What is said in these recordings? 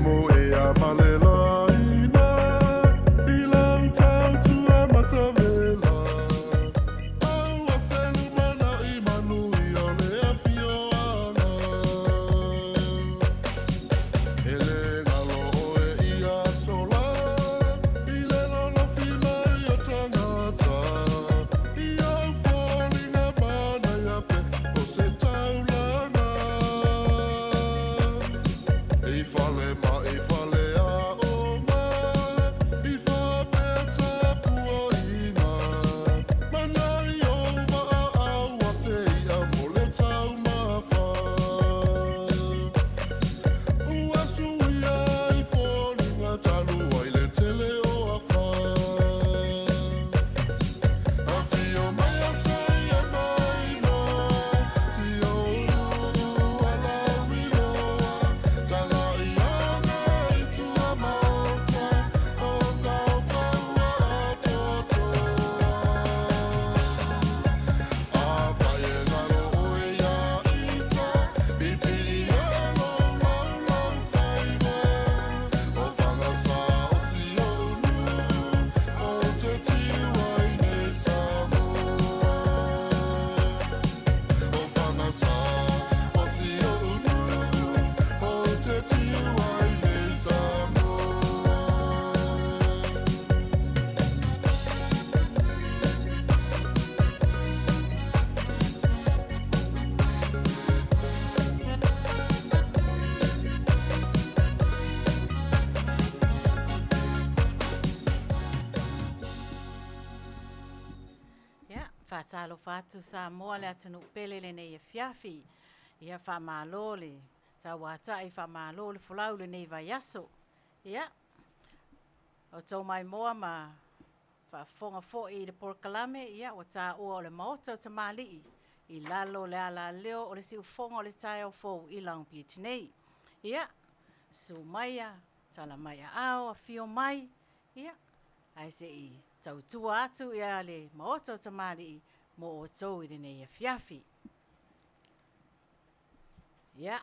moea ma le laina i lau tautua matavela. Aua se lumanai manuia o le afioaga. E le galo ʻoe ia sola i le lolofi mai o tagata i ou foliga manaia pei o se taulaga. I fale ma i fale aoga i faapea tapuaiga mana i ou waa aua se iʻa mo le taumafa. Ua suia i foliga talu ai le tele o afa. Afio mai a seia mai loa, si ou alauiloa, tagai ana i tua maota, o kaokaua atoatoa. Afai e galo ʻoe iā ita, piipii ia lou laulau faiva. O Fagasa o si oʻu nuu, ou te tiu ai nei Samoa. O Fagasa o si oʻu nuu, ou te tiu ai nei Samoa. Ia, faatalofa atu Samoa le atunuu pele i lenei afiafi. Ia, faamalo le tauatai, faamalo le folau i lenei vaiaso. Ia, o tou maimoa ma faafofoga foi i le polokalame, ia ua taua o le Maota o Tamalii i lalo o le alaleo o le siufofoga o le taeao fou i Long Beach nei. Ia, susu maia, tala mai aao, afio mai, ia, ae se i tautua atu ia le Maota o Tamalii mo outou i lenei afiafi. Ia,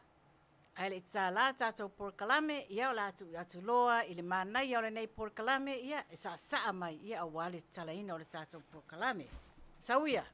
ae le i tatala le tatou polokalame, ia o le a tuu atu loa i le manaia o lenei polokalame, ia e saasaa mai ia aua le tatalaina o le tatou polokalame. Sau ia!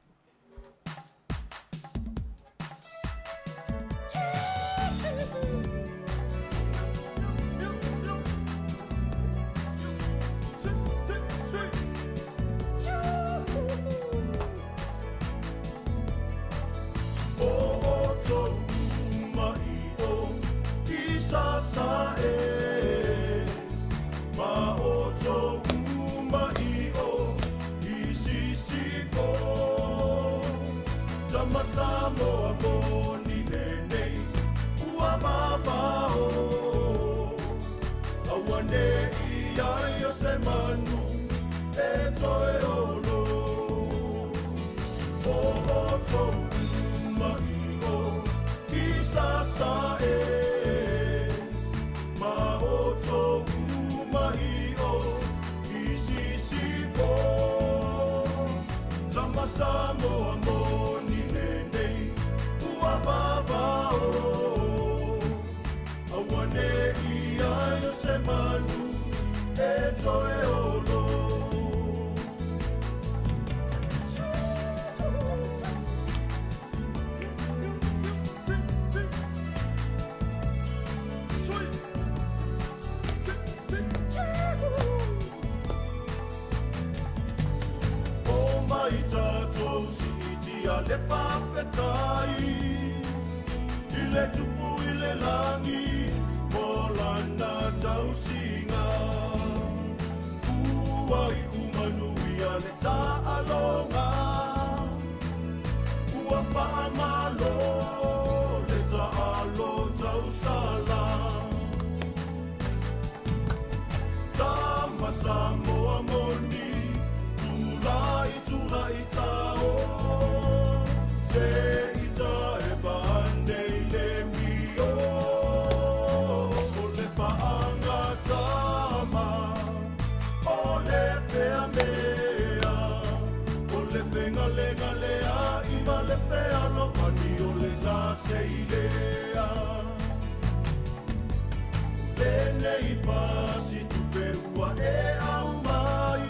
lenei fasi tupe ua e aumai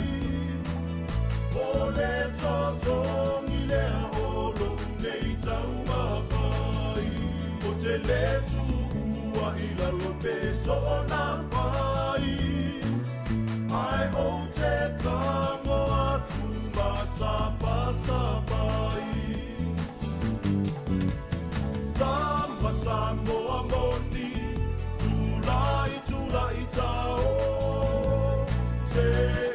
O le totogi lea o lou nei taumafai Ou te le tuua i lalo pe soona fai Ae ou te tago atu ma sapasapai Tama Samoa moni Tulai tulai tao Se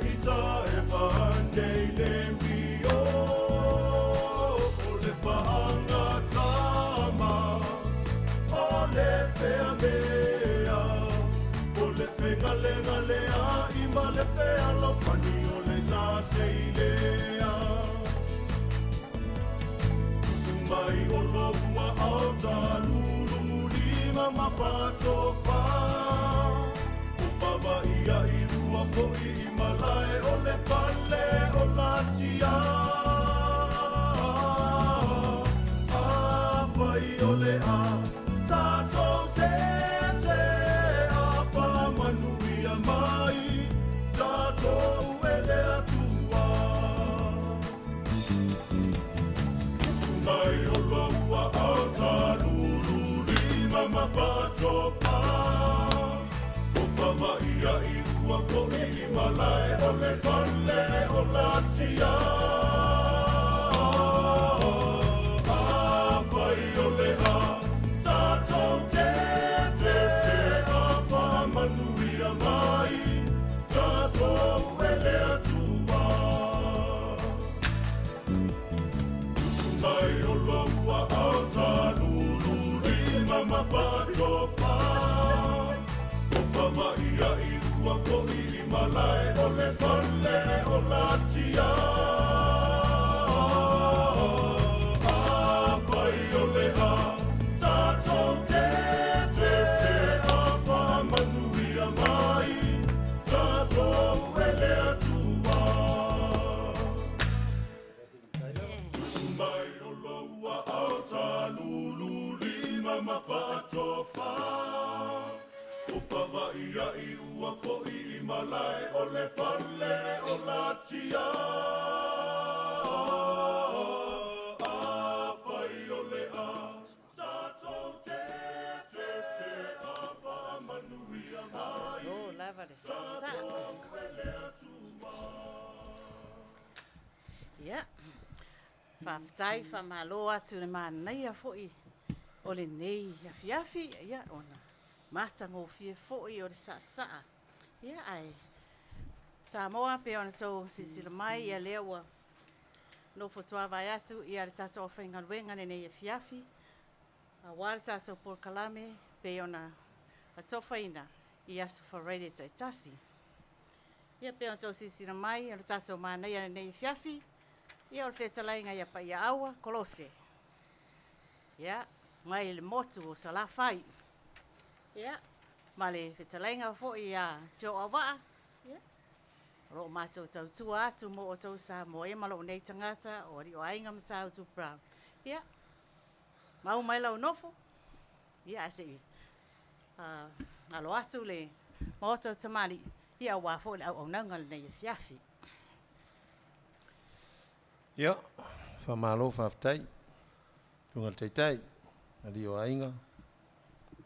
i tae nei le mio O le paanga tama O le fea mea O le fegalegaleai ma le fealofani o le taseilea Tupu mai o lou aao talulu lima ma fatofa O pava'ia'i ua fo'i i malae o le fale o Latia Afai o le a tatou tete a faamanuia mai tatou e le Atua Mai o lou aao talulu lima ma fatofa O pava'ia'i ua fo'i i malae o le fale o Latia Afai o le a tatou tete a faamanuia mai tatou e le Atua Mai o lou aao talulu lima ma fatofa O pava'ia'i ua fo'i i malae o le fale o Latia Afai o le a tatou tete a faamanuia mai tatou e le Atua Mai o lou aao talulu lima ma fatofa O pava'ia'i ua fo'i i malae o le fale o Latia Afai o le a tatou tete a faamanuia mai O lava le sa'asa'a. Tatou e le Atua. Ia, faafetai, faamalo atu le manaia fo'i o lenei afiafi, ia ona matagofie foi o le sa'asa'a. Ia ae Samoa pe ona tou silasila mai ia lea ua nofo tuavae atu ia le tatou aufaigaluega lenei afiafi auā le tatou polokalame pei ona atofaina i aso Faraile taitasi. Ia pei ona tou silasila mai o le tatou manaia lenei afiafi, ia o le fetalaiga ia Paiaaua Kolose. Ia, mai le motu o Salafai. Ia, ma le fetalaiga foi ia Joe Auvaa. Ia, o loo matou tautua atu mo outou Samoa ia ma lou nei tagata o alii o aiga Matautu Brown. Ia, mau mai lau nofo. Ia, ae se i alo atu le maota o tamalii, ia auā foi le auaunaga lenei afiafi. Ia, faamalo faafetai susuga i le Taitai, alii o aiga,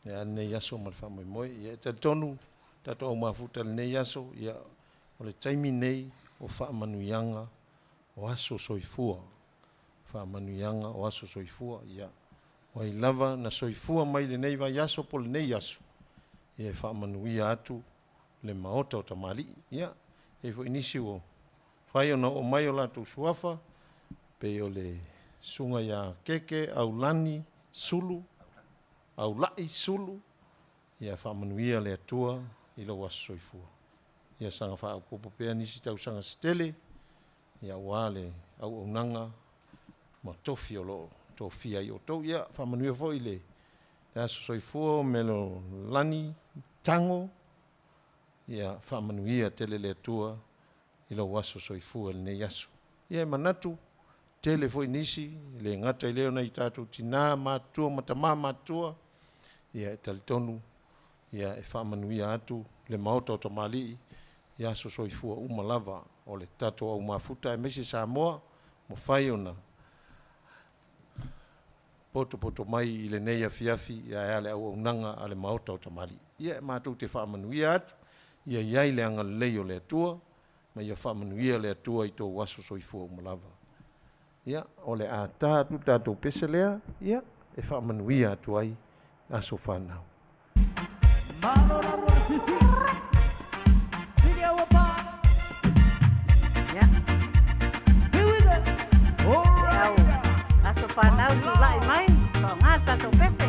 ia lenei aso ma le faamoemoe. Ia e talitonu tatou aumafuta i lenei aso, ia o le taimi nei o faamanuiaga o aso soifua. Faamanuiaga o aso soifua. Ia, o ai lava na soifua mai lenei vaiaso po o lenei aso, ia e faamanuia atu le maota o tamalii. Ia, e i ai foi nisi ua mafai ona oo mai o latou suafa, pei o le susuga ia Keke Aulani Sulu, Aulai Sulu, ia faamanuia le Atua i lou aso soifua. Ia saga faaopoopo pea nisi tausaga se tele, ia aua le auaunaga ma tofi o lo o tofia ai outou. Ia faamanuia foi le aso soifua o Melolani Tago, ia faamanuia tele le Atua i lou aso soifua i lenei aso. Ia e manatu, tele foi nisi, e le gata i lea o nai tatou tina matutua ma tama matutua, ia e talitonu Ia, e faamanuia atu le Maota o Tamalii i aso soifua uma lava o le tatou au mafuta aemaise Samoa mafai ona potopoto mai i lenei afiafi ae a le auaunaga a le Maota o Tamalii. Ia, e matou te faamanuia atu, ia i ai le agalelei o le Atua, ma ia faamanuia le Atua i tou aso soifua uma lava. Ia, o le a ta atu le tatou pese lea, ia, e faamanuia atu ai aso fanau. Au aso fanau tulai mai, faaaoga le tatou pese.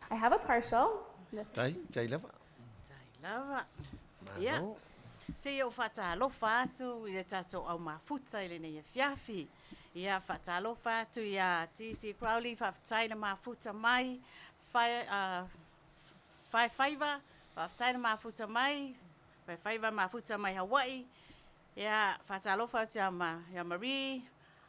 I have a partial. This Tai, tai lava. Tai lava. Ia. Malo. Se i ou faatalofa atu i le tatou au mafuta i lenei afiafi. Ia, faatalofa atu ia TC Crowley, faafetai le mafuta mai. Fai, Faefaiva, faafetai le mafuta mai. Faefaiva mafuta mai Hawaii. Ia, faatalofa atu ia, ma, ia Marie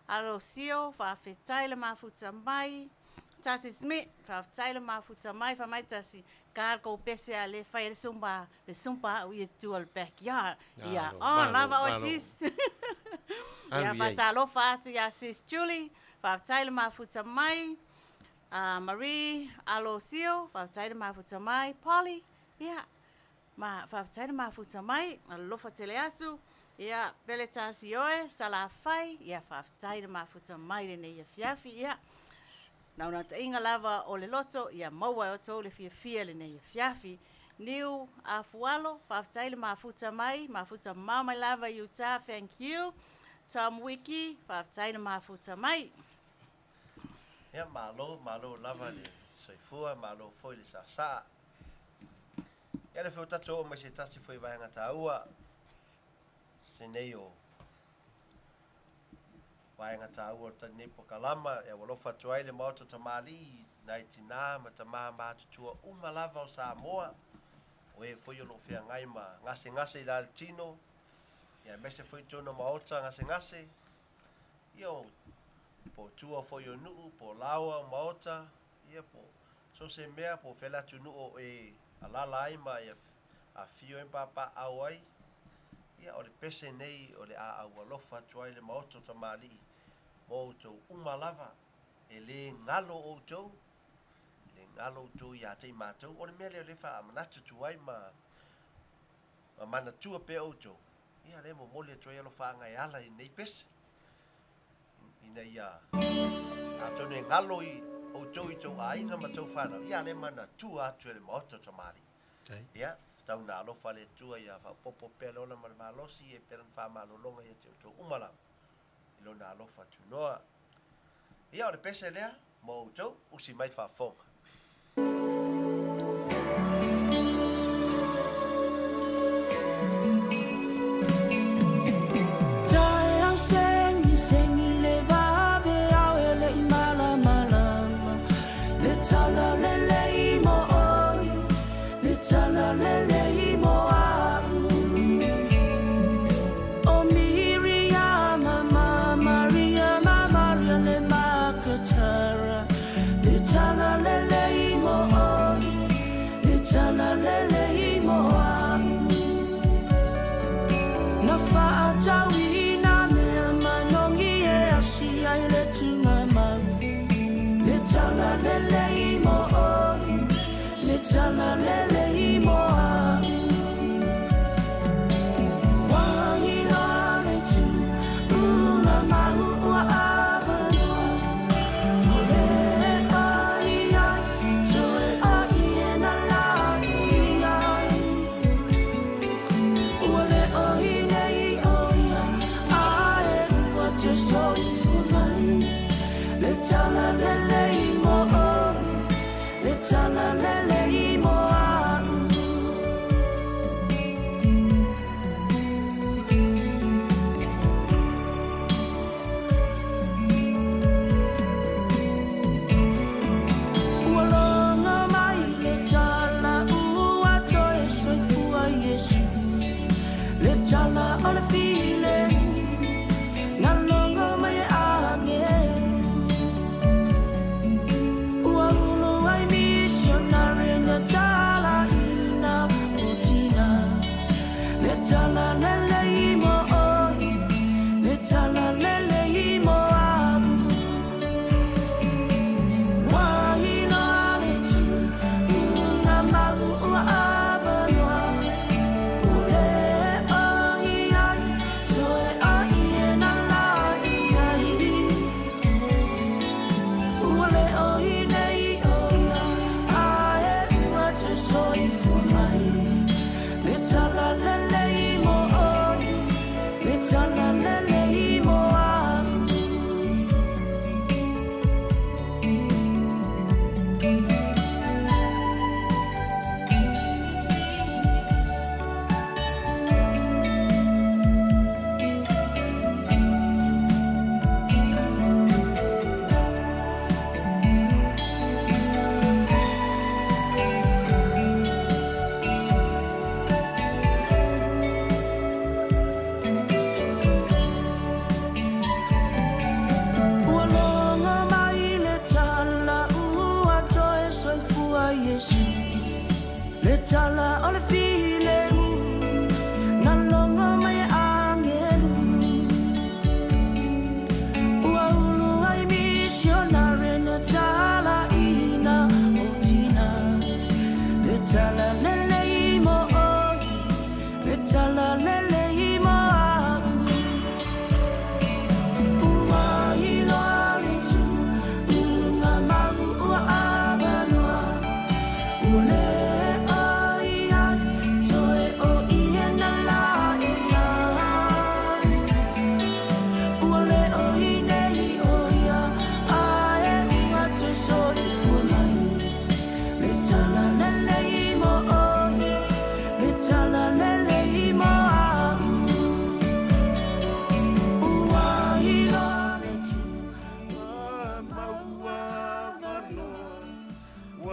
Alosio, faafetai le mafuta mai. Tasi Smith, faafetai le mafuta mai, fai mai tasi, ka kou pese a le fai le sumba, le sumba au ia tua le backyard. Ia, Malo, on malo, lava oe malo. sis. Ia, faatalofa atu ia Sis Julie, faafetai le mafuta mai. Marie Alosio, faafetai le mafuta mai. Polly, ia, ma faafetai le mafuta mai, alofa tele atu. Ia, Pele Tasioe, Salafai, ia, faafetai le mafuta mai lenei afiafi. Ia, naunautaiga lava o le loto, ia maua e outou le fiafia lenei afiafi. Niu Afualo, faafetai le mafuta mai, mafuta mamao mai lava i Utah, thank you. Tom Wiki, faafetai le mafuta mai. Ia, malo, malo lava le soifua, malo foi le saasaa. Ia lea foi ua tatou oo mai se tasi foi vaega taua, se nei o vaega taua o lenei polokalama e aualofa atu ai le Maota o Tamalii i nai tinā ma tamā matutua uma lava o Samoa, o e foi o lo o feagai ma gasegase i la le tino, ia aemaise foi totonu o maota gasegase, ia o po o tua foi o nuu, po o laoa o maota, ia po o so o se mea, po o fea le atunuu o e alaala ai ma e afifio ai ma papaaao ai, ia o le pese nei o le a aualofa atu ai le Maota o Tamalii mo outou uma lava. E le galo outou, e le galo outou ia te i matou. O le mea lea o lea e faamanatu atu ai ma ma manatua pea outou, ia lea e momoli atu ai alofaaga e ala i lenei pese, ina ia atonu e galo i outou i tou aiga ma tou fanau, ia lea e manatua atu e le Maota o Tamalii. Ia, tau ina alofa le Atua ia faaopoopo pea le ola ma le malosi e pea lana faamalologa ia te outou uma lava i lona alofa tunoa. Ia, o le pese lea mo outou, usi mai le faafofoga.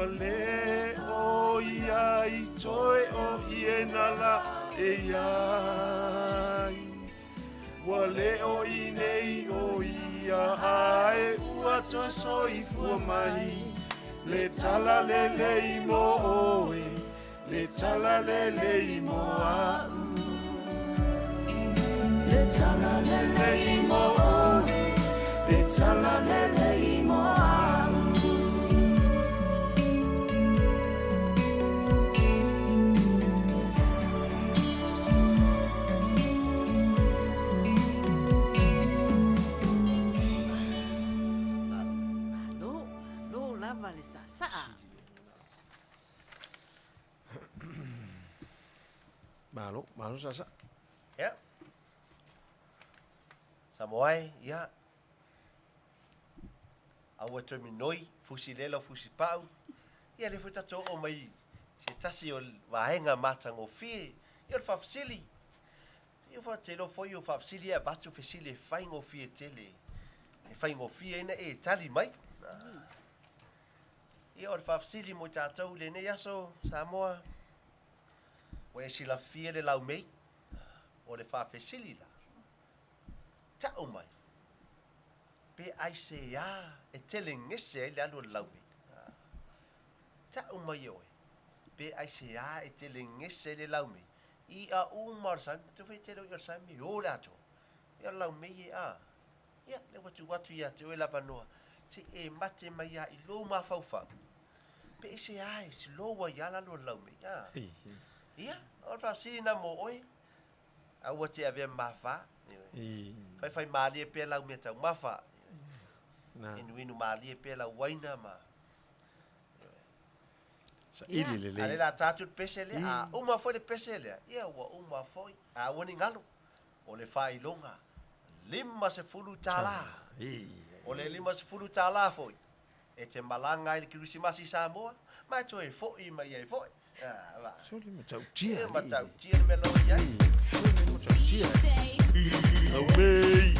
Ua le o ia i toe o ie na la e iai. Ua le o i nei o ia ae ua toe soifua mai. Le tala lelei mo oe, le tala lelei mo a'u. Le tala lelei mo oe, le tala lelei mo a'u. Malo, malo lava le saasaa. Malo, malo saasaa. Ia. Samoa e, ia. Aua e toe minoi, fusi lela o fusi pau. Ia lea foi tatou oo mai se tasi o vaega matagofie, ia o le faafesili. Ia ua te iloa foi o faafesili e avatu fesili e faigofie tele. E faigofie ai na e tali mai. Ia o le faafesili mo i tatou i lenei aso, Samoa, ua e silafia le laumei? O le faafesili la, ta'u mai, pe aisea e tele gese ai le alu a le laumei? Ta'u mai e oe, pe aisea e tele gese ai le laumei? I'a uma o le sami, matou foi e tele o i'a o le sami, e o le atoa. Ia o le laumei e a? Ia, lea ua tuu atu ia te oe le avanoa, se i e mate mai lava i lou mafaufau, pe aisea e slow ai lava le alu a le laumei, a? Ia, o le faafesili lena mo oe, aua te avea ma mafa. Faifai malie pea lau mea taumafa. Inuinu malie pea lau uaina ma... Saili lelei. A o lea o le a ta atu le pese lea, a uma foi le pese lea, ia ua uma foi. A ua ni galo, o le faailoga $50. O le $50 foi, e te malaga ai i le Kerisimasi i Samoa, ma e toe foi mai ai foi. Sole matautia. E matautia le mea la ua i ai. Sole matautia. Aumei.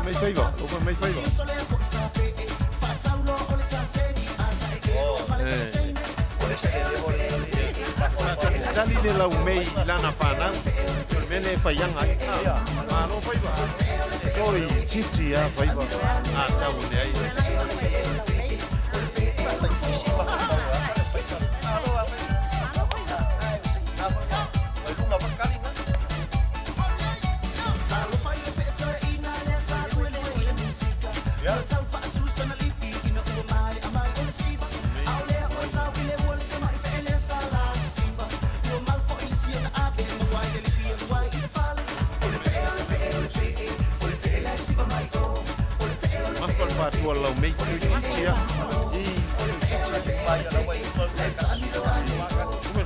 Mai faiva, opa mai faiva. Tali le laumei i lana whanau. O le mea lea e whaianga ai. Malo faiva. Toi titi a faiva. A tau le ai. Mafa le patua laumei. Toi titi a.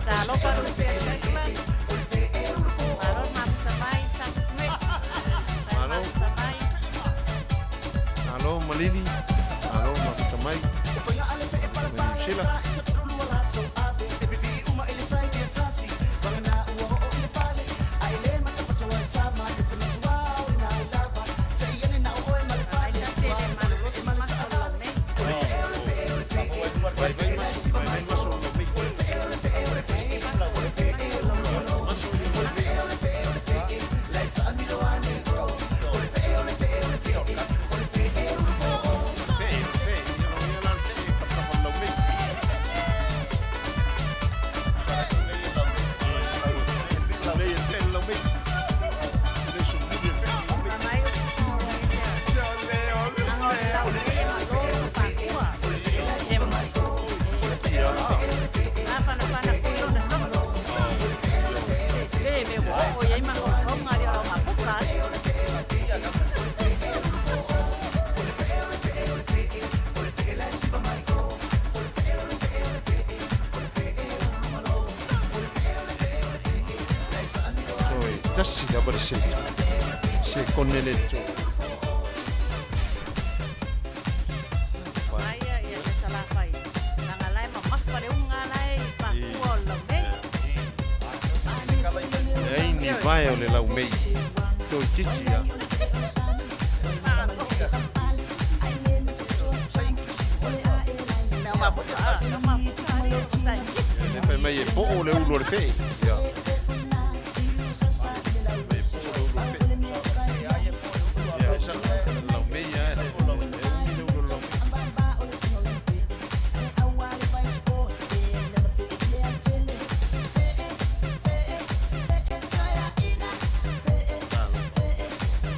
Talofa lau feagaiga. Malo le mafuta mai, Samusme. Malo. Mafuta mai. Malo Malili. Malo mafuta mai. Mai Niu Sila. Faalaitasi e le malolosi maso o le laumei. Vaivai maso, vaivai maso o le laumei. Maso o le laumei. Fe, fe, ia lo ia la fe. tasi lava le sekone le toe. Mai ia ia le Salafai. Leaga la e mamafa le uga la e i Papua o le laumei. Leai ni vae o le laumei. Toeitiiti a. Le fai mai e poo le ulu o le fee. Ia. Mai e poo le ulu o le fee. Ia, e sao. Laumei a. E umi le ulu o le laumei.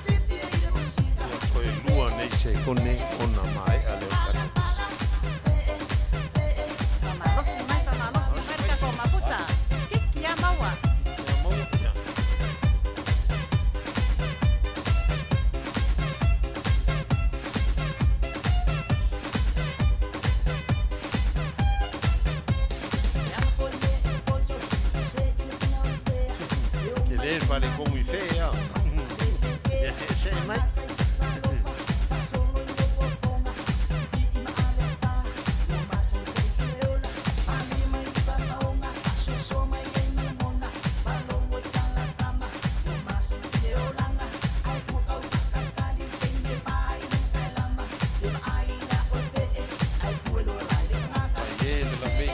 Ua toe lua nei sekone ona maea lea o le tatou pesi. Faamalosi mai, faamalosi mai le tatou mafuta. Kiki a maua. Ia maua, ia. Tele le faalekomu i fee a. Ia seesee mai. Ai e le laumei.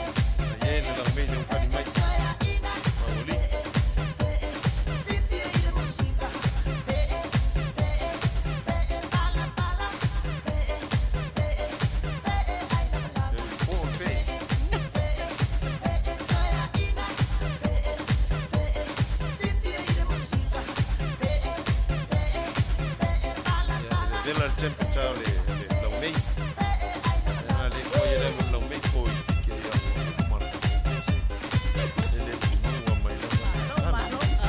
Ai e le laumei le ukali mai. Mauli. E po o le fee. Ia, e vevela le temperature o le le laumei. Ia, le toi e le laumei ko i ke ia ua uma le tatou pesi. E le maua mai lava le Malo, tali. malo.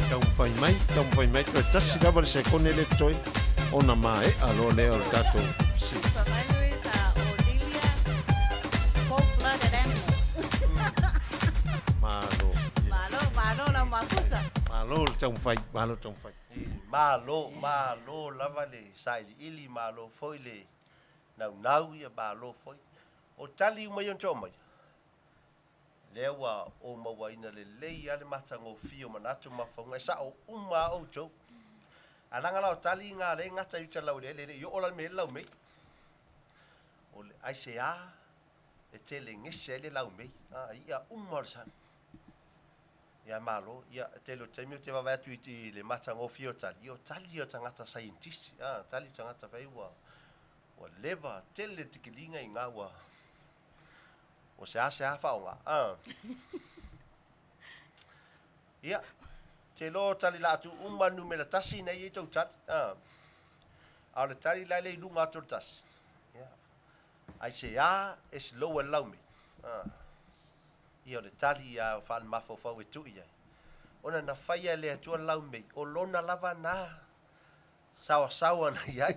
Taumafai mai, taumafai mai, toe tasi lava le sekone lea totoe ona maea loa lea o le tatou pesi. Fai mai Louis a Odilia, cold blooded animal. Malo. Malo, malo lau mafuta. Malo le taumafai, malo le taumafai. Malo, malo lava le sailiili, malo foi le naunau, ia malo foi. O tali uma ia ona to'a mai, lea ua ou mauaina lelei lava le matagofie o manatu ma mafaufauga, e sa'o uma lava outou. Ae leaga la o tali na lea e gata i uta i le laueleele, e le i oo la le mea e i ai le laumei. O le aisea e tele gese ai le laumei, a i'a uma o le sami. Ia malo, ia e tele o taimi ou te vaavaai atu i le matagofie o tali, ia o tali ia o tagata saienitisi, a, tali o tagata fai ua ua leva tele le tikiliga i ina ua ua seasea faaaoga, a. Ia, te iloa o tali la atu uma le numera tasi ina ia i tou tali, a. A o le tali la e le i luga atu o le tasi, ia, aisea e slow ai le laumei, a. Ia o le tali a faale-mafaufau e tuu i ai, ona na faia e le Atua le laumei, o lona lava na saoasaoa na i ai.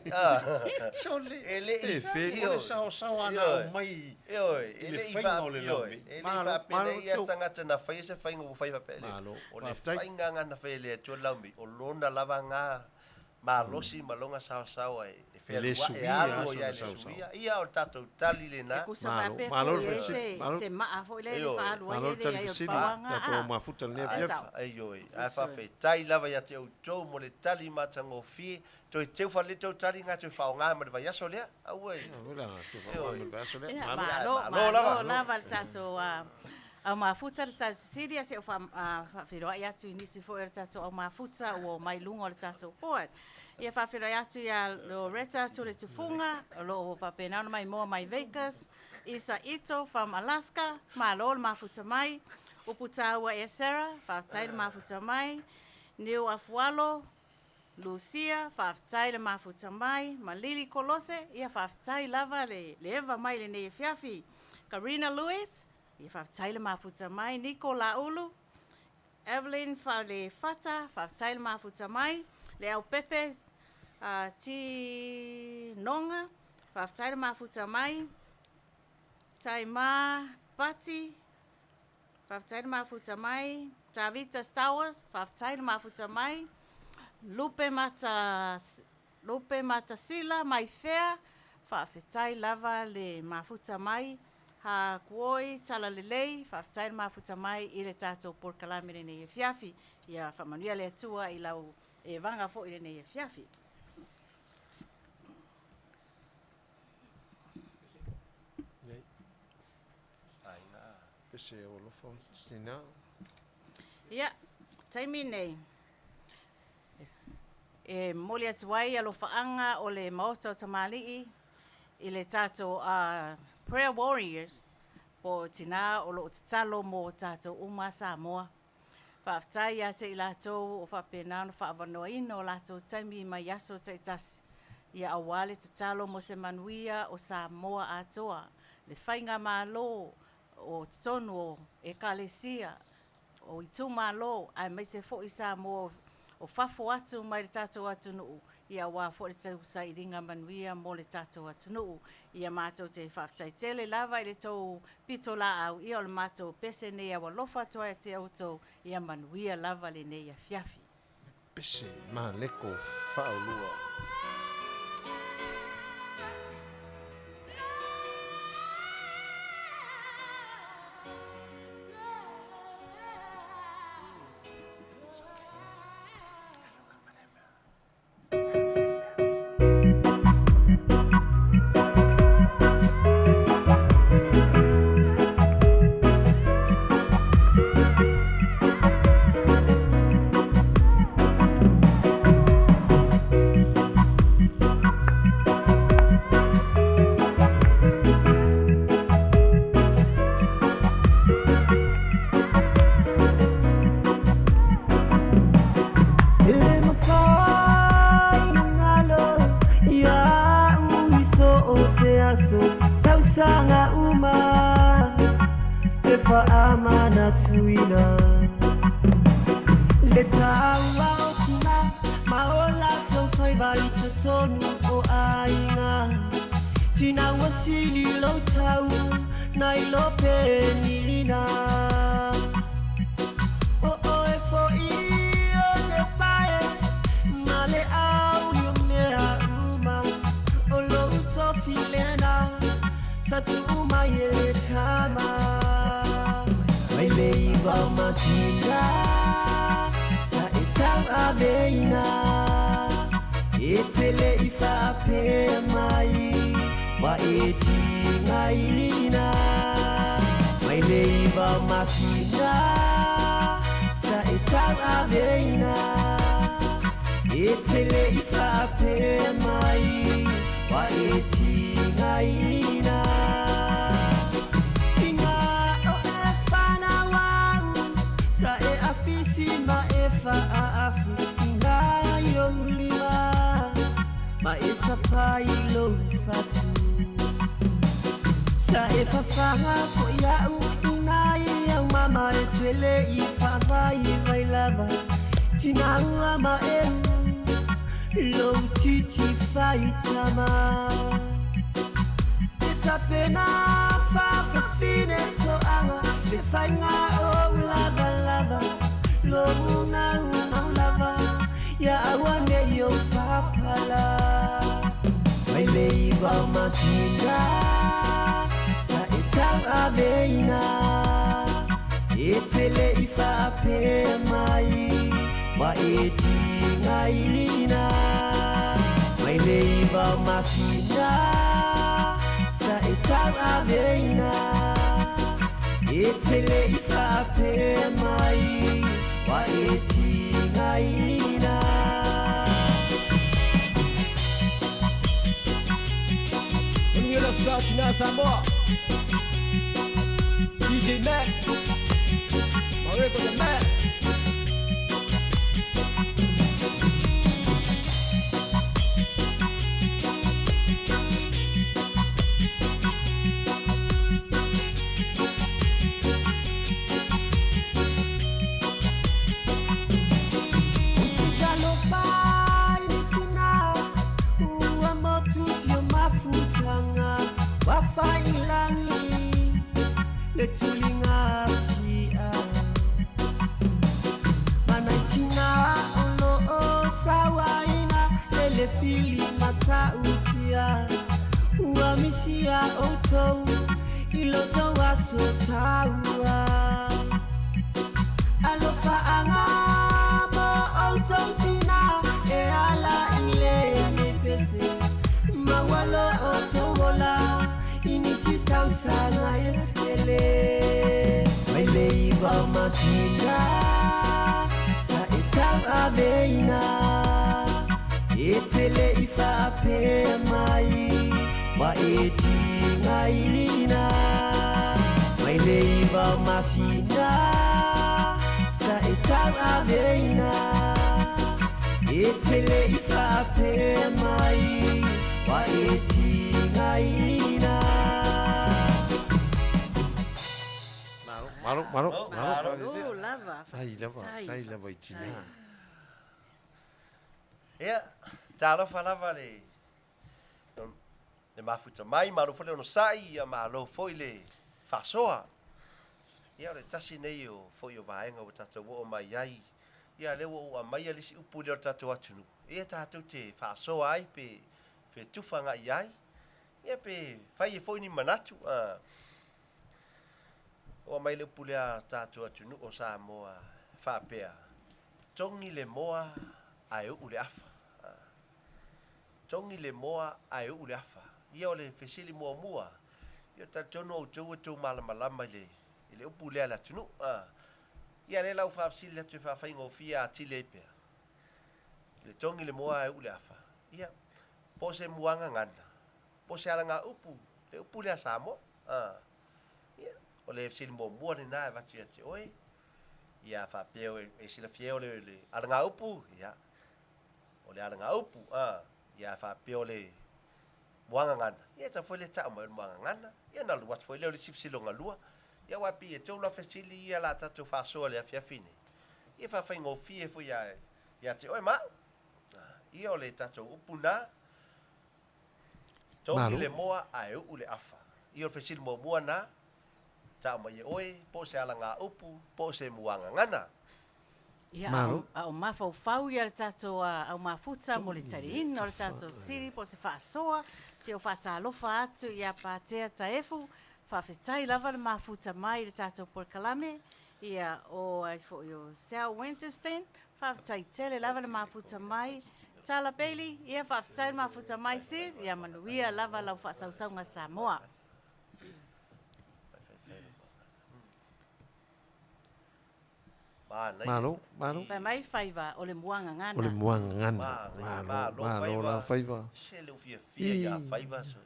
Sole, E le i, e fe, o le saoasaoa na aumai Ioe, i e le le i faiga o le ioe, laumei. e le i Malo, faapea malo nei ia tau. tagata na faia se faiga ua fai faapea le. Malo, O le faafetai. faiga na na faia e le Atua le laumei, o lona lava na malosi ma lona saoasaoa e E le fealuai, e suia alu sona ai, e le saoasaoa. suia. Ia o le tatou tali E lena. tusa Malo, faapea malo foi le e fesili, se malo. se maa foi lea e Ioe. faaalu ai Malo e le tali leai o le fesili, pauaga tatou a. mafuta lenei Ai, afiafi. sao. Ioe, ae faafetai lava ia te outou mo le tali matagofie. Toe teu faalelei tou tali ga toe faaaoga ma le vaiaso lea. Aua e. Ia, ua toe faaaoga ma le vaiaso lea. Ia, Malo. malo, Malo lava. malo lava le tatou au mafuta le tatou fesili, se o faafeiloai atu i nisi foi o le tatou au mafuta ua omai luga o le tatou board. Ia faafeiloai atu ia Loretta Tuletufuga, o lo o faapena ona maimoa mai Vegas, Isa Ito from Alaska, malo le mafuta mai, Uputaua e Sarah, faafetai le mafuta mai, Niu Afualo, Lucia, faafetai le mafuta mai, ma Lili Kolose, ia faafetai lava le le eva mai lenei afiafi. Karina Lewis, ia faafetai le mafuta mai, Niko Laulu, Evelyn Falefata, faafetai le mafuta mai, le Aupepe Ti Nonga, faafetai le mafuta mai, Taima Pati, faafetai le mafuta mai, Tavita Stowers, faafetai le mafuta mai, Lupe Mata Lupe Matasila Maifea, faafetai lava le mafuta mai, Ha Kuoi Talalelei, faafetai le mafuta mai i le tatou polokalame lenei afiafi. Ia faamanuia le Atua i lau evaga foi i lenei afiafi. Pese o alofa tina. Ia, taimi nei, e momoli atu ai alofaaga o le Maota o Tamalii i le tatou Prayer Warriors po o tina o lo o tatalo mo tatou uma Samoa. Faafetai ia te i latou o faapena ona faaavanoaina o latou taimi mai aso taitasi ia aua le tatalo mo se manuia o Samoa atoa, le faigamalo o totonu o Ekalesia, o itumalo aemaise foi Samoa o fafo atu mai le tatou atunuu, ia aua foi le tausailiga manuia mo le tatou atunuu. Ia matou te faafetai tele lava i le tou pitolaau, ia o le matou pese nei aualofa atu ai ia te outou, ia manuia lava lenei afiafi. Pese Maleko Faaulua. E le mafai ona galo iaʻu i so o se aso tausaga uma e faamanatuina le taua o tina ma o latou faiva i totonu o aiga. Tina ua sili lou tau nai lo penina. O oe foʻi o le pae ma le auli o mea uma. O lou tofi lena sa tuu mai e le Tama. Mai le 9 o masina sa e tauaveina e te le i faapea mai ua e tigaina. Mai le 9 o masina sa e tauaveina e te le i faapea mai ua e tigaina. Ina o e fanau au sa e afisi ma e faaafi i ngā i ou lima ma e sapai i lou fatu. Sa e fafaga foʻi aʻu inā i au mama e te le i faavaivai lava tina ua ma e lou titi faitama. E tapena faafafine toaga le faiga o ulavalava lou gaugau lava ia auaneʻi ou papala. Mai le 9 o masina sa e tauaveina e te le i faapea mai ua e tigaina. Mai le 9 o masina sa e tauaveina e te le i faapea mai ua e tigaina. Manuia le aso tina Samoa. DJ Mac. Mareko the Mac. masina sa e tauaveina e te leʻi faapea mai ua e tigaina mai le 9 o masina sa e tauaveina e te leʻi faapea mai ua e tigaina. Malo, malo, malo, malo. Malo lava. Tai lava, tai lava i tina. Ia, talofa lava le le mafuta mai, malo foi le onosai, ia malo foi le faasoa. Ia, o le tasi nei o foi o vaega ua tatou oo mai ai. Ia, lea ua ou aumaia le isi upu lea o le tatou atunuu, ia tatou te faasoa ai pe fetufa agai i ai, ia pe fai ai foi ni manatu. A oo mai le upu lea a tatou atunuu o Samoa faapea, togi le moa ae uu le afa. Togi le moa ae uu le afa. Ia o le fesili muamua, ia talitonu outou ua tou malamalama i le i le upu lea a le atunuu. Ia lea la ua faafesili atu e faafaigofie atili ai pea. Le togi le moa ae uu le afa. Ia, po o se muagagana, po o se alagaupu, le upu lea a Samoa. Ia, o le fesili muamua lena e avatu ia te oe. Ia faapea e silafia o le alagaupu, ia, o le alagaupu, ia faapea o le muagagana, ia e tatau foi le tau mai o le muagagana, ia ona alu atu foi lea o le isi fesili lona lua. Ia aua e pei e tou la fesili ia la tatou faasoa i le afiafi nei, ia faafaigofie foi ia te oe ma au. Ia o le tatou upu na, togi le moa ae uu le afa. Ia o le fesili muamua na, tau mai e oe, po o se alagaupu, po o se muagagana. Ia, a o mafaufau ia le tatou au mafuta mo le taliina o le tatou fesili po o se faasoa, se o faatalofa atu ia Patea Taefu, faafetai lava le mafuta mai i le tatou polokalame, ia o ai foi o Sal Wintersteen, faafetai tele lava le mafuta mai, Tala Bailey, ia faafetai le mafuta mai sis, ia manuia lava lau faasausauga Samoa. Malo, malo. Fai mai Faiva, o le muagagana. O le muagagana. Malo, malo la Faiva. Se le fiafia ia Faiva so.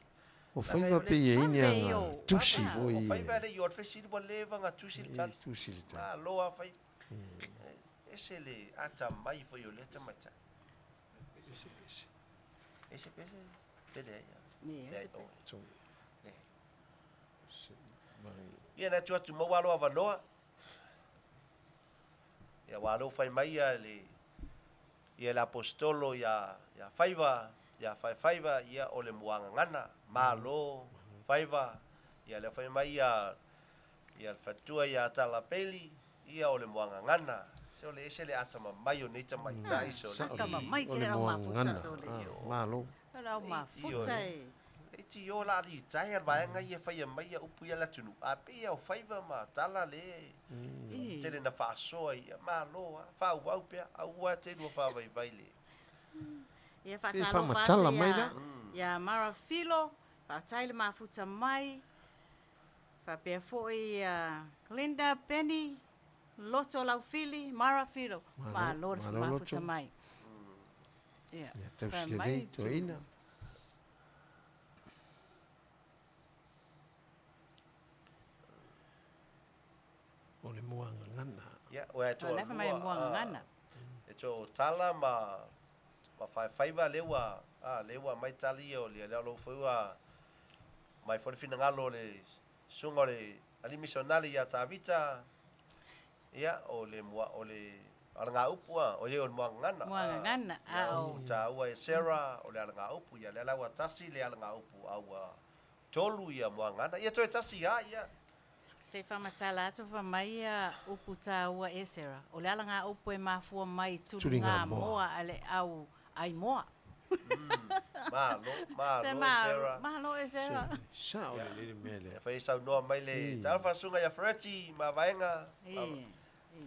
O Faiva pe i ai ni anga tusi foi. O Faiva le i o fesili ua leva nga tusi le tali. Tusi le tali. Malo a Faiva. Ese le ata mai foi o le tamaitai. Ese pese. Ese pese. Pele ai. Ne, ese pese. Ia na tu atu maua aloa avanoa. Ia ua alo fai mai ia le ia le apostolo ia ia Faiva, ia Faefaiva ia o le muagagana, malo Faiva, ia le fai mai ia ia le faletua ia Talapeli, ia o le muagagana. Se o le ese le atamamai o nei tamaitai so le. Atamamai O ke le le au mafuta muagagana. so le. Malo. O le au mafuta e. E ti o la li tai al vaega ia faia mai ia upu ia le atunuu. A pei ia o Faiva ma Tala le tele na faasoa ia malo a faaauau pea aua te lua faavaivai le. Ia Pe faatalofa faamatala atu mai ia la. ia Mara Filo, faafetai le mafuta mai. Faapea foi ia Linda Penny, Loto Laufili, Mara Filo. Malo, Malo le malo mafuta Loto. mai. Ia. Ia tausi Fai mai lelei toeaina. O le muagagana. Ia o e O toa le fai mai lua. muagagana. E toa o Tala ma ma Faefaiva le ua a le ua mai tali ia o le lea lo foi ua mai foi le finagalo o le susuga o le alii misionale ia Tavita. Ia o le mua o le alagaupu a o le o le muagagana. Muagagana, Ia a o o tāua e Sarah o le alagaupu ia lea la ua tasi le alagaupu a ua tolu ia muagagana. Ia toe tasi a ia. Se faamatala atu fa mai ia upu tāua e Sarah. O le alagaupu e mafua mai Tuliga tuliga moa. moa a le au ai moa. Malo, malo Se e ma Sarah. malo e Sarah. Sao le lele mea lea. Ia fai saunoa mai le talofa susuga ia Fereti ma vaega. E.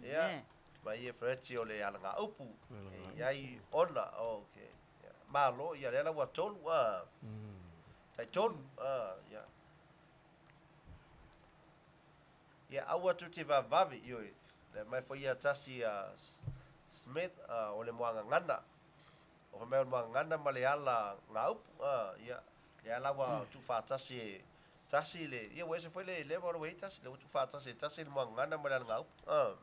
Ia. E. Mai ia Fereti o le alagaupu. E iai ona, okay. Ia, malo, ia lea la ua tolu, a. Tai tolu, a, ia. Ia, aua tu te vavave, ioe. Le aumai foi ia tasi a Smith, o le muagagana. O fai mai o le muagagana ma le ala gaupu, ia, lea la ua tuufaatasi e tasi le, ia ua ese foi le level ua i ai tasi, lea ua tuufaatasi e tasi le muagagana ma le ala gaupu.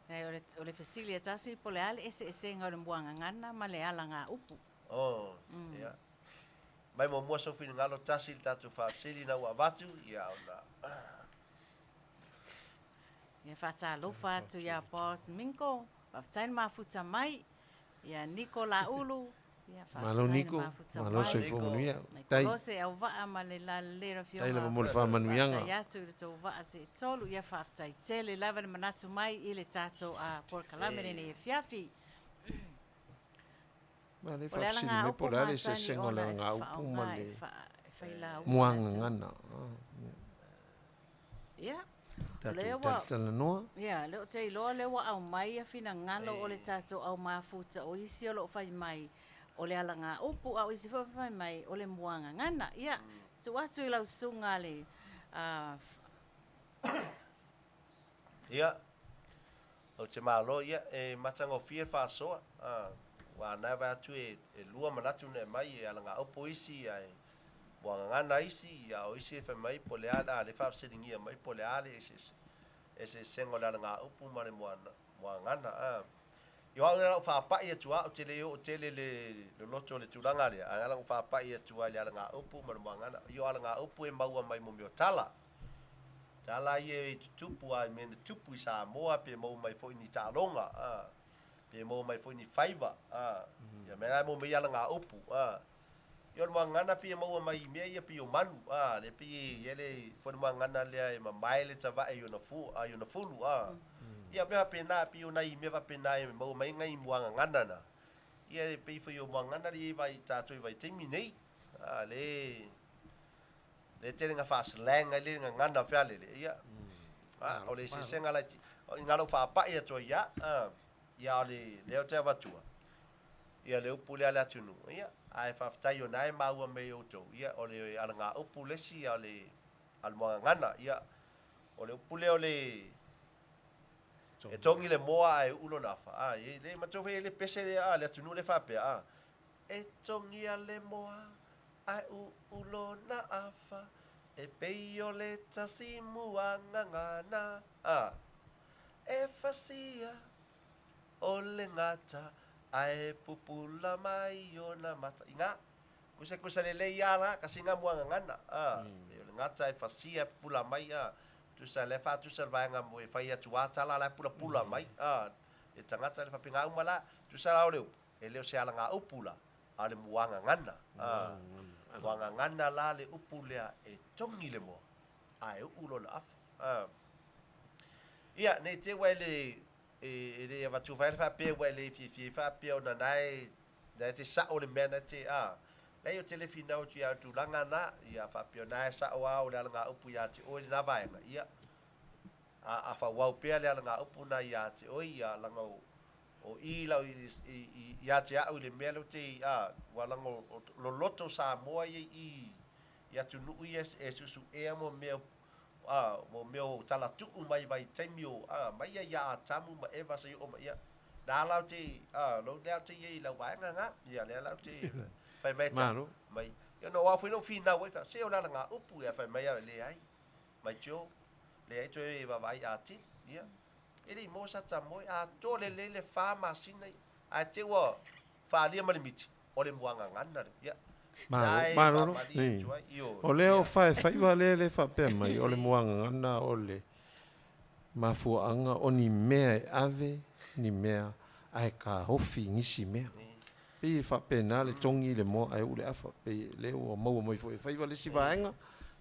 Leai, o le fesili a tasi, po o le a le eseesega o le muagagana ma le ala gaupu? Oh, ia. Mai muamua sou finagalo tasi i le tatou faafesili na ua avatu, ia ona. Ia faatalofa atu ia Boss Minko, faafetai le mafuta mai. Ia Niko Laulu, ia Malo faafetai le Niko, mafuta malo mai. soifua manuia. Mai Faafetai. Kolose auvaa ma le lalelei o le Faafetai afioga. lava mo le faamanuiaga. Faafetai atu i le tou vaa seetolu, ia faafetai tele lava le manatu mai i le tatou polokalame lenei afiafi. Ma le O le faafesili mai po alagaupu o le a le masani eseesega o le ona e alagaupu ma faaaoga le e e failauga atu. muagagana. Ia, o Tatou lea ua talatalanoa. Ia, lea ou te iloa lea ua aumai ia finagalo o le tatou au mafuta o isi o lo o fai mai o le alagaupu a o isi foi o fai mai o le muagagana. Ia, tuu atu i lau susuga le Ia, ou te malo, ia, e matagofie le faasoa, aua na e vaai atu e lua manatu na e aumai, e alagaupu isi ae muagagana isi, a o isi e fai mai po o le a le a faafesiligia mai po o le a le eseesega o le alagaupu ma le muagagana. I o au na ou faapai atu lava, ou te le oo tele i le loloto o le tulaga lea, ae ala ona ou faapai atu lava i le alagaupu ma le muagagana. I o alagaupu e maua mai mo mea o tala. Tala ia e tutupu lava i mea na tupu i Samoa pe maua mai foi i ni taaloga, pe maua mai foi i ni faiva. Ia mea la e maua mai ai alagaupu. Ia o le muagagana pei e maua mai i mea ia pei o manu, lea pei e i ai le foi le muagagana lea e mamae le tavae i ona fu, i ona fulu. Ia mea faapena, pei o nai mea faapena e maua mai ai nai muagagana na. Ia e pei foi o muagagana lea e i ai tatou i vaitaimi nei. Le le tele na faa-slang ai le gagana fealele, ia, o le eseesega laiti, i na lou faapai atu ai lava, ia, a o le lea ou te avatua, ia le upu lea a le atunuu, ia, ae faafetai o lena e maua mai e outou, ia, o le alagaupu le isi, a o le muagagana, ia, o le upu lea o le e togi le moa ae uu lona afa, a, e le manatua foi e le pese lea a le atunuu lea faapea, a, e togia le moa ae uu lona afa, e pei o le tasi muagagana, a, e fasia o le gata ae pupula mai ona mata. Ina, kusakusa lelei lava la, kasi na muagagana, a, pei o le gata e fasia e pupula mai, a, tusa lea faatusa le vaega mo e fai atu a tala la e pulapula mai, a, le tagata le faapena uma la, tusa la o le upu, e le o se alagaupu la, a o le muagagana, a, muagagana la le upu lea e togi le moa, ae uu lona afa, a. Ia, nei te ua e le, e le avatu fai le faapea ua e le fiafia ai faapea ona na e, na e te sao le mea na te, a, leai ou te le finau atu ia tulaga na, ia faapea na e sao lava o le alagaupu ia te oe lena vaega, ia, a faaauau pea le alagaupu na ia te oe, ia laga o i lau ia te au i le mea lea ou te, a, ua laga o loloto Samoa ia i i atunuu ia e suesuea mo mea, a, mo mea o talatuu mai vaitaimi o, a, mai ia ia Atamu ma Eva seia oo mai, ia, na la ou te, a, lou lea ou te i ai i lau vaega na, ia, lea la ou te fai mai ta, Malo. mai, ia, no au foi lou finau ai, se o le alagaupu, ia, fai mai au, leai, mai tio, leai toe vaavaai atili, ia, e le i maua sa tamoe, atoa lelei le 4 masina, ae te ua faalia ma le miti, o le muagagana le, ia, Malo, na e malolo. faamalie atu ai, ioe, O lea o ia. faefaiva lea le faapea mai, o le muagagana o le mafuaaga o ni mea e ave, ni mea ae taofi i nisi mea. Pei e faapena le togi le moa ae uu le afa. Pei lea ua maua mai foi e faiva le isi vaega,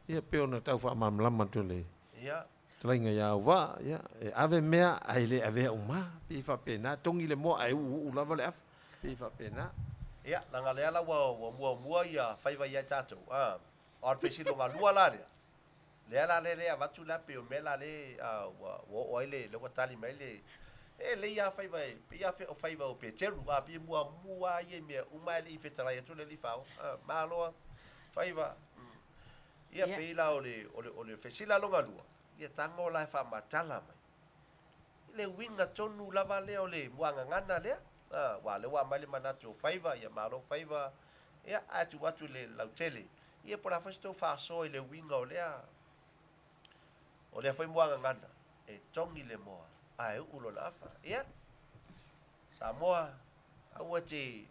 ia pei ona tau faamalamalama atu le Ia. talaiga ia auvaa, ia, e ave mea ae le avea uma. Pei e faapena, togi le moa ae uu lava le afa. Pei e faapena. Ia, laga lea la ua muamua ia faiva ia i tatou. A, o le fesilonga lua la lea. Lea la lea lea avatu la pei o mea la le ua oo ai le ua tali mai le e lei a faiva e pei a fe o faiva o Peteru a pei muamua ia i mea uma e le i fetalai atu le alii faaola. A, malo faiva. Ia pei la o le fesila longa lua, ia tago la e faamatala mai. le uiga tonu lava lea o le muagagana lea, a, aua o lea ua aumai le manatu o Faiva, ia malo Faiva, ia, ae tuu atu i le lautele, ia po o le a foi se tou faasoa i le uiga o lea, o lea foi muagagana, e togi le moa ae uu lona afa. Ia, Samoa, aua e te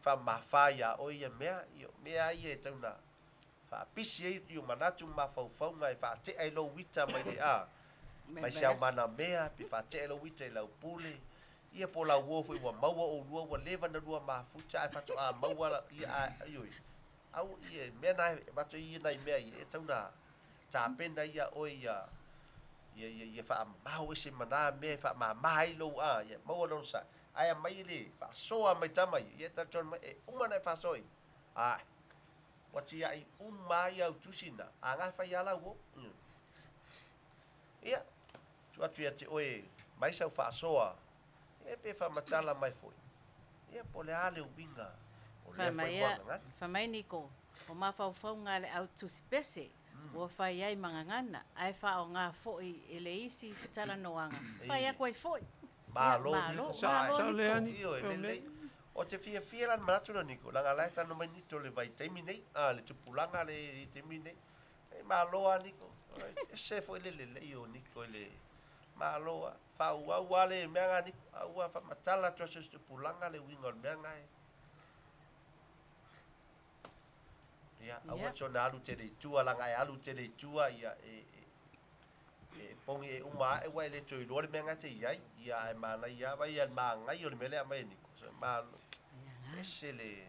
faamamafa ia oe ia mea, ia o mea lava ia e tau na faapisi ai i ou manatu ma mafaufauga e faatea ai lou ita mai le a, mai se aumanamea pe faatea ai lou ita i lau pule, ia po o lau uo foi ua maua oulua ua leva na lua mafuta ae faatoa maua la, ia a, ioe, au, ia, mea na e avatu ai ia nai mea ia, e tau na tapena ia oe ia, ia, ia, ia faamamao ese ma na mea e faamama ai lou a, ia maua lona sa, ae aumai le faasoa mai tama ia, ia e talitonu mai, e uma ona e faasoa i, ae, Ua tiai uma ai au tusi na, a nga fai ala uo. Ia, tu atu ia te oe mai sau faasoa, ia pe faamatala mai foi. Ia, po o le a le uiga o lea foi muagagana. Fai mai Niko, o mafaufauga a le au tusi pese, ua fai ai ma gagana, ae faaaoga foi e le isi fetalanoaga, fai atu ai foi. Malo Niko. Malo Niko. Ioe, lelei. Ou te fiafia la i le manatu lea Niko, leaga la e talanoa mai Nito i le vaitaimi nei, a, le tupulaga le i le taimi nei. E malo lava Niko. E ese foi le lelei o Niko i le malo lava. Faaauau lava le mea lena Niko. Aua faamatala atu lava i so o se tupulaga le uiga o le mea lena e. Ia, aua te soona alu tele i tua, leaga e alu tele i tua, ia, e, e, e pogi e uma ae ua e le toe iloa le mea lena e te i ai. Ia, ae manaia lava ia le magaia o le mea lea e aumai e Niko. So, malo, ese le,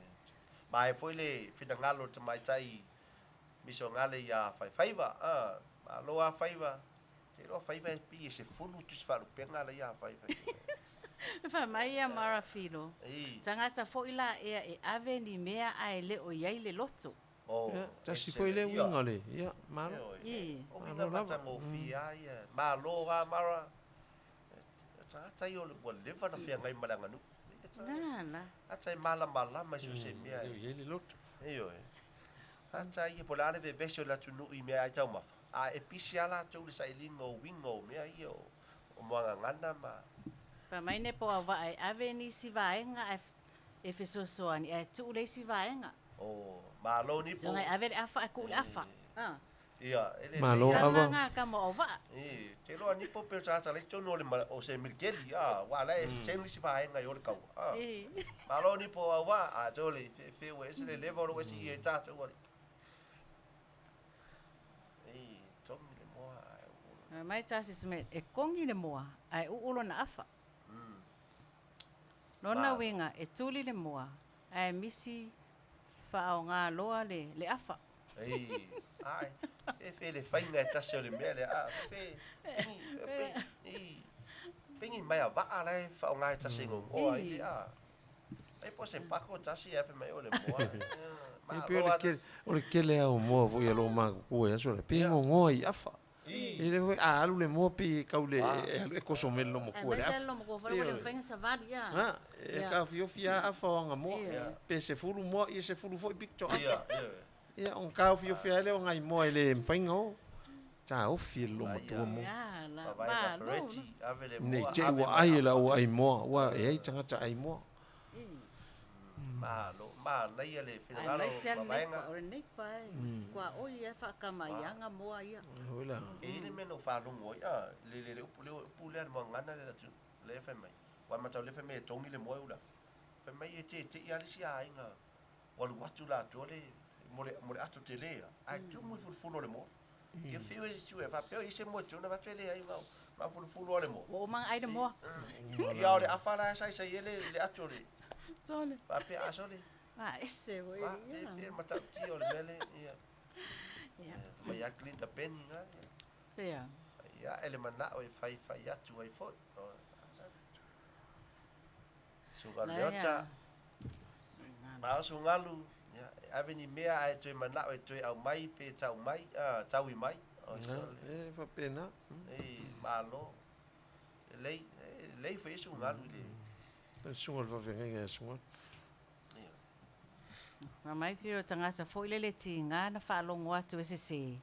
ma e foi le finagalo o le tamaitai misionale iā Faifaiva. A, malo lava Faiva. Te iloa Faiva e pei e 10 tusi faalupega la ia Faiva. Fai mai ia Mara Filo, tagata foi la ea e ave ni mea ae le o i ai le loto. Oh, Ia, tasi foi lea uiga o le, ia, malo. O uiga matagofie lava ia. Malo lava Mara. O tagata ia ua leva ona feagai ma le aganuu. Ata e malamalama i so o se mea. E le o i ai le loto. Ioe. Ata ia po o le a le vevesi o le atunuu i meaai taumafa, a e pisi lava latou i le sailiga o uiga o mea ia o moagagana ma. Fai mai nei po o vaa e ave nisi vaega ae e fesoasoani ae tuu le isi vaega. Oh, malo ni po. Soga e ave le afa ae tuu le afa. Ah. Ia, e le Malo ava. Nga ka mo au vaa. E, te iloa ni po pe o tagata la i totonu o le o se militeli, ah, aua la e send le isi vaega i o le kaua. Ah. Malo ni po au vaa, a tole, fe fe ua ese le level o ese i e tatou ali. E, togi le moa ae uu lona. Fai mai Tasi Smith, e kongi le moa ae uu lona afa. Lona uiga, e tuli le moa ae misi faaaoga loa le le afa. Ei, ae, fefe le faiga e tasi o le mea lea, a, fefe, pengi, ei, pengi mai a vaa la e faaaoga e tasi e gogoa ai le, a. Ai po o se pako tasi ae fai mai o le moa. E pei o le kele, o le kele lava o moa foi a loo matutua i aso la, pei e gogoa i afa. E le foi a alu le moa pei e tau le e alu e koso mai le lomotua i le afa. Aemaise le lomotua foi ua le mafai ona savali a. Ha, e taofiofi lava afa o aga moa. Pe 10 moa, ia 10 foi pito afa. Ia ona taofiofi lava lea o nai moa e le mafai ona o. Taofi e le lomotua moa. Nei te i ua ai e le au ai moa, aua e ai tagata ai moa. Malo, manaia le finagalo Aemaise o lava Mavaega. o le neipa e tuaoi e faakamaiaga moa ia. Oi la. E i ai le mea na ou faalogo ai, a, le, le, le upu lea, upu lea a le moagana le atu, lea e fai mai. Aua e matau lea fai mai e togi le moa e ula. Fai mai e tete'i lava le isi aiga, ua alu atu latou le, mo le, mo le ato tele lava, ae tumu i fulufulu o le moa. Ia fiu e sue, faapea o i ai se moa e tuna, avatu e leai, ma, ma fulufulu lava o le moa. Ua uma ona ai le moa. Ia o le afa la e saisai ai le, le ato o le, Sole. faapea a sole. Ma ese foi. Ma, fe, fe, matautia o le mea lea, ia. Ia. Mai ia Glinda Penny na, ia. Fea. Fai ae le manao e faifai atu ai foi. Suka Leota. Ma o Sugalu, ia, e ave ni mea ae toe manao e toe aumai pe tau mai, taui mai. O, E faapena. E, malo. Lelei, lelei foi e Sugalu i le. Le susuga o le faafeagaiga ia Sugalu. Ia. Fai mai pei o le tagata foi lele tiga na faalogo atu e sese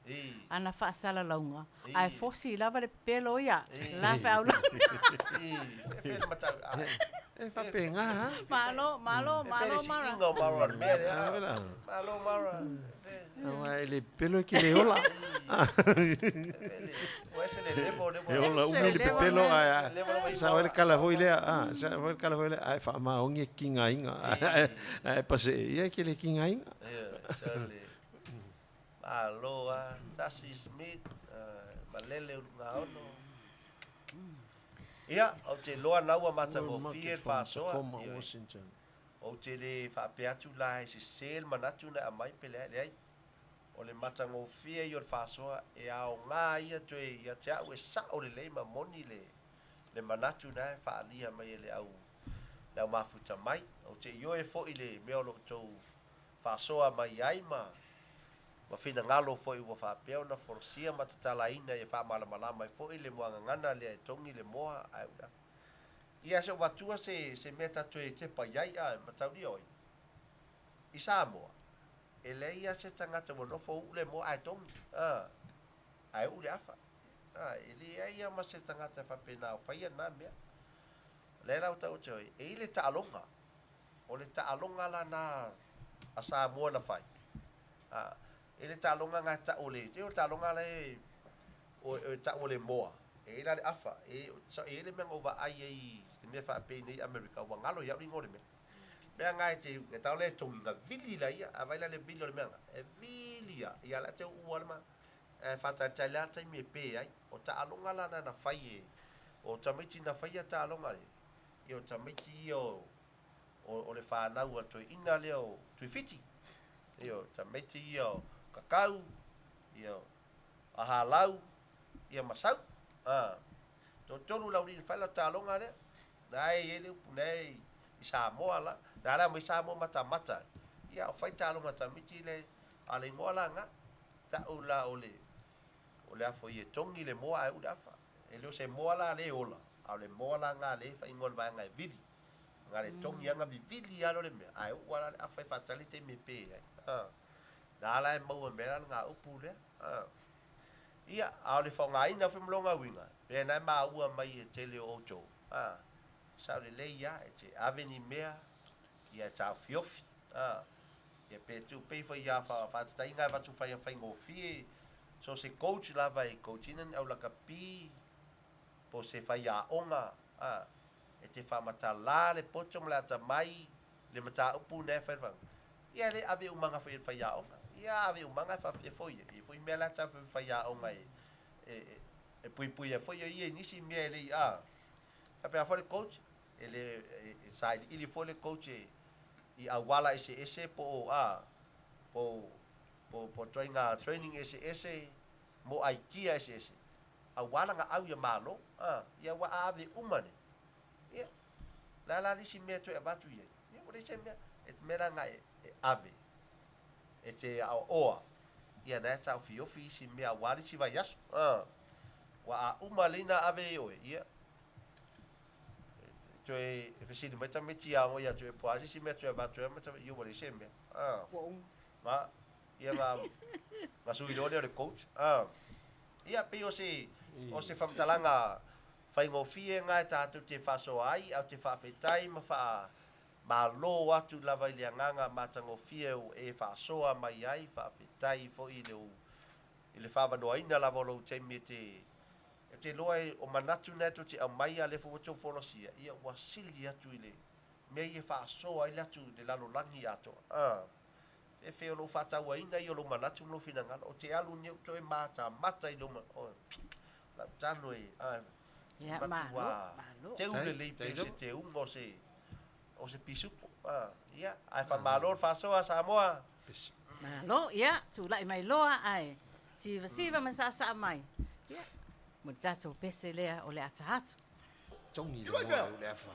ana faasalalauga ae fosi lava le pepelo ia la feau la. E faapena ha. Malo, malo, malo Mara. Malo Mara. Aua e le pepelo e ke le ola. E ola umi le pepelo ae sao ai le kala foi lea, sao foi le kala foi lea ae faamaoni e kigaina ae pasee ia e ke le kigaina. Malo a Tasi Smith, Malele Ulugaono. Ia, ou te iloa na ua matagofie le faasoa. Ou te le faapea atu la e sese le manatu na aumai pe leai, leai. O le matagofie ia o le faasoa e aoga ia toe ia te au e sao lelei ma moni le le manatu na e faaalia mai e le au le au mafuta mai. Ou te ioe foi i le mea o lo outou faasoa mai ai ma ma finagalo foi ua faapea ona folasia ma tatalaina ia faamalamalama ai foi le muagagana lea e togi le moa ae ula. Ia se ou atua se se mea ta toe tepa i ai a mataulia oi. I Samoa, e leai a se tagata ua nofo uu le moa ae togi, a, ae uu le afa. A, e leai a ma se tagata faapena o faia na mea. O lea la ua tau atu ai, e i le taaloga. O le taaloga la na a Samoa na fai, a, e le taaloga na e tau o le, o le taaloga la e, o, e tau o le moa, e i la le afa, e, e i le mea na ou vaai ai i le mea faapei nei Amerika, ua galo iau le igoa o le mea. Mea nga e te, e tau le togi na vili la ia, a vai la le vili o le mea nga, e vili ia, ia la te ua le ma, e whātaitai la taimi e pē ai. O taaloga la na na fai e, o tamaiti na faia taaloga le, ia o tamaiti ia o, o, o le whānau a toeaina lea o Tuifiti. Ia o tamaiti ia o Kakau, ia o Ahalau, ia Masau. A, toatolu laulii na fai la taaloga lea. Na e i ai le upu na e i Samoa la. Na la mai Samoa matamata. Ia o fai taaloga tamaiti le, a le igoa la nga. Ta'u la o le o le afo ia togi le moa ae uu le afa. E le o se moa la le ola, a o le moa la nga le faigoa le vaega e vili. Nga le togi anga vivili a le mea, ae uu ala le afa e faatali taimi e pe ai. A. Na ala e maua mea la nga upu lea. A. Ia, a o le faaaogaina foi ma lona uiga, pe na e maua mai e tele o outou. A. Sao lelei ia, e te ave ni mea, ia e taofiofi. A. Ia pe tuu pei foi ia faatataiga e avatu fai faigofie so se coach lava e coach ina ni au lakapi po o se faiaoga a e te faamatala le poto ma le atamai le mataupu na e fai le ia le ave umaga foi e le faiaoga ia ave umaga e faafia foi e foi mea la ta faiaoga e e e puipui ai foi ia i nisi mea e le a faapea foi le coach e le e sailiili foi le coach e i auala eseese po o a po po po ituaiga training eseese mo aikia eseese aua lana au ia malo a ia ua ave uma nei ia la la le isi mea toe avatu i ai ia ua leai se mea e mea la na e, e ave e te aoaoa ia na e taofiofi isi mea aua le isi vaiaso a ua a uma lei na ave e oe ia toe fesili mai tamaiti ia ngo ia toe po a se isi mea toe avatu ai ma tama ia ua leai se mea a ma ia ma ma sui loa lea o le coach a ia pei o se o se faamatalaga faigofie na e tatou te faasoa ai au te faafetai ma faa malo atu lava i le agaga matagofie o e faasoa mai ai faafetai foi i le i le faavanoaina lava o lou taimi e te E te iloa e o manatu na e tou te aumaia lea foi ua tou folasia, ia ua sili atu i le mea ia e faasoa ai le atu le lalolagi atoa. A, fefe o lou faatauaina ia o lou manatu ma lou finagalo, ou te alu nei ou toe matamata i lou manatu, oi, lau tano e, a, Ia, matua malo, malo. teu lelei pe se teuga o se, o se pisupo. A, ia, ae faamalo le faasoa Samoa. Malo, ia, tulai mai loa ae sivasiva ma saasaa mai. Ia, mo le tatou pese lea o le ata atu. Togi le moa ae uu le afa.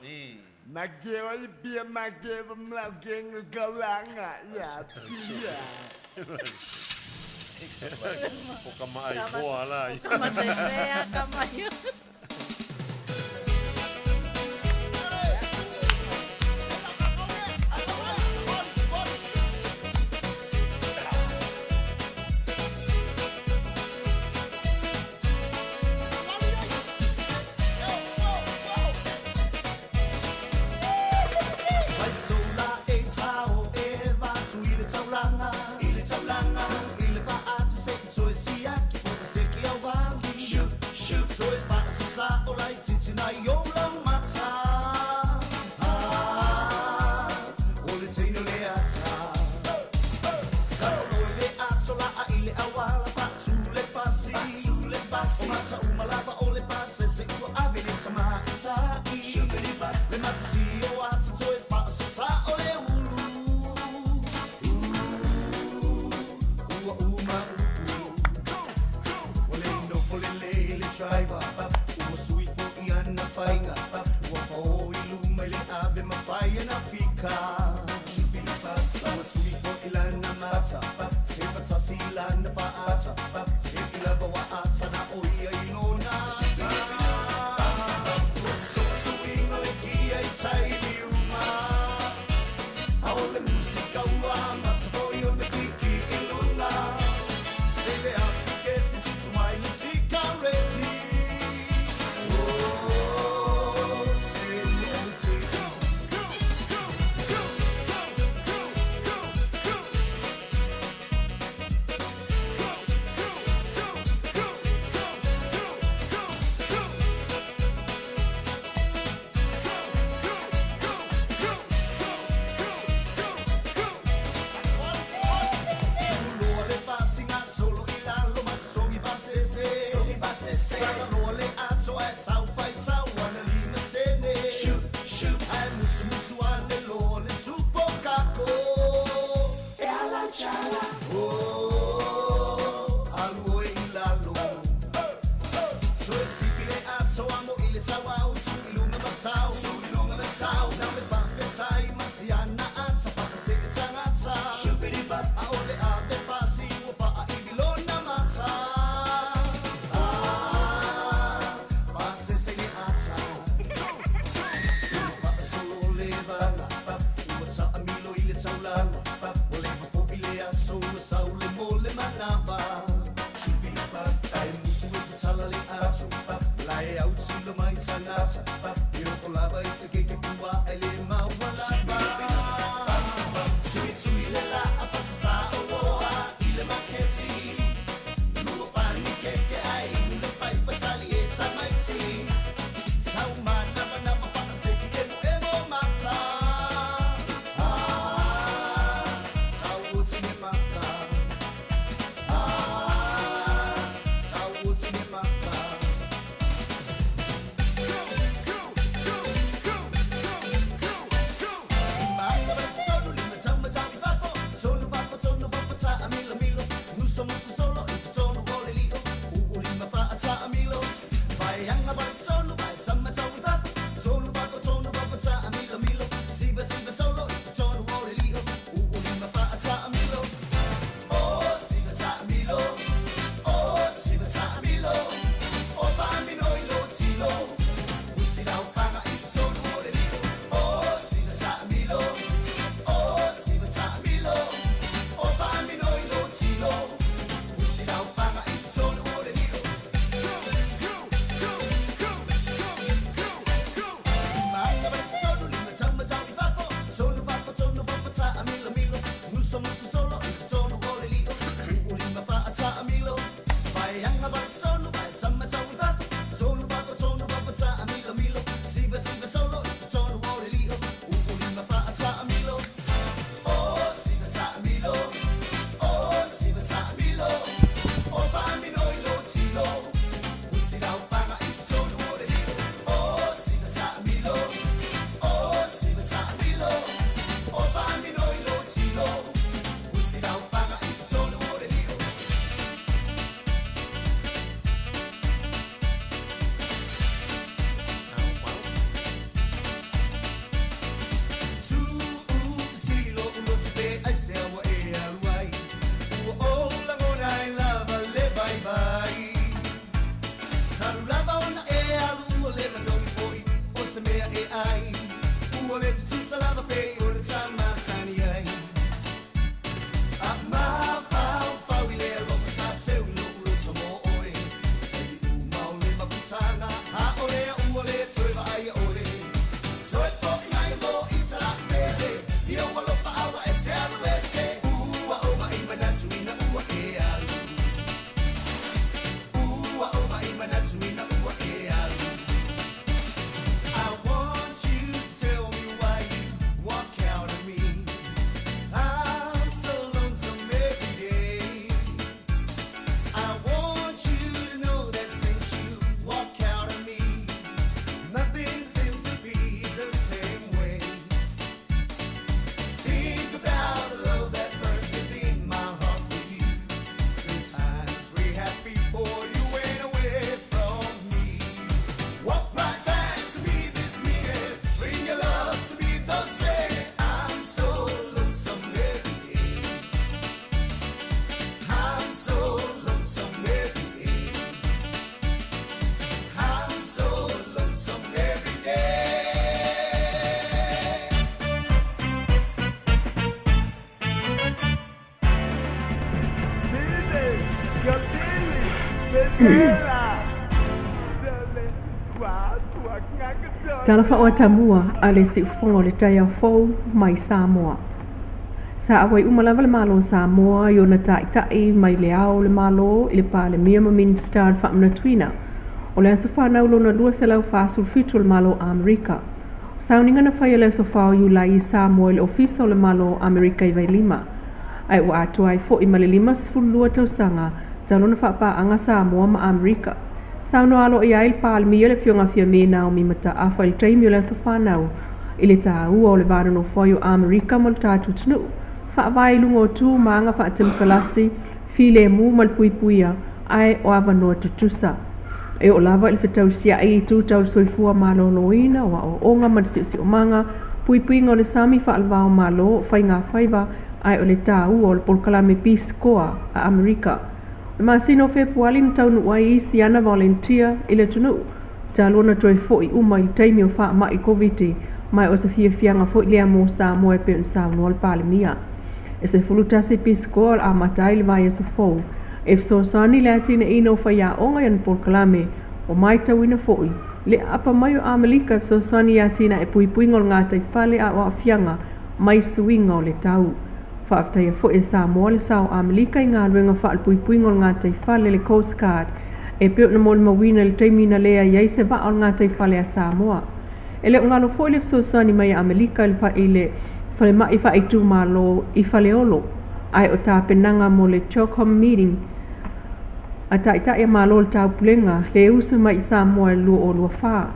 O ka maai moa la ia. Kama sesea, kama ia. musika. Ua tui foi lana mata, se fatasi lana faata, se i lava wa ata na o ia i lona. Ua suisuiga le kia i tai liuma, a o le musika ua amata foi ona kiki i luga. Se le afi ke se tutu mai le sikareti. Oh, se le oti. Go, go, go, go, go, go, go, go. Go, go, go, go, go, go, go, go. Go, go, go, go, go, go, go. Suloa le fasiga solo i lalo ma sogi basese. Sogi basese. Sagaloa le ato ae tau faitau ana lima sene. Shoot, shoot. Ae musumusu ane loa le supo kako. E ala chala. Oh, alu oe i lalo. So e sipi le ato amo i le tau au tu i lunga masau. Tu i lunga masau. Na le whawhetai masiana ata whakase e tangata. Shupiri bap. A o le ave pasi ua whaa i vilona mata. Ah, pasese le ata. Whaasolo le vanga. Ua taamilo i le taulaga. Ua le mafo'i le aso ua sau le mo le manava. Ae musu e tatala le aso. Lae au tilo mai tagata. E oko lava i se keke pua e le maua lava. Tui tui le la a pasasa o loa i le maketi. Lua pani keke ai inu le paipa tali e tamaiti. Tau manava nama whaaseki emo emo mata. Ah, tau oti me master. Ah, tau oti me master. Go, go, go, go, go, go, go. Solo lima tau matau i fafo. Solo fafo, tonu fafo, ta amilo milo. Muso muso solo, i totonu o le lio. Uu lima faa ta amilo. Vai anga vai solo, vai tama tau i fafo. Solo fafo, tonu fafo, ta amilo milo. Siva siva solo, i totonu o le lio. Uu lima faa ta amilo. Oh, siva ta amilo. Oh, siva ta amilo. Oh, pa amilo i lo tilo. Usi lau panga i totonu o le lio. Oh, siva ta amilo. Oh, siva ta amilo. Oh, pa amilo i lo tilo. Usi lau panga i totonu o le lio. Go, go, go, go, go, go, go. Manga vai solo lima tau matau i fafo. Solo fafo, tonu fafo, ta amilo milo. Muso muso solo i totonu o le lio. Uu lima faa ta amilo. Vai anga vai solo, vai tama tau i fafo. Solo fafo, tonu fafo, ta amilo milo. Siva siva solo i totonu o le lio. Uu lima faa ta amilo. Oh, siva ta amilo. Oh, siva ta amilo. Oh, pa amilo i lo tilo. Usi lau panga i totonu o le lio. Oh, siva ta amilo. Oh, siva ta amilo. Oh, pa amilo i lo tilo. Usi lau panga i totonu o le lio. Tu'u fesili lo'u loto pe aisea ua e alu ai. Ua ou lagona e lava le vaivai. Talu lava ona e alu ua le manogi foi o se mea e ai. Ua le tutusa lava pei o le tamasani ai. A mafaufau i le alofa sa seu i lo'u loto mo oe. Taimi uma o le mafutaga, a o lea ua le toe vaaia ole. Toe fo'i mai mo i talapele, ia ua alofa aua e te alu ese. Ua ou mai manatu ina ua e alu. Ua ou mai manatu ina ua e alu. I want you to tell me why you walk Tala faaoatamua a le Siufofoga o le Taeao Fou mai Samoa. Sa auai uma lava le Malo o Samoa i ona taitai mai le Ao o le Malo i le Palemia ma Minisita o le Faamanatuina o le aso fanau lona 247 o le Malo o Amerika. O sauniga na faia i le aso 4 o Iulai i Samoa i le Ofisa o le Malo o Amerika i Vailima, ae ua atoa ai foi ma le 52 tausaga talu ona faapaaga Samoa ma Amerika. Saunoa aloaia ai le Palemia le Afioga Fiame Naomi Mataafa i le taimi o le aso fanau i le taua o le va nonofo ai o Amerika ma le tatou atunuu, faavae i luga o tu ma aga faatemokarasi, filemu ma le puipuia, ae o avanoa tutusa. E oo lava i le fetausiai i itu tau le soifua maloloina, o aoaoga ma le siosiomaga, puipuiga o le sami faalevao-malo, faigafaiva, ae o le taua o le polokalame Peace Corps a Amerika. O le masina o Fepuali na taunuu ai isi ana volunteer i le atunuu, talu ona toe foi uma i le taimi o faamai Koviti, ma o se fiafiaga foi lea mo Samoa e pei ona saunoa le Palemia. E 11 Peace Corps o le a amata ai le vaiaso fou e fesoasoani i le atinaeina o faiaoga i ana polokalame. Ua matauina foi le aapa mai o Amelika e fesoasoani i atinae puipuiga o le gataifale a o aafiaga mai suiga o le tau. Faafetaia foi e Samoa le sao o Amelika i galuega faalepuipuiga o le gataifale le Coast Guard e pei ona molimauina i le taimi na leai ai se vaa o le gataifale a Samoa. E le o galo foi le fesoasoani mai a Amelika i le falemai faaitumalo i Faleolo, ae o tapenaga mo le CHOGM meeting a Taitai a Malo o le Taupulega le usu mai i Samoa i le 2024.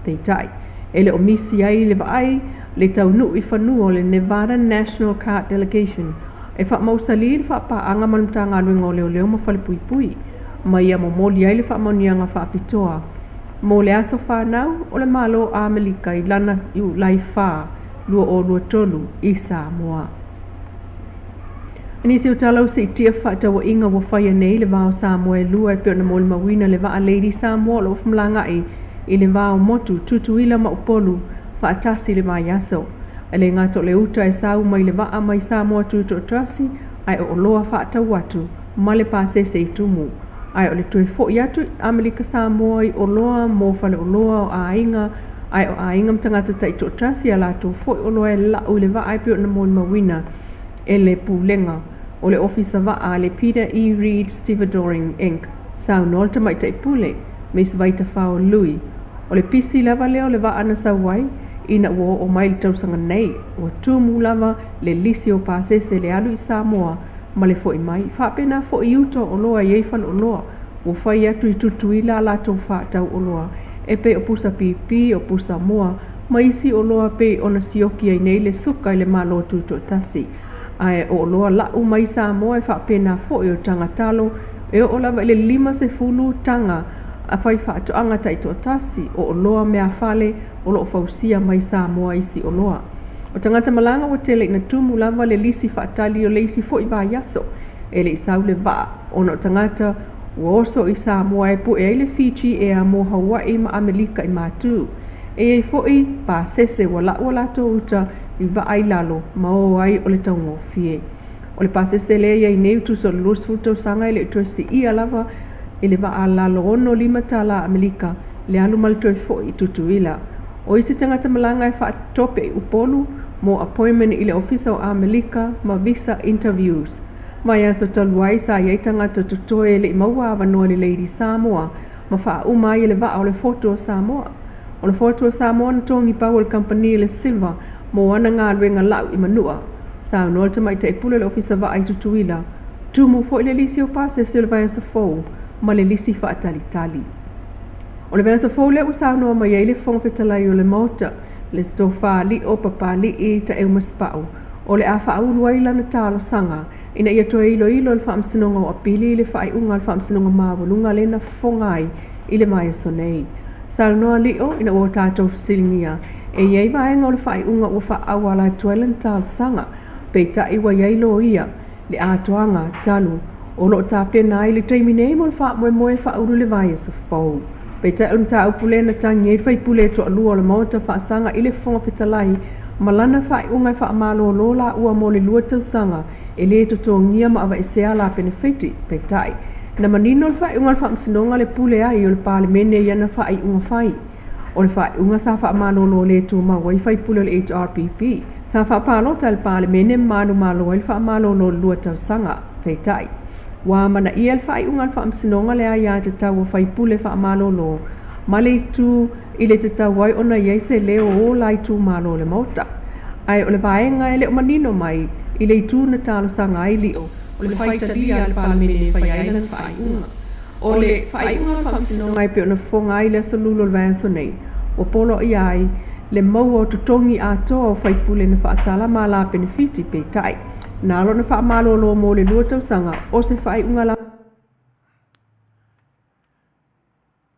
Peitai, e le o misi ai le vaai le taunuu i fanua o le Nevada National Guard Delegation e faamausali le faapaaga ma le Matagaluega o Leoleo ma Falepuipui, ma ia momoli ai le faamanuiaga faapitoa mo le aso fanau o le Malo o Amerika i lana Iulai 4, 2023 i Samoa. I nisi o tala ua siitia fefaatauaiga ua faia nei i le va o Samoa e lua e pei ona molimauina le vaa Lady Samoa o lo o femalagaai i le va o motu Tutuila ma Upolu faatasi i le vaiaso. E le gata o le uta e sau mai le vaa mai Samoa Tutoatasi ae o oloa faatau atu ma le pasese i tumu. Ae o le toe foi atu i Amerika Samoa i oloa mo faleoloa o aiga ae o aiga ma tagata taitoatasi a latou foi oloa e lau i le vaa e pei ona molimauina e le Pulega o le Ofisa Vaa a le Peter E. Reid Stevedoring Inc. Saunoa le Tamaitai Pule, Miss Vaitafao Lui, o le pisi lava lea o le vaa na sau ai ina ua oo mai le tausaga nei, ua tumu lava le lisi o pasese le alu i Samoa ma le foi mai. Faapena foi i uta o oloa e i ai faleoloa ua fai atu i Tutuila a latou faatau oloa e pei o pusa pipi, o pusa moa, ma isi oloa pei ona sioki ai nei le suka i le Malo Tutoatasi. Ae o oloa lau mai Samoa e faapena foi o taga talo e oo lava i le 50 taga a faifaatoaga taitoatasi o oloa meafale o loo fausia mai Samoa isi oloa. O tagata malaga ua tele ina tumu lava le lisi faatali o le isi foi vaiaso e le i sau le vaa ona o tagata ua oso i Samoa e pue ai le Fiji Air mo Hawaii ma Amelika i Matu. E i ai foi pasese ua lau a latou uta i vaa i lalo ma o ai o le taugofie. O le pasese lea e i ai nei ua tusa o le 20 tausaga e le i toe siia lava i le vaa lalo 65 tala Amelika le alu ma le toe foi i Tutuila. O isi tagata malaga e faatope i Upolu mo appointment i le Ofisa o Amelika ma visa interviews. Vaiaso talu ai sa i ai tagata totoe e le i maua avanoa i le Lady Samoa ma faauma ai e le vaa o le Fotu o Samoa. O le Fotu o Samoa na togi pau e le kamupani le Silver mo ana galuega lau i Manua. Saunoa le Tamaitai Pule o le Ofisa Vaa i Tutuila, tumu foi le lisi o pasese o le vaiaso fou ma le lisi faatalitali. O le vaiaso fou lea ua saunoa mai ai le Fofoga Fetalai o le Maota, le Tofa Lio Papalii Taeaumasepau, o le a faaulu ai lana talosaga ina ia toe iloilo e le Faamasinoga o Apili i le faaiuga a le Faamasinoga Maualuga lea na fofoga ai i le vaiaso nei. Saunoa Lio ina ua tatou fesiligia e i ai vaega o le faaiuga ua faaauala atu ai lana talosaga, peitai ua i ai loia le atoaga talu o lo o tapena ai le taimi nei mo le faamoemoe e faaulu i le vaiaso fou. Peitai o le mataupu lea na tagi ai faipule e toalua o le Maota faasaga i le Fofoga Fetalai ma lana faaiuga e faamalolo laua mo le 2 tausaga e lē totogia ma aveesea la penefiti. Peitai, Na manino le faaiuga a le Faamasinoga le pule ai o le Palemene i ana faaiuga fai. O le faaiuga sa faamalolo le tumau ai faipule o le HRPP, sa faapalota e le Palemene ma manumalo ai le faamalolo o le 2 tausaga. Peitai, ua amanaia le faaiuga a le Faamasinoga le aiatatau a faipule faamalolo ma le itu i le tatau ai ona i ai se leo o la itumalo o le Maota. Ae o le vaega e le o manino mai i le itu na talosaga ai Lio, o le faitalia a le Palemene e fai ai lana faaiuga. O le faaiuga a le Faamasinoga e pei ona fofoga ai le aso Lulu o le vaiaso nei, ua poloaia ai le maua o totogi atoa o faipule na faasala ma la penefiti, peitai, na ala ona faamalolo mo le 2 tausaga o se faaiuga la.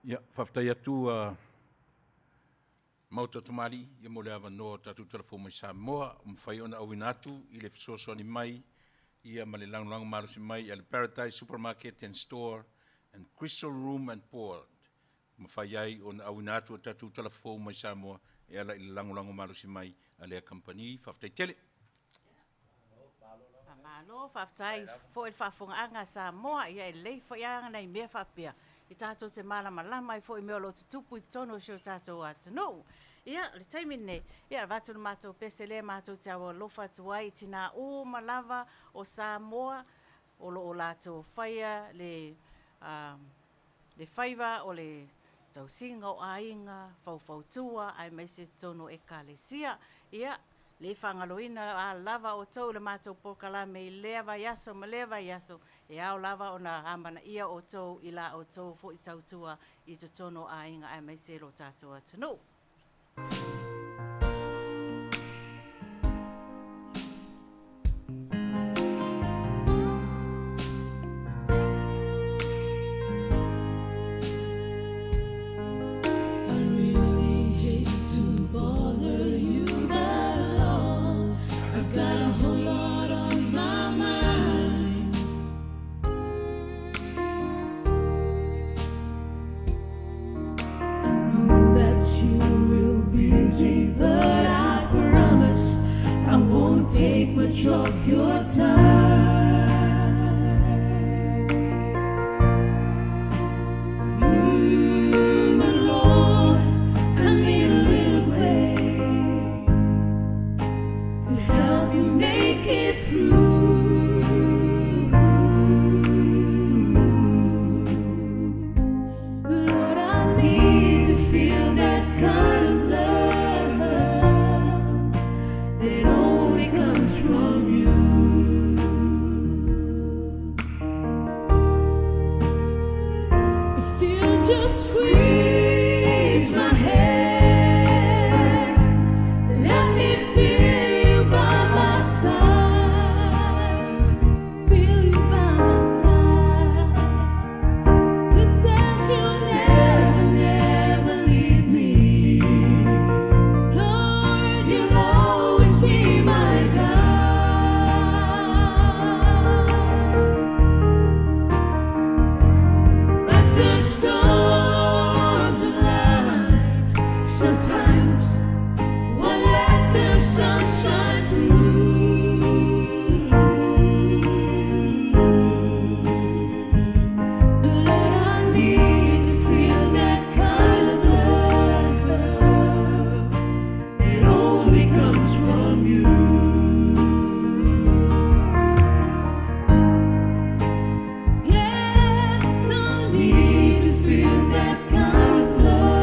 Ia, faafetai atu Maota Tamalii ia mo le avanoa o tatou talafou mai Samoa ua mafai ona auina atu i le fesoasoani mai ia ma le lagolago malosi mai a le Paradise Supermarket and Store and Crystal Room and Board mafai ai ona auina atu o tatou talafou mai Samoa e ala i le lagolago malosi mai a lea kamupani. Faafetai tele. Faamalo, faafetai foi le faafofogaaga a Samoa, ia e lelei foi lava nai mea faapea e tatou te malamalama ai foi i mea o lo o tutupu i totonu o si o tatou atunuu. Ia, o le taimi lenei, ia e avatu le matou pese lea matou te aualofa atu ai i tina uma lava o Samoa o lo o latou faia le le faiva o le tausiga o aiga, faufautua aemaise totonu o Ekalesia. Ia, le faagaloina lava outou i le matou polokalame i lea vaiaso ma lea vaiaso, e ao lava ona amanaia outou i la outou foi tautua i totonu o aiga aemaise lo tatou atunuu. I really hate to bother you, but Lord, I've got a whole lot on my mind. I know that you're real busy, but I promise I won't take much of your time. But Lord, I need a little grace to help me make it through. Lord, I need to feel that kind of love that only comes from you. If you just squeeze my hand, let me feel you by my side, feel you by my side. You said you'll never, never leave me. Lord, you'll always be my guide. But the storms of life sometimes won't let the sun shine through. Lord, I need to feel that kind of love that only comes from you. Yes, I need to feel that kind of love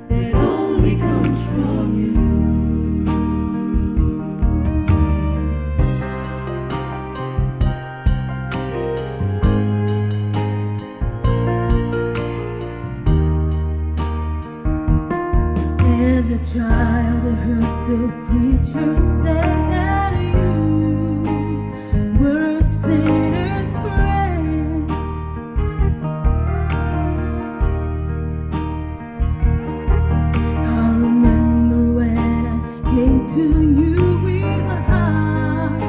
that only comes from you. As a child, I heard the preacher say that you were a sinner's friend. I remember when I came to you with a heart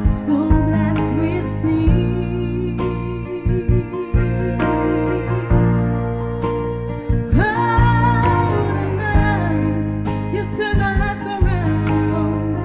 so black with sin. Oh, the night you've turned my life around.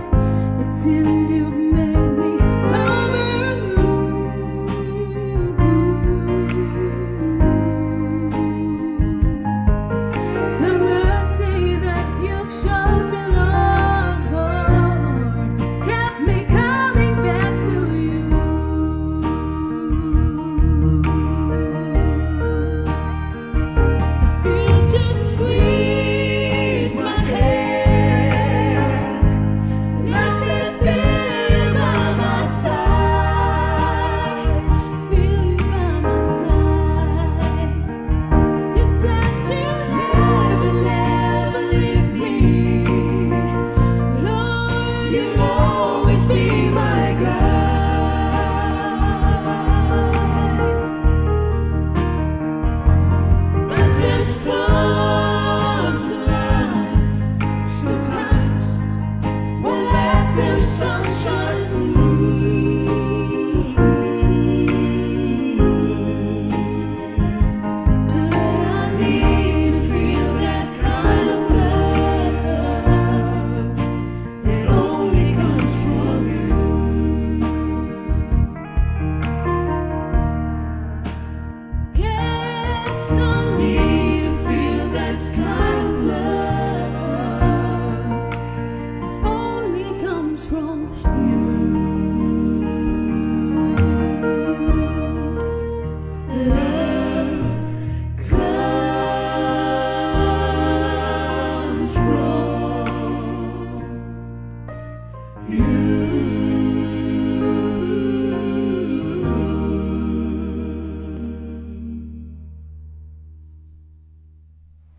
sunshine to me. But I need to feel that kind of love that only comes from you. Yes, I need to feel that kind of love that only comes from you. Love comes from you.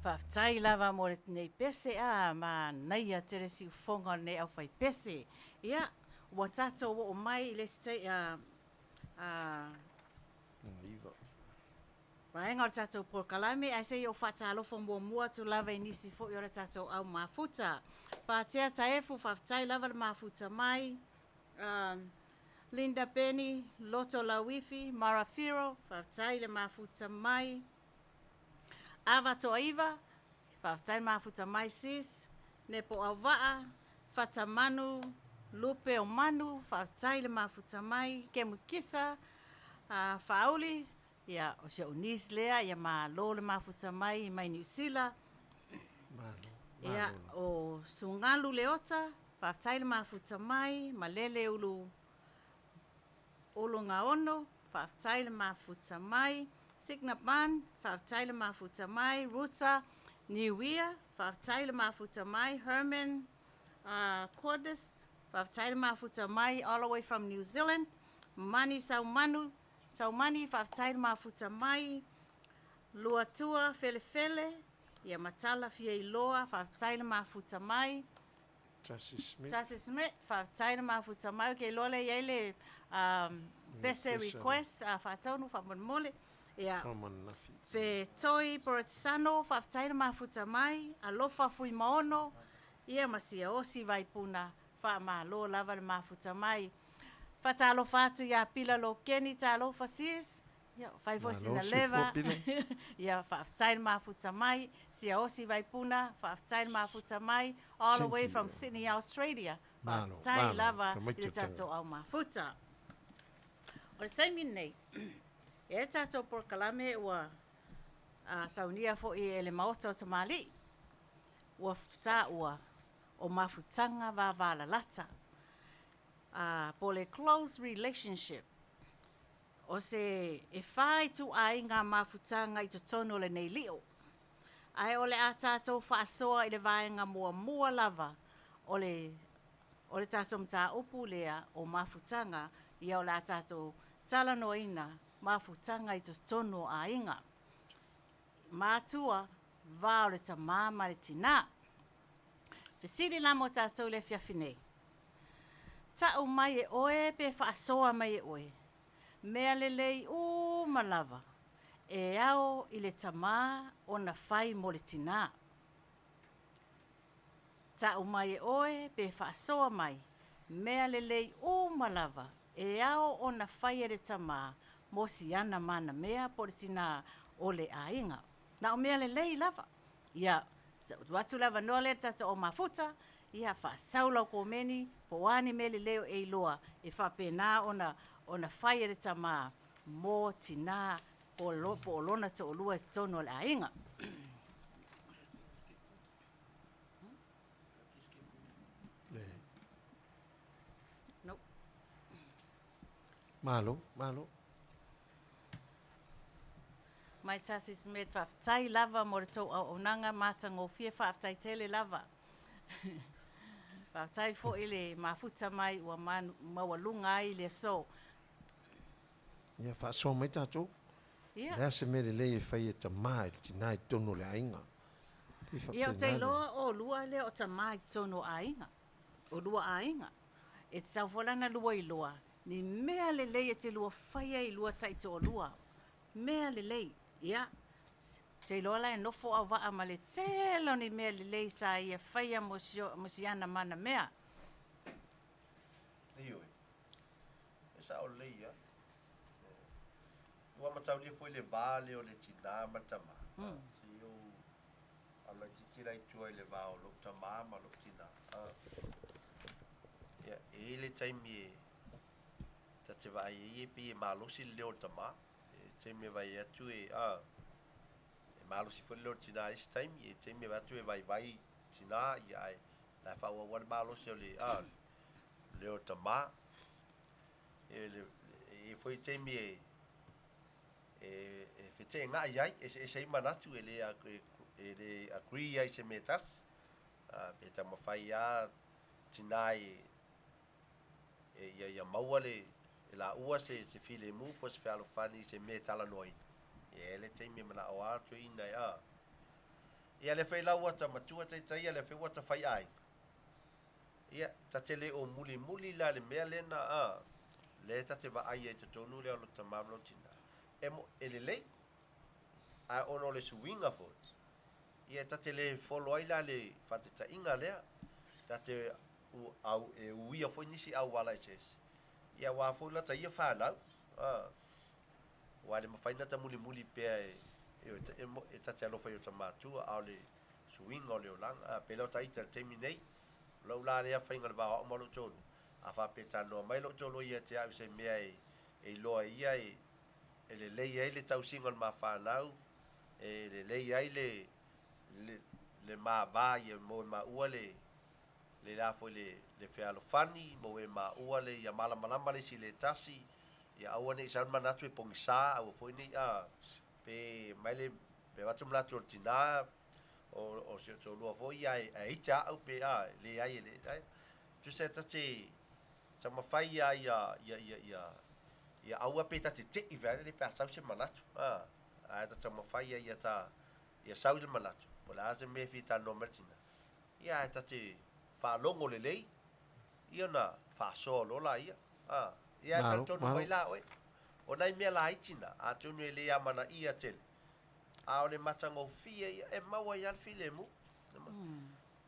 Faafetai lava mo lenei pese a manaia tele siufofoga o lenei aufai pese. Ia, ua tatou oo mai i le isi tai a a vaega o le tatou polokalame ae se i ou faatalofa muamua atu lava i nisi foi o le tatou au mafuta. Patea Taefu, faafetai lava le mafuta mai. Linda Penny, Loto Lauifi, Mara Firo, faafetai le mafuta mai. Ava Toaiva, faafetai le mafuta mai sis. Nepo Auvaa, Fata Manu, Lupe o Manu, faafetai le mafuta mai. Kemu Kisa, Faauli, ia o si ou niece lea, ia malo le mafuta mai mai Niu Sila. Ia o Sugalu Leota, faafetai le mafuta mai, Malele Ulu Ulugaono, faafetai le mafuta mai. Signa Ban, faafetai le mafuta mai. Ruta Niuia, faafetai le mafuta mai. Herman Cordes, faafetai le mafuta mai all the way from New Zealand. Mani Saumanu, Saumani, faafetai le mafuta mai. Luatua Felefele, ia Matala Fiailoa, faafetai le mafuta mai. Tasi Smith. Tasi Smith, faafetai le mafuta mai. Ou te iloa lea e i ai le pese request a faatonu faamolemole. Ia. Faamanafi. Fetoi Boritsano, faafetai le mafuta mai. Alofa Fuimaono, ia ma Siaosi Vaipuna, faamalo lava le mafuta mai. Faatalofa atu ia Pila Lokeni, talofa sis. Ia, fai foi Malo sina soifua leva. Pila. Ia, faafetai le mafuta mai. Siaosi Vaipuna, faafetai le mafuta mai. All the way Cindy, from Sydney, Australia. Malo, Faafetai malo. lava Ka i le maitutanga. tatou au mafuta. O le taimi lenei, e le tatou polokalame ua saunia foi e le Maota o Tamalii, ua taua o mafutaga vavalalata, po o le close relationship. O se e fa ituaiga mafutaga i totonu o lenei lio. Ae o le a tatou faasoa i le vaega muamua lava o le o le tatou mataupu lea o mafutaga, ia o le a tatou talanoaina mafutaga i totonu o aiga. Matua, va o le tamā ma le tinā. Fesili la mo tatou i le afiafi nei. Ta'u mai e oe pe faasoa mai e oe, mea lelei uma lava e ao i le tamā ona fai mo le tinā. Ta'u mai e oe pe faasoa mai, mea lelei uma lava e ao ona fai e le tamā mo siana manamea po o le tinā o le aiga. Na o mea lelei lava. Ia, tuu atu le avanoa lea i le tatou au mafuta, ia faasau lau komeni po o a ni mea lelei o e iloa e faapena ona ona fai e le tamā mo tinā po o lona toalua i totonu o le aiga. Nope. Malo, malo. Mai Tasi Smith, faafetai lava mo le tou auaunaga matagofie, faafetai tele lava. Faafetai foi le mafuta mai ua maualuga ai le aso. Ia faasoa mai tatou. Ia. O le a se mea lelei e fai e tamā i le tinā i totonu o le aiga? E Ia, ou te faapena le. iloa o lua lea o tamā i totonu o aiga, o lua aiga. E tatau foi la ona lua iloa ni mea lelei e te lua faia i lua taitoalua. Mea lelei. Ia, ou te iloa la e nofo auvaa ma le tele o ni mea lelei sa ia faia mo si ana mana mea. sao lelei lava. Ua mataulia foi le va lea o le tinā ma le tamā. Se i ou alu laitiiti la i tua i le va o lou tamā ma lou tinā. Ia, e i ai le taimi e ta te vaai ai e pei e malosi le leo o le tamā. E taimi e vaai atu e, a, e malosi foi le leo o le tinā i isi taimi, e taimi e vaai atu e vaivai tinā, ia ae la e faaauau lava le malosi o le, a, le leo o le tamā. E le, e i ai foi taimi e, e, e feteenai ai, eseese ai manatu, e le, e, e le agree ai i se mea e tasi. A, pe taumafai lava tinā e, e, ia, ia maua le, e laua se, se filemu po o se fealofani i se mea e talanoaina. Ia e le taimi e manao lava toeaina e, a. Ia lea foi la ua ta matua taitai, ia lea foi ua ta faiaiga. Ia, ta te le o mulimuli la i le mea lena, a, lea ta te vaai ai i totonu lea o lo tamā ma lo tinā. E mo, e lelei, ae ona o le suiga foi, ia ta te le follow ai la le faataitaiga lea, ta te u, au, e uia foi nisi auala eseese, ia aua foi la ta ia fanau, a, aua e le mafai ona ta mulimuli pea e, e, e, e ta te alofa i o ta matua, a o le suiga o le olaga, a, pei la o ta ita i le taimi nei, O lou la lea faiga i le vao au ma lou toalua, a faapea e talanoa mai lou toalua ia te au i se mea e iloa e ia e lelei ai le tausiga o le ma fanau, e lelei ai le le ma va ia mo e maua le le la foi le le fealofani, mo e maua le ia malamalama le isi i le tasi, ia aua ne i sau le manatu e pogisa, aua foi ne i a pe mai le pe avatu manatu o le tina o, o si o toalua foi ia e, e ita au pe a, leai e le, ai. Tusa e ta te taumafai ia, ia, ia, ia, ia, ia aua pe ta te tei vea le pe a sau se manatu. A, ae ta taumafai ia, ia ta, ia sau le manatu. Po o le a se mea e fia talanoa mai le tina. Ia ae ta te faalogo lelei, ia ona faasoa loa laia. A, ia e talitonu mai la oe. O nai mea laiti na, atonu e le amanaia tele, A o le matagofie ia, e maua ai lava le filemu.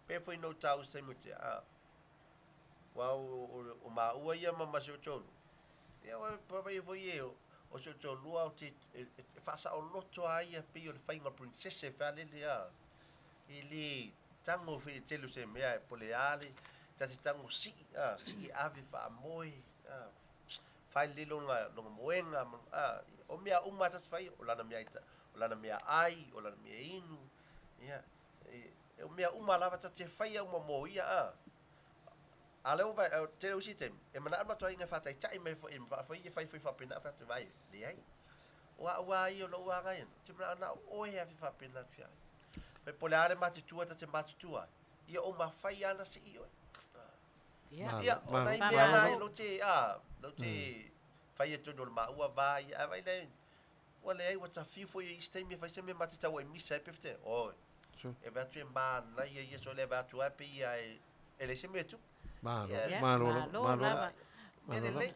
Pei foi na ou taua i se taimi ua tea, a, aua o maua ia ma si ou toalua, ia vaai foi e, o si ou toalua ou te, e faasaoloto lava ia pei o le faiga o le princess e faalele a, e le tago foi i le tele o se mea, po o le a le, ta te tago sii, a, sii ave faamoe, a. Fai lelei lona, lona moega, ma, a, o mea uma lava ta te fai, o lana mea, o lana meaai, o lana mea inu, ia, e, o mea uma lava ta te faia uma mo ia, a. A lea ua vaai, o le tele o isi taimi, e manao le matou aiga e faataitai mai foi, e fai e fai foi faapena, fai atu, vaai, leai. O au lava ia o lou agai atu, ou te manao na o oe lava e fia faapena atu ia au. Fai, po o le a le matutua ta te matutua ai, ia o mafai lava ona sii oe. Ia, Ia, o nai mea la e lou te, a, lou te fai e tonu o le maua va ia, ae vaai la, ua leai, ua ta fiu foi i isi taimi e fai se mea ma te tau ai misa ai pe fete, oi, e vaai atu e manaia ia so le vaai atu lava pei ia e, e leai se mea e tupu. Malo, Ia, malo lava, Malo malo lava. lava. Mea Malo lava. lelei.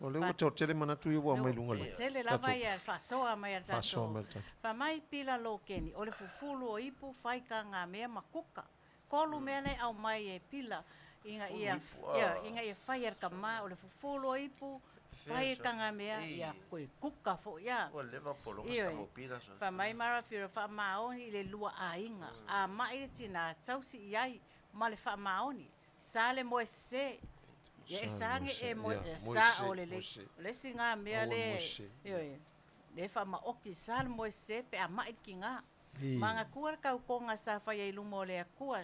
O lea ua tau tele manatu ia ua aumai luga le Ua tele lava ia faasoa mai a le Faasoa tatou. mai le tatou. Fai mai pila lokeni, o le fufulu o ipu, fai kagamea ma kuka. Kolu mea nei aumai e pila ina ia ia ina ia fai e le tama o le fufulu o ipu, fai e tagamea ia koe kuka foi a. Ioe, fai mai Marafiro faamaoni i le lua aiga, a mai le tina tausi i ai ma le faamaoni, sa le moe sese, ia e sa ge e moe sa o lelei. O le isi na mea le ioe, le faamaoki sa le moe sese pe a mai le tiga. Manatua le tautoga sa faia i luma o le Atua,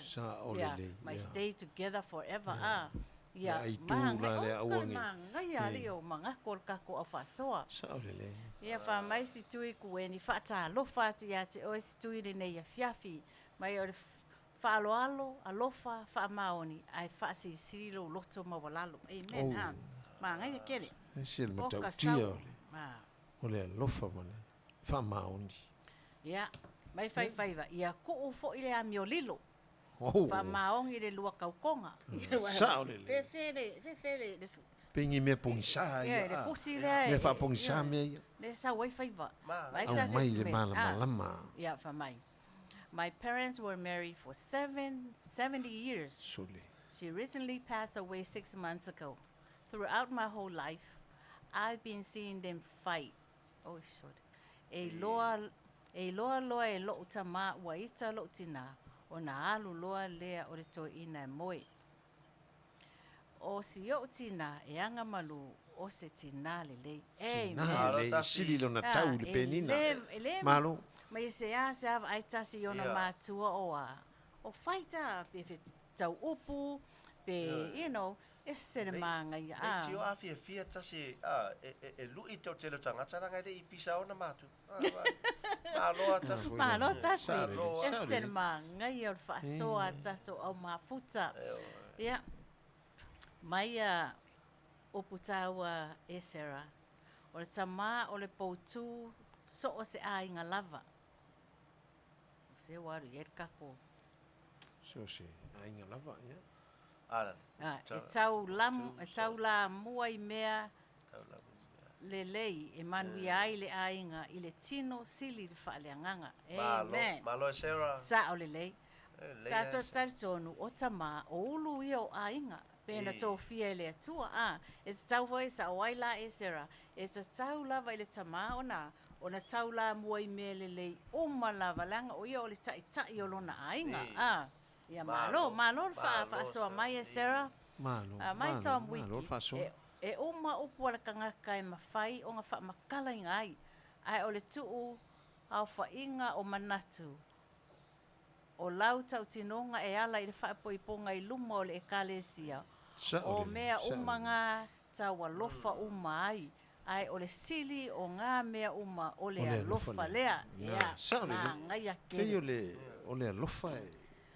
ia, mai stay together forever, a, ia, manaia, o le manaia alii o manatu o le tatou au faasoa. Ia, fai mai si tui Kueni, faatalofa atu ia te oe si tui i lenei afiafi, mai o le faaaloalo, alofa, faamaoni, ae faasilisili lou loto maualalo. Amen, a, manaia tele. Ese le O ka matautia sau. o le, o le alofa ma le faamaoni. Ia, mai faifaiva, ia tuu foi le amiolilo, faamaoni i le lua tautoga. Sao lelei. Fefe le, fefe le, le, Pei ni mea pogisa ia, ia, le a. kusi lea Mea e, faapogisa ia, mea ia. le sau ai faiva. Vai ta se Aumai le isi mea. malamalama. Ah, ia, fai mai. My parents were married for 70 years. Sole. She recently passed away 6 months ago. Throughout my whole life, I've been seeing them fight. Oi sorry. E iloa, e iloa loa e loʻu tamā ua ita loʻu tinā, ona alu loa lea o le toeaina e moe. O si oʻu tinā e aga malū, o se tinā lelei. Tinā Amen. lelei, e sili lona tau i le penina. E le, e le, Malo. ma i se a se a vaai tasi i ona matua o a, o fight a, pe fe tau upu, pe, you know, ese le māngaia. Nei tio a fiafia tasi a, e, e, e lui tau tele o tagata leaga e le i pisa ona matua. Malo a tasi. Malo tasi. Malo a. Ese le māngaia o le faasoa a tatou au mafuta. Ia, mai ia upu taua e Sarah, o le tamā o le poutū so o se aiga lava. Fea ua alu i ai le kako. So se aiga lava, ia. Ah, e tau lam, e tau lamua i mea lelei e manuia ai le aiga i le tino sili i le faaleagaga. Amen. Malo e Sarah. Sa'o lelei. Tatou talitonu o tamā, o ulu ia o aiga, pe na tofia e le Atua, a, e tatau foi e sa'o ai la e Sarah, e tatau lava i le tamā ona, ona tau lamua i mea lelei uma lava, leaga o ia o le ta'ita'i o lona aiga, a. Ia malo, malo le faasoa mai e Sarah. Malo, Mai malo, Tom malo Wiki, le faasoa. E, e uma upu a le tagata e mafai ona faamatalaina ai, ae o le tuu aofaiga o manatu o lau tautinoga e ala i le faapoipoga i luma o le ekalesia. Sa'o O lelei, mea sa'o uma lelei. ga taualofa uma ai, ae o le sili o gā mea uma o le O le alofa alofa lea. lea. Na, Ia, sa'o lelei. magaia Pei tele. o le alofa e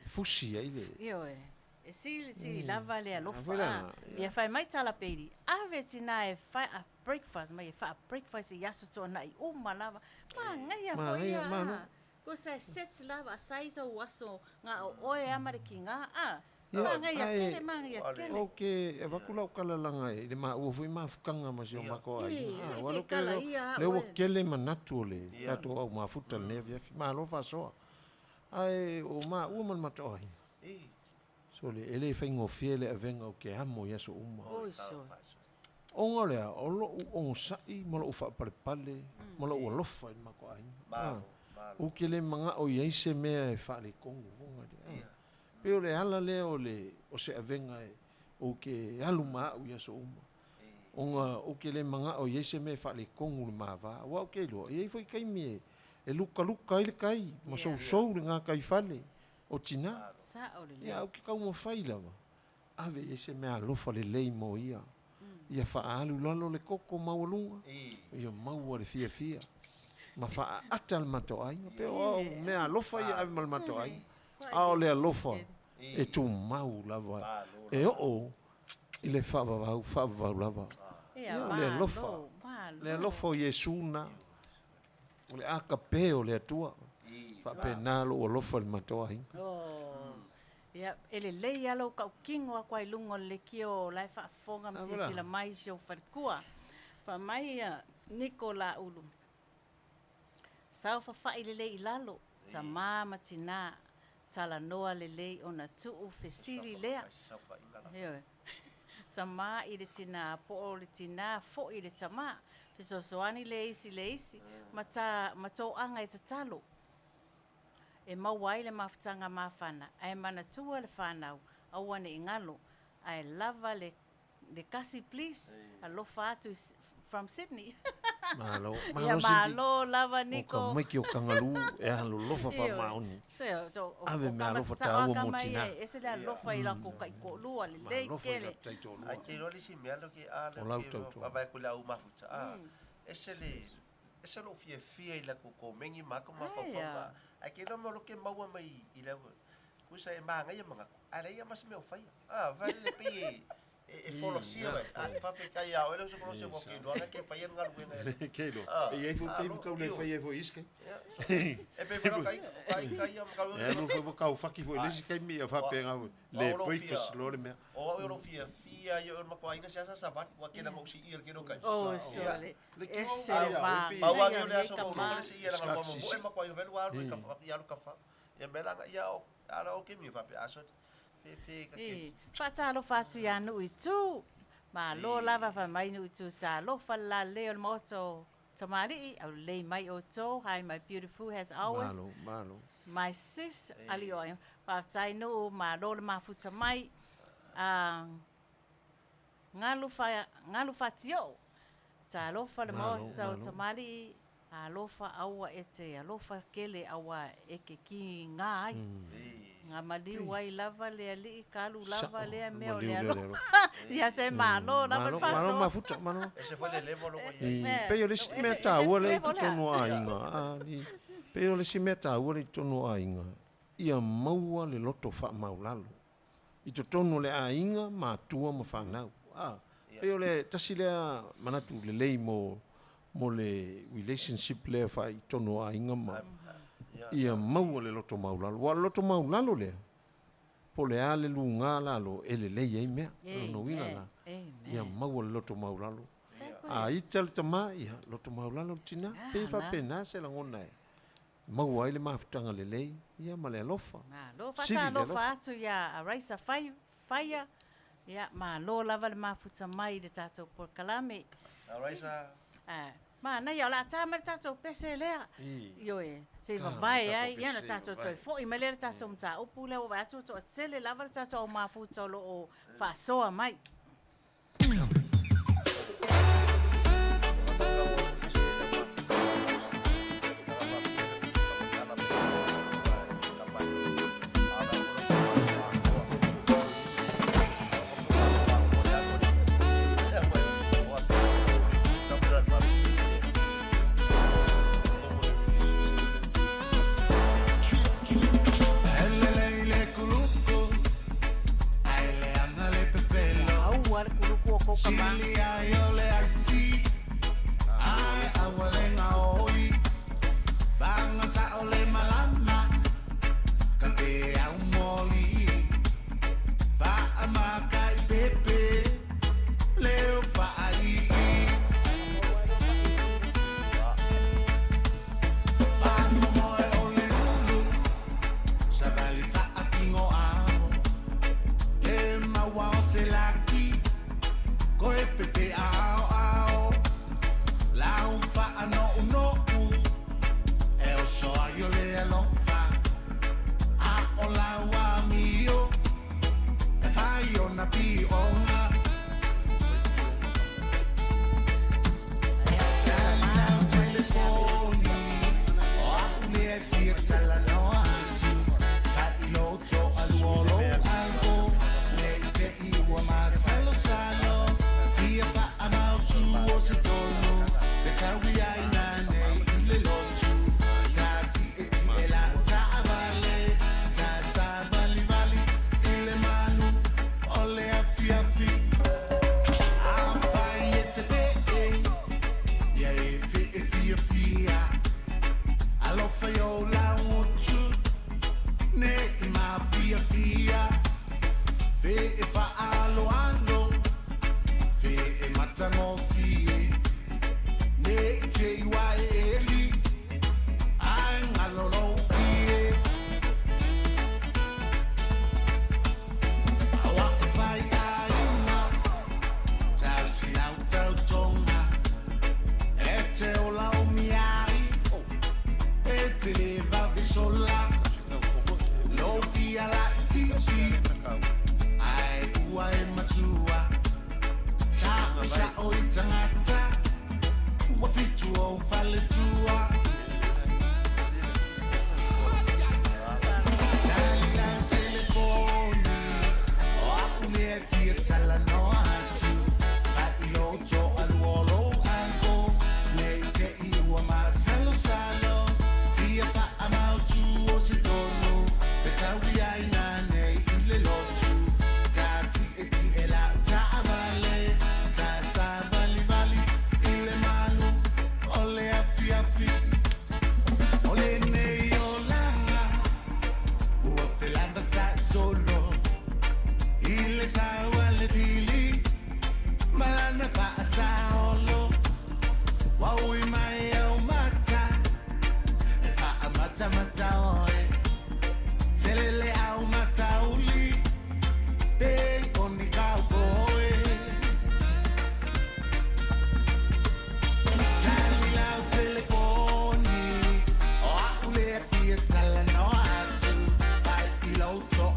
fusi ai le. Ioe, e sili sili lava le alofa Foi a. la, Ia fai mai tala peili, ave tinā e faa breakfast mai e faa breakfast i aso tuanai uma lava. Magaia foi Magaia, ia. malo. Ko sa set lava a size o aso ngā o oe ama le ki ngā a. Ia, Magaia ae- kele, magaia kele. O ke avaku lau kalalaga i le maua foi mafukaga ma si o makou aiga. Ī, Ah, se- ua se lo ke kala leo- ia, lea ua oe. kele manatu o le tatou au mafuta lenei afiafi. Malo faasoa. Ae o maua ma le matou aiga. So le e lē faigofie le avega o ke amo i aso uma. Oi so. Ona o lea, o loʻu ogosaʻi ma loʻu faapalepale ma loʻu alofa i le makou aiga. Malo, Ah, ou ke lē magaʻo i ai se mea e faaletonu oga lea. Ah. Pe o le ala lea o le o se avega e ou ke alu ma aʻu i aso uma. Ona ou ke lē magaʻo i ai se mea e faaletonu le mavā. Auā ou ke iloa, e iai foi taimi e e lukaluka ai le kai ma sousou le gataifale o tinā. Sa'o lelei. Ia, ou ke taumafai lava. Ave i ai se mea alofa lelei mo ia. Ia faaalu lalo le koko maualuga. Ia maua le fiafia. Ma faaata le matou aiga. Pe o au mea alofa ia ave ma le matou aiga. A o le alofa e tumau lava. E oo i le faavavau, faavavau lava. Ia, Ia, o le alofa. malo, malo. Le alofa o Iesu na. O le agape o le Atua. Faapena lou alofa i le matou aiga. Oh. Ia, e lelei lava lou tautino atu ai i luga o le leitio o la e faafofoga ma Ah, voilà. silasila mai si ou falekua. Fai mai ia Niko Laulu. Saofafaʻi lelei i lalo, tamā ma tinā, talanoa lelei ona tuu fesili lea. Ioe. Tamā i le tinā, po o le tinā foʻi i le tamā. Fesoasoani le isi le isi, ma tā, ma toaga e tatalo. E maua ai le mafutaga mafana, ae manatua le fanau, aua neʻi galo, ae lava le, le kasi please, alofa atu from Sydney. Malo, Ia malo Cindy. malo lava O ka Niko. maiki o Kangalū e alolofa Ioe. faamaoni. Se, o, o, Ave o mea kama alofa sa'o tāua a mo kama tinā. ia, ese le alofa i lako kaikoʻolua lelei Alofa i kele. la taitoalua. Ai te iloa le isi mea lea ke a O lau lea ke tautua. vaavaai atu i le au mafuta a. Ese le ese lou fiafia i lakou komeni ma aku mafaufauga. Ae ke iloa mea o lo ke maua mai i le kusa e magaia manatu. Ae leai ia ma se mea o faia. A fai le pei e e e folasia mai. A faafetai ia oe le uso kolosi ua ke iloa ke faia le galuega e. Ke iloa. Ah, E iai foi ah, taimi lo- kau le io. faia ai foi i isi kai. Ia, so, e pei foi lau kai kai kai ia ma kau. E alu foi ua kaufaki foi i le isi taimi ia faapega foi. Le breakfast loa le mea. O au o lou fiafia ia o le makuaiga se asa savali ua kena ngou siia le keno kai. Oh, sole. Le ki Ese au le ai au, ma. e Pau Ia agi o le nei aso ka mo ma. le siia langa mo mo e makuaiga velu alu i Mm. ka ia alu ka fa. Ia mea langa ia o ala o ke mi fa pe aso. Fe fe ka ke. I, faatalofa atu iā nuu i tū. Malo lava fai mai nu'u itu talofa le lalelei o le maota o Tamalii, aulelei mai outou, hi my beautiful as always. Malo, malo. My sis, alii o aiga. Faafetai nu'u, malo le mafuta mai. Ah, galu fa, galu fatioo. Talofa le maota o Tamalii, alofa aua e te alofa kele aua e ke kiga ai. Ga maliu ai lava le alii ka alu lava lea mea o le alofa. Ia se malo lava le faasoa. Malo mafuta, malo. Ese foi le level o lo o i ai. Pei o le isi mea taua lea i totonu o aiga, pei o le isi mea taua lea i totonu o aiga, ia maua le loto faamaulalo i totonu o le aiga, matua ma fanau. A, pei o le tasi lea manatu lelei mo mo le relationship lea fai i totonu o aiga ma ia maua le loto maulalo. Aua o le loto maulalo lea, po o le a le luga lalo e lelei ai mea. O lona uiga la, ia maua le loto maulalo. A ita le tama, ia loto maulalo le tina. Pei e faapena se lagona e maua ai le mafutaga lelei ia ma le alofa. Malo, faatalofa atu ia Raisa Faia, ia malo lava le mafuta mai i le tatou polokalame. Raisa. Manaia, o le a ta mai le tatou pese lea. Ioe, se i vavae ai, ia ona tatou toe foi mai lea i le tatou mataupu lea ua vaai atu ua toatele lava le tatou au mafuta o lo o faasoa mai. Aua le kuluku o kou kama.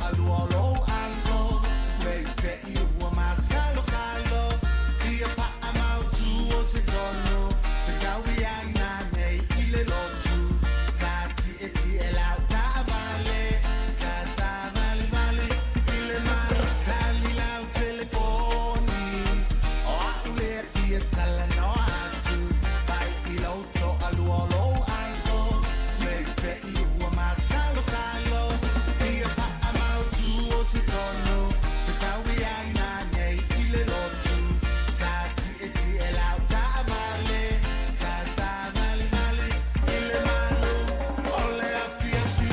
toalua o lou ago Ne i te i ua masalosalo Fia faamautu o se tonu Fetaui ai nanei i le lotu Tatietie lau taavale Tasavalivali i le malu Tali lau telefoni O a'u lea fia talanoa atu Fai i lou toalua o lou ago Ne i te i ua masalosalo Fia faamautu o se tonu Fetaui ai nanei i le lotu Tatietie lau taavale Tasavalivali i le malu O le afiafi.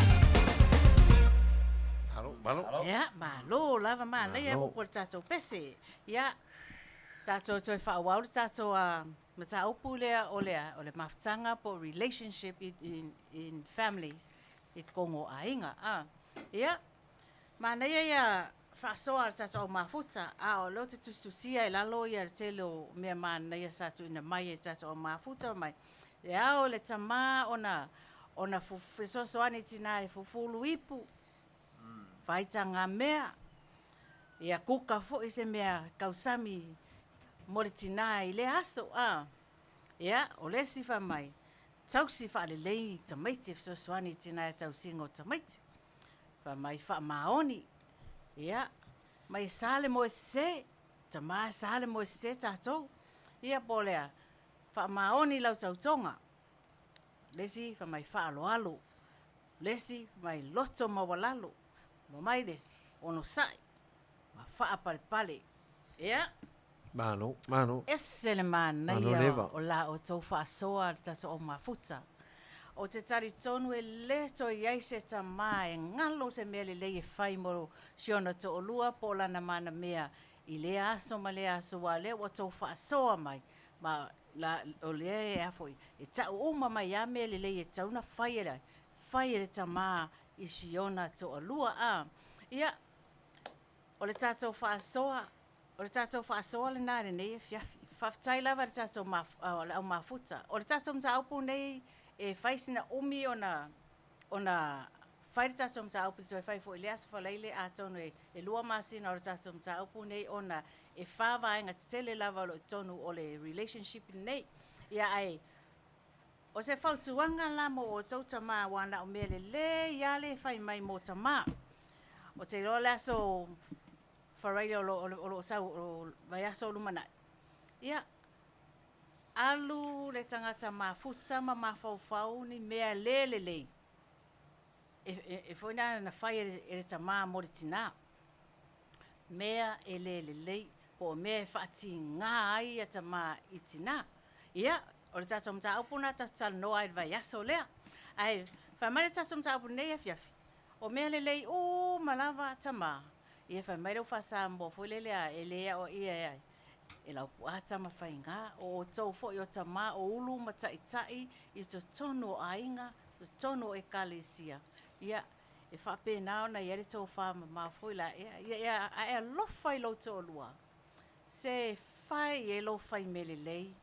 Malo, malo. Ia, malo lava manaia Malo. upu o le tatou pese. Ia, tatou toe faaauau le tatou mataupu lea o le, o le mafutaga po o relationship in families i totonu o aiga. A. Ia, manaia ia faasoa a le tatou au mafuta, a o lea ou te tusitusia i lalo ia le tele o mea manaia sa tuuina mai e le tatou au mafuta mai. E ao i le tamā ona fesoasoani i tinā e fufulu ipu, faitagamea, ia kuka foi se mea tausami mo le tinā i lea aso. A. Ia, o le isi fai mai, tausi faalelei tamaiti e fesoasoani i tinā i le tausiga o tamaiti. Fai mai faamaoni. Ia, mai e sa le moe sese, tamā e sa le moe sese tatou. Ia po o lea, faamaoni lau tautoga. Le isi fai mai faaaloalo. Le isi fai mai loto maualalo. Ma mai le isi, onosai ma faapalepale. Ia. Malo, malo. Ese le Malo manaia leva. o la outou faasoa le tatou au mafuta. Ou te talitonu e lē toe i ai se tamā e galo se mea lelei e fai mo si ona toalua po o lana manamea i lea aso ma lea aso aua o lea ua outou faasoa mai ma la o lea e a foi e tau uma mai lava mea lelei e tatau ona fai e le fai e le tamā i si ona toalua a. Ia, o le tatou faasoa o le tatou faasoa lenā i lenei afiafi. Faafetai lava i le tatou le au mafuta. O le tatou mataupu nei e fai sina umi ona fai le tatou mataupu toe fai foi i le Aso Faraile atonu e 2 masina o le tatou mataupu nei ona e 4 vaega tetele lava o lo o i totonu o le relationship lenei. Ia ae o se fautuaga la mo outou tamā aua na o mea lelei lava le fai mai mo tamā. Ou te iloa o le Aso Faraile o lo o sau o vaiaso o lumanai. Ia, alu le tagata mafuta ma mafaufau ni mea le lelei e foi na fai e le tamā mo le tinā. Mea e le lelei po o mea e faatigā ai ia tamā i tinā. Ia, o le tatou mataupu lena tatou te talanoa ai i le vaiaso lea. Ae fai mai le tatou mataupu i lenei afiafi, o mea lelei uma lava tamā. Ia fai mai le uFaa-Samoa foi lele a e le aoaia e ai e Laupua Tamafaiga, o outou foi o tamā o ulu ma taitai i totonu o aiga, totonu o ekalesia. Ia, e faapena ona i ai le tofamamao foi la, ia, ia, a e alofa i lou toalua, se fai i ai lou fai mea lelei,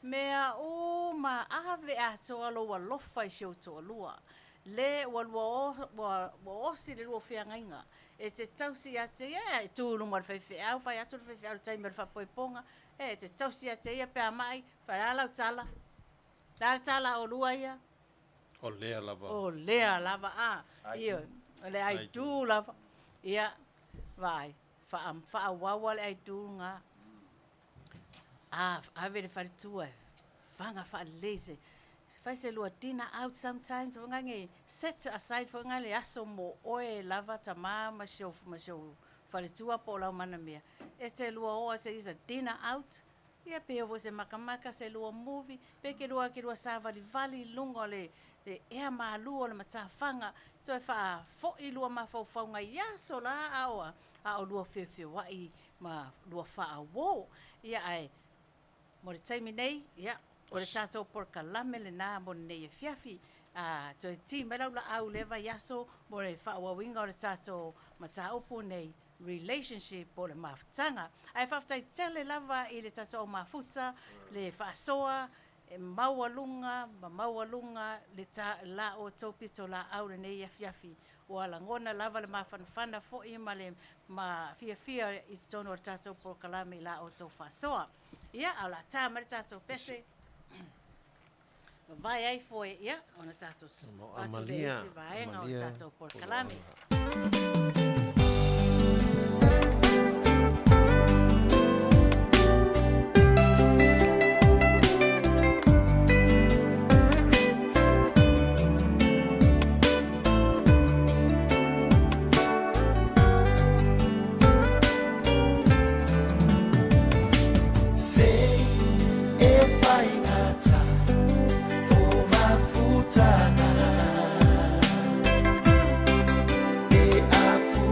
mea uma ave atoa lou alofa i si ou toalua. Le ua lua o, ua osi le lua feagaiga. E te tausi ia te ia, e tu i luma o le faifeau, fai atu le faifeau i le taimi o le faapoipoga, e te tausi ia te ia pe a mai, fai la lau tala. La le tala a oulua ia? O lea lava. O lea lava, a. Ia, o le I do lava. Ia, vaai, faaauau le I do lena. A, ave le faletua e faga faalelei se, fai se lua dinner out sometimes, foi nai set aside foi nai le aso mo oe lava tamā ma si ou faletua po o lau manamea. E te lua o se is a dinner out, ia pe o foi se makamaka, se lua movie, pe ke lua savalivali i luga o le ea malu o le matafaga, toe faafoi lua mafaufauga i aso la a o lua feofeoai ma lua faauo. Ia ae mo le taimi nei, ia, o le tatou polokalame lenā mo lenei afiafi. Toe ti mai lau laau i lea vaiaso mo le faaauauina o le tatou mataupu nei, relationship po o le mafutaga. Ae faafetai tele lava i le tatou au mafuta, le faasoa e maualuga ma maualuga le la outou pitolaau lenei afiafi. Ua lagona lava le mafanafana foi ma le ma fiafia i totonu o le tatou polokalame i la outou faasoa. Ia, a o le a ta mai le tatou pese, vavae ai foe, ia, ona tatou atu lea i isi vaega o le tatou polokalame. Se e faigata o mafutaga e afu.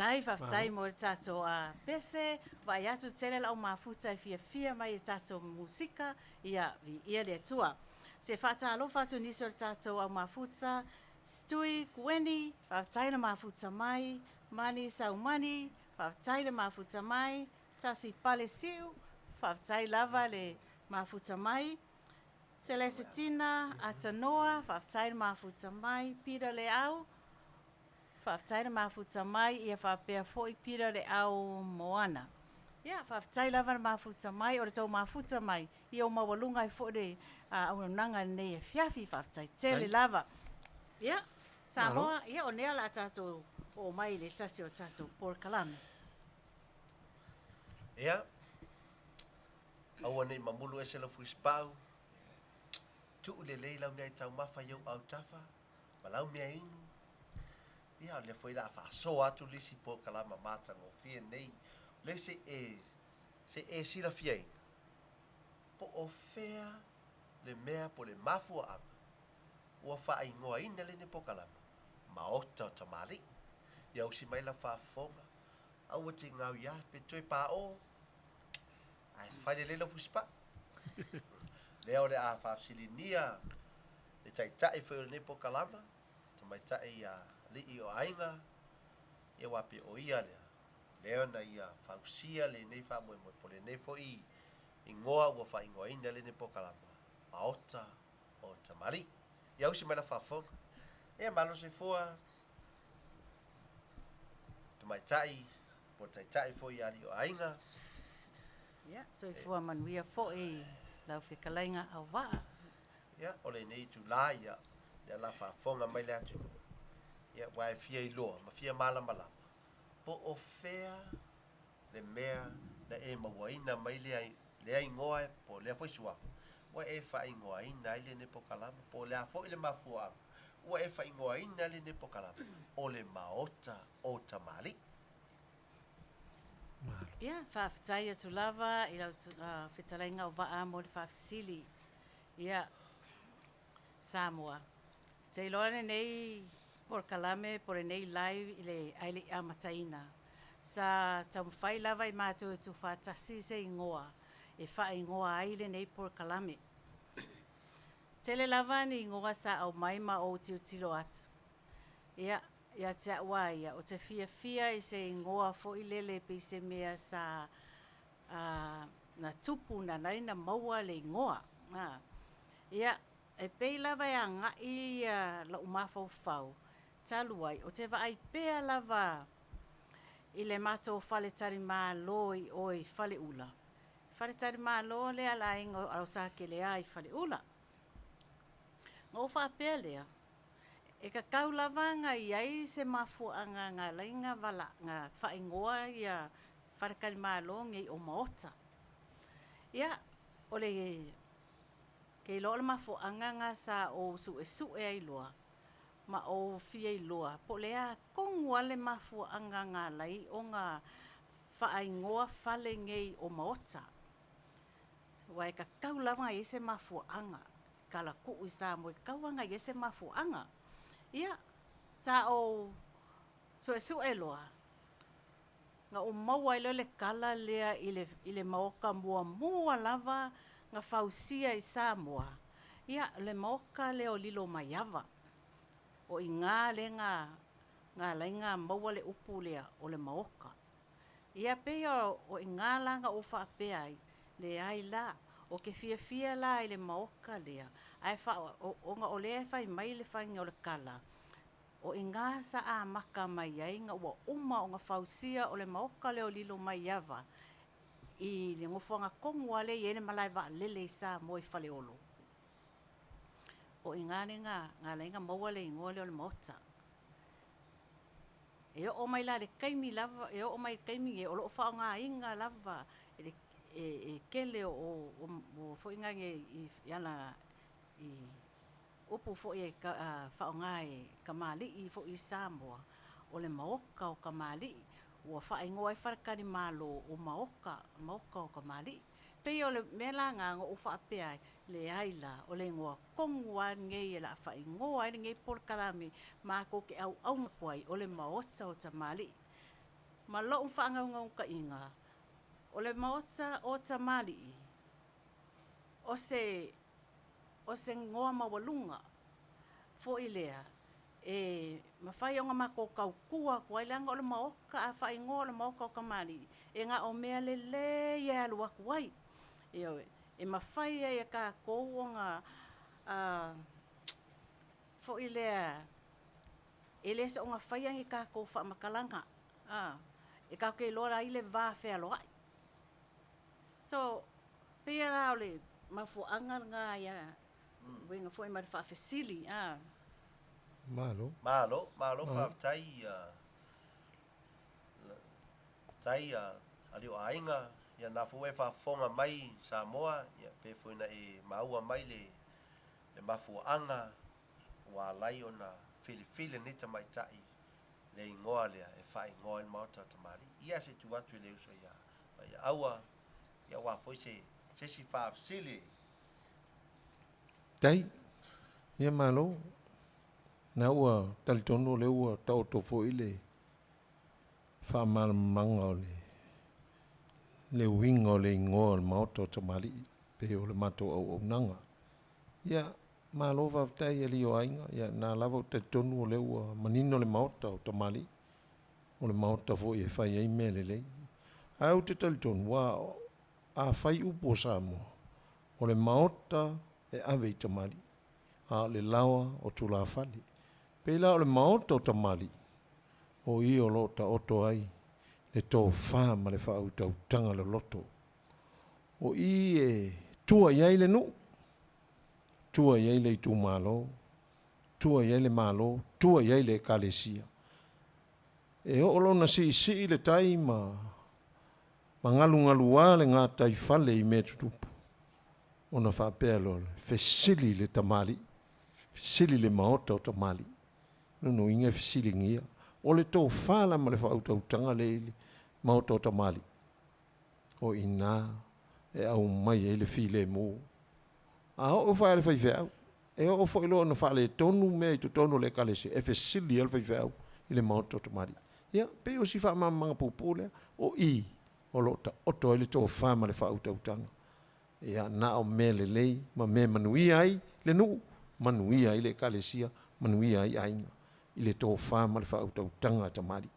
Faafetai, faafetai mo le tatou pese, vaai atu tele lau mafuta e fiafia mai i tatou musika, ia viia le Atua. Se faatalofa atu nisi o le tatou au mafuta, Stui Kueni, faafetai le mafuta mai, Mani Saumani, faafetai le mafuta mai, Tasi Pale Siu, faafetai lava le mafuta mai, Celestetina Atanoa, faafetai le mafuta mai, Peter Leau, faafetai le mafuta mai, ia faapea foi Peter Leau Moana. Ia, faafetai lava le mafuta mai, o le tou mafuta mai, ia o maualuga ai foi le auaunaga i lenei afiafi, faafetai tele lava. Ia, Samoa, ia o lea o le a tatou oo mai i le tasi o tatou polokalame. Ia, aua nei mamulu ese lau fusipau, tuu lelei lau mea i taumafa i ou autafa, ma lau mea inu. Ia, o lea foi o le a faasoa atu le isi polokalama matagofie nei, lea se i e, e silafiaina, po o fea le mea po o le mafuaaga ua faaigoaina lenei polokalama, Maota o Tamalii. Ia usi mai lau faafofoga, aua te gauiā pe toe paʻō, ae fai lelei lau fusipaa. Lea o le a faafesiligia le taitai foi o lenei polokalama, tamaitai alii o aiga, ia aua pe o ia lea, lea na ia fausia lenei faamoemoe po o lenei foi igoa ua faaigoaina lenei polokalama, Maota o Tamalii. Ia usi mai lau faafofoga. Ia malo soifua tamaitai po o taitai foi i alii o aiga. Ia, soifua manuia foi lau fetalaiga auvaa. Ia, o lenei itulā, ia, lea la faafofoga mai le atunuu, ia, aua e fia iloa ma fia malamalama, po o fea le mea na e mauaina mai lea, lea igoa po o lea foi suafa, ua e faaigoaina ai lenei polokalama, po o le a foi le mafuaaga ua e faaigoaina ai lenei polokalama, o le Maota o Tamalii. Ia, faafetai atu lava i lau fetalaiga auvaa mo le faafesili. Ia, Samoa, ou te iloa lenei polokalame po o lenei live i le ae le i amataina, sa taumafai lava i matou e tuufaatasi se igoa e faaigoa ai lenei polokalame. Tele lava ni igoa sa aumai ma ou tilotilo atu. Ia, ia te au lava ia, ou te fiafia i se igoa foi lele pei se mea sa na tupu na ala ai ona maua le igoa. Ia, e pei lava e agai lou mafaufau talu ai, ou te vaai pea lava i le matou faletalimalo i o i Faleula. Faletalimalo lea a le aiga o Sakelea i Faleula. Ona ou faapea lea, e tatau lava ona i ai se mafuaaga na ala ai ona faaigoa ia faletalimalo nei o maota. Ia, o le ke iloa o le mafuaaga lena sa ou suesue ai loa, ma ou fia iloa po o le a tonu lava le mafuaaga na ala ai ona faaigoa fale nei o maota. Aua e tatau lava ona i ai se mafuaaga. Kalatuu i Samoa e tatau lava ona i ai se mafuaaga. Ia, sa ou suesue loa, na ou maua ai loa le tala lea i le maota muamua lava na fausia i Samoa, ia le maota lea o Lilomaiava. O i ina lea na ala ai ona maua le upu lea o le maota. Ia pei o i ina la na ou faapea ai, leai la, ou te fiafia la i le maota lea, ae ona o lea e fai mai le faiga o le tala, o i ina sa amata mai ai na ua uma ona fausia o le maota lea o Lilomaiava i le nofoaga tonu lava lea e i ai le malae vaalele i Samoa i Faleolo. O i ina lea na ala ai ona maua le igoa lea o le maota. E oo mai la i le taimi lava, e oo mai i le taimi lenei o lo o faaaogaina lava e e tele o foi nai i ala i upu foi e faaaoga e kamali'i foi i Samoa, o le maota o kamali'i. Ua faaigoa ai faletalimalo o maota, maota o kamali'i. Pei o le mea la lena na ou faapea ai, leai la, o le igoa tonu lava lenei o le a faaigoa ai lenei polokalame matou te auauna atu ai, o le maota o tamalii. Ma lo'u fa'agaugauka'iga, o le maota o tamali'i, o se o se goa maualuga fo'i lea e mafai ona matou tautua atu ai, leaga o le maota a faaigoa o le maota o tamalii, e na o mea lelei e alu atu ai. Ioe, e mafai ai e tatou ona foi lea e le soona faia ni tatou faamatalaga, a, e tatou te iloa ai le va fealoai. So, pei la o le mafuaaga lena ia uiga foi ma le faafesili, a. Malo. Malo, malo faafetai tai alii o aiga, ia na foi ua e faafofoga mai Samoa, ia pe foi na e maua mai le le mafuaaga ua ala ai ona filifili lenei tamaitai le igoa lea e faaigoa ai le Maota o Tamalii. Ia se tu atu i le uso ia Paiaaua, ia aua foi se se isi faafesili. Tai, ia malo. Na ua talitonu o lea ua taoto foi le faamalamalamaga o le le uiga o le igoa o le Maota o Tamalii pei o le matou auaunaga. Ia, malo faafetai alii o aiga, ia na lava ou te talitonu o lea ua manino le Maota o Tamalii, o le Maota foi e fai ai mea lelei. Ae ou te talitonu, aua a fai upu o Samoa, o le Maota e ave i tamalii, a o le laoa o tulafale. Pei la o le Maota o Tamalii, o i o lo o taoto ai le tofa ma le faautautaga loloto. O i e tua i ai le nuu, tua i ai le itumalo, tua i ai le Malo, tua i ai le Ekalesia. E oo loa ina siisii le tai ma ma galugalua le gataifale i mea tutupu, ona faapea loa lea, fesili le tamalii, fesili le maota o tamalii. Lona uiga e fesiligia. O le tofa la ma le faautautaga lea i le maota o tamalii, o i ina e aumai ai le filemu. A oo foi lava le faifeau, e oo foi loa ina faaletonu mea i totonu o le Ekalesia, e fesili lava le faifeau i le maota o tamalii. Ia, pei o si faamalamalamaga puupuu lea, o i o lo o taoto ai le tofa ma le faautautaga. Ia, na o mea lelei ma mea e manuia ai le nuu, manuia ai le Ekalesia, manuia ai aiga i le tofa ma le faautautaga a tamalii.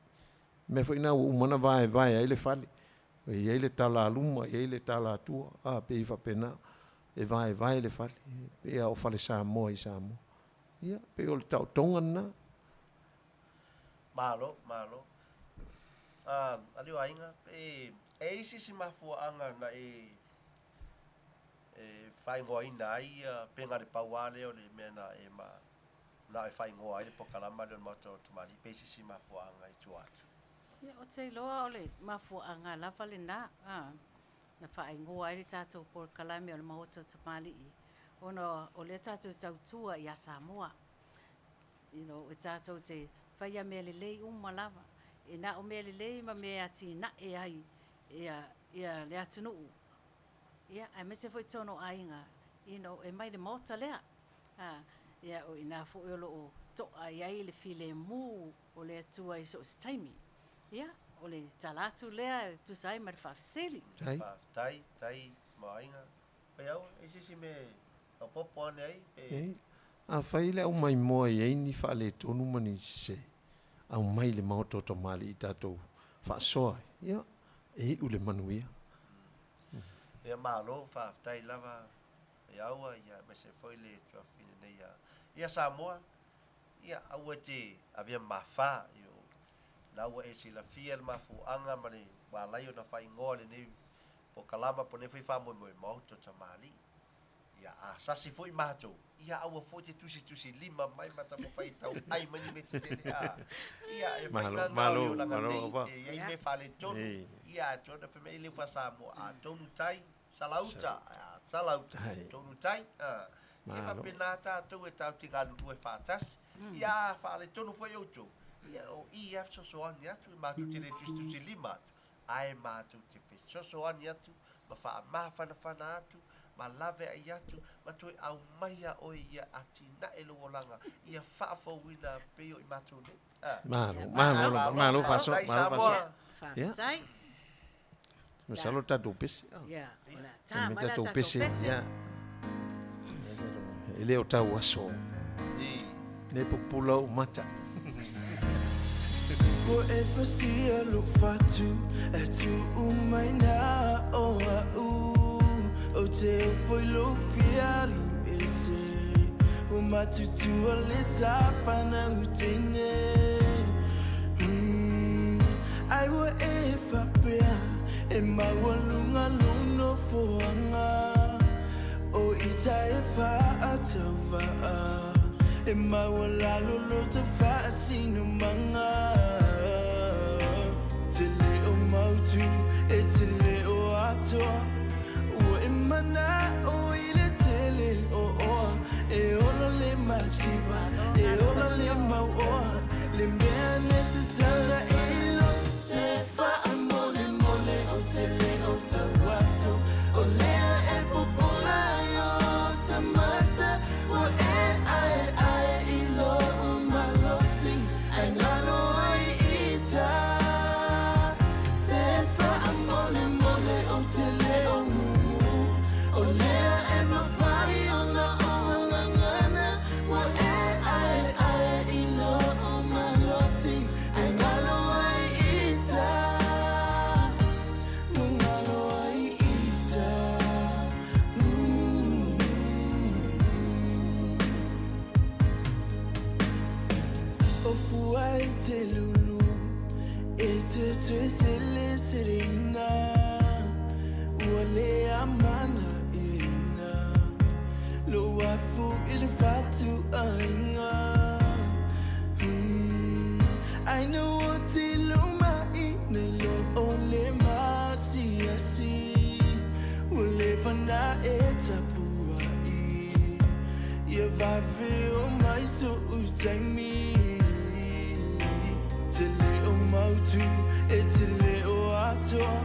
O mea foi na ua uma ona vaevae ai le fale, e i ai le tala a luma, e i ai le tala a tua, a, pei e faapena, e vaevae le fale, pei lava o fale Samoa i Samoa. Ia, pei o le taotoga lena. Malo, malo. Ah, alii o aiga, pe e i ai se isi mafuaaga na e e faaigoaina ai pe na o le pau lava lea o le mea na e ma na e faaigoa ai le polokalama lea o le Maota o Tamalii, pe i ai se isi mafuaaga i tua atu? Ia, ou te iloa o le mafuaaga lava lena, na faaigoa ai le tatou polokalame o le Maota o Tamalii, ona o lea tatou te tautua ia Samoa. You know, e tatou te faia mea lelei uma lava. E na o mea lelei ma mea e atinae ai ia, ia le atunuu, ia, aemaise foi totonu o aiga, you know, e mai le Maota lea. Ia, o i ina foi o lo o to'a i ai le filemu o le Atua i so o se taimi. Ia, o le tala atu lea e tusa ai ma le faafesili. Faafetai, tai ma aiga. Pai au, e se isi mea e faaopoopo ane ai pe. Ei, afai le aumaimoa e i ai ni faaletonu ma ni sese, aumai i le Maota o Tamalii i tatou faasoa ai, ia, e iu le manuia. Ia malo, faafetai lava Paiaua, ia aemaise foi le tuafafine nei ia, ia Samoa. Ia, aua e te avea ma mafā, io, la ua e silafia le mafuaaga ma le ua ala ai ona faaigoa lenei polokalama po o lenei foi faamoemoe, Maota o Tamalii. Ia, a sasi foi matou, ia aua foi e te tusitusi lima mai ma taumafai e tauai mai ni mea tetele, a, ia, e fai gaga o le olaga nei, e i ai mea faaletonu, ia, atonu fai mai e le faa-Samoa, a tonu tai, Salauta, a, Salauta, tonu tai, a. Ia faapena tatou e tatou te galulue faatasi. Ia a faaletonu foi outou, ia o i a fesoasoani atu, e matou te le tusitusilima atu, ae matou te fesoasoani atu ma faamafanafana atu, ma laveai atu, ma toe aumaia oe ia atinae lou olaga, ia faafouina pei o i matou nei. A. Malo, malo lava, malo faasoa, malo faasoa. Faafetai. Masalo tatou pese. Ia, o le a ta mai le tatou tatou pese. pese. Ia. E le o tau aso. Le pupula o mata. Ua e fasia lou fatu e tuu mai na o a'u Ou te ofo i lou fia alu ese Ua matutua le tafanau teine mm, Ai ua e faapea e maualuga lou nofoaga O ita e faatauva'a E maualalo lo ta faasinomaga Te le o mautu e te le o atoa Ua e mana'o i le tele o oa E ola le mativa, e ola le mauoa Le mea ne tatau ona e iloa Se faamolemole ou te le o tauaso O lea e pupula ai ota mata Ua e aeae i lou malosi Ae galo ai ita Se faamolemole ou te le o gugu O lea e mafai ona ou gagana Ua e aeae i lou malosi Ae galo ai ita Ua galo ai ita mm. O fua e te lulu E te te sele seleina Ua le amana ina Lou afu i le fatuaiga mm. Ai na o te lomai Nei lo o le masiasi Ua leva na e tapuai Ia vave o mai so'u taimi Te le o mautu e te le o atoa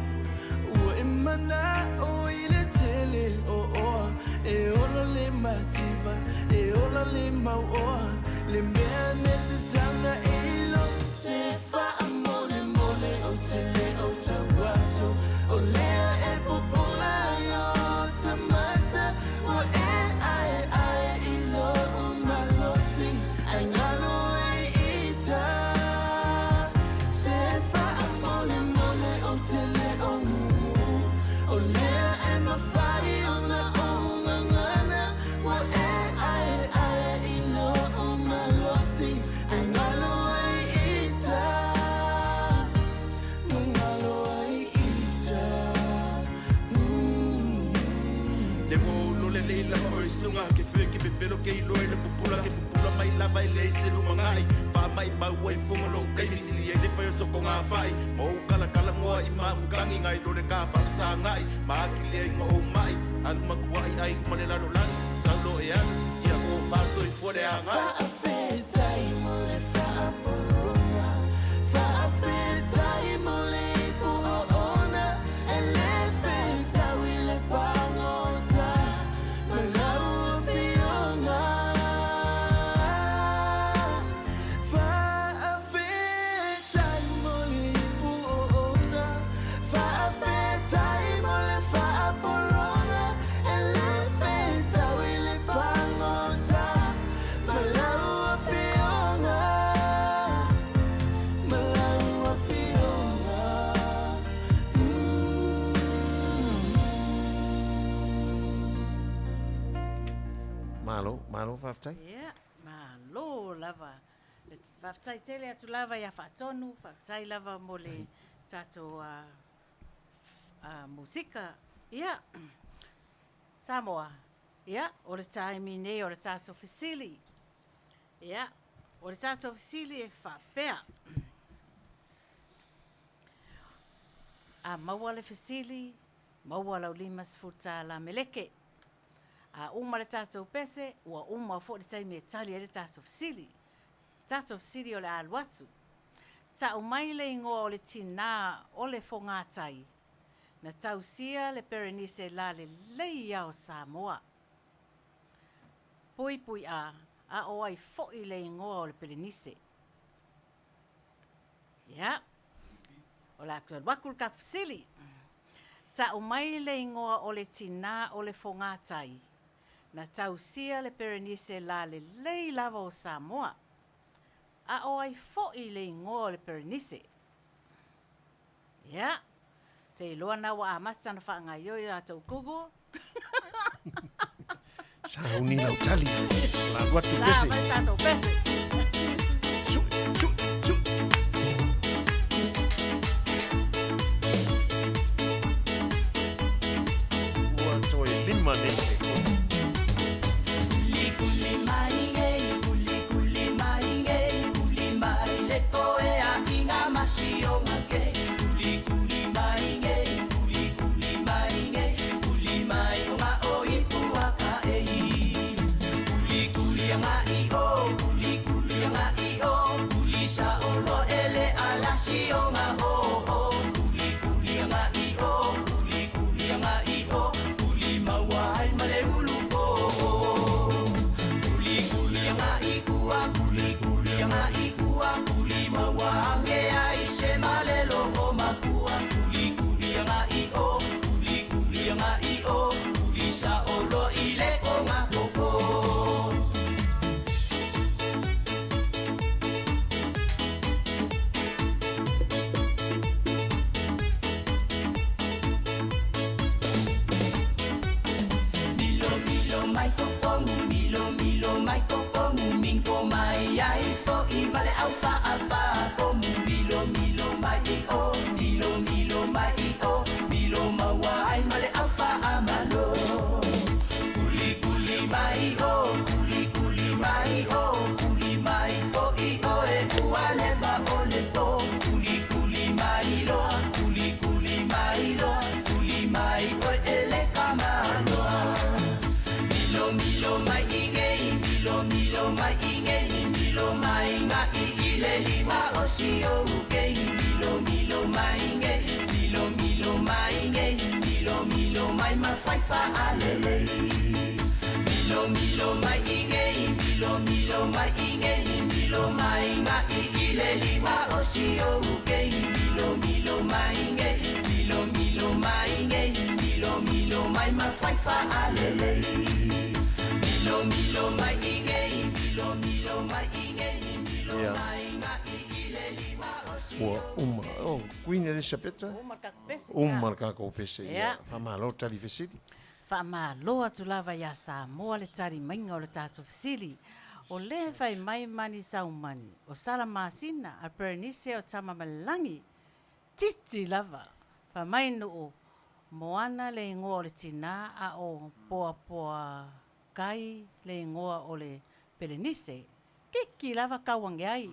Ua e mana'o i le tele o oa E ola le mativa, e ola le mauoa Le mea ne tatau ona e iloa Se faamolemole ou te le o tauaso O lea e pupula ai ota mata Ua e aeae i lou malosi Ae galo ai ita Se faamolemole ou te le o gugu O lea e mafai ona ou gagana Ua e aeae i lou malosi Ae galo ai ita Ua galo ai ita mm. Le wo lo le le lava o sunga ke fe ke pepelo ke ilo le pupula ke pupula mai lava i le se lu mangai fa mai mau ai fungo lo kai ni sili ai le fa so ko ngā fai mo kala kala moa i ma mukangi ngai lo le ka fa sa ngai ma ki le ngo o mai alu makuai ai ma le lalo lani saulo e alu ia ko fa so i fo le anga Faafetai mo le faapologa Faafetai mo le ipu oona E le fetau i le pagota Ma lau afioga Faafetai mo le ipu oona Faafetai mo le faapologa E le fetau i le pagota Ma lau afioga Ma lau afioga mm. Malo, malo faafetai. Ia, malo lava. Le faafetai tele atu lava ia Faatonu, faafetai lava mo le tatou musika. Ia, Samoa, ia, o le taimi nei o le tatou fesili. Ia, o le tatou fesili e faapea. A maua le fesili, maua lau $50 meleke. A uma le tatou pese, ua uma foi le taimi e tali ai le tatou fesili. Tatou fesili o le a alu atu. Ta'u mai le igoa o le tinā o le fogatai na tausia le Perenise lalelei ia o Samoa. Puipui A, a o ai fo'i le igoa o le Perenise? Ia. O le a toe alu atu le tatou fesili. Ta'u mai le igoa o le tinā o le fogatai na tausia le Perenise lalelei lava o Samoa. A o ai fo'i le igoa o le Perenise? Ia, te iloa na ua amata ona faagaoioi a tou Google. Sauni lau tali. La alu atu pese. Sa mai tatou pese. Su, su, su. Ua toe 5 nei sekone. Ia. Ua uma. Oh, Queen Elisabeta. Uma le tatou pese. Uma le tatou pese. Ia. Ia. Faamalo tali fesili. Faamalo atu lava iā Samoa le tali maiga o le tatou fesili. O lea e fai mai mani saumani, o Salamasina a Perenise o Tamamalelagi. Titi lava! Fai mai Nuu, Moana le igoa o le tinā a o Poapoakai le igoa o le Pelenise. Kiki lava kau age ai.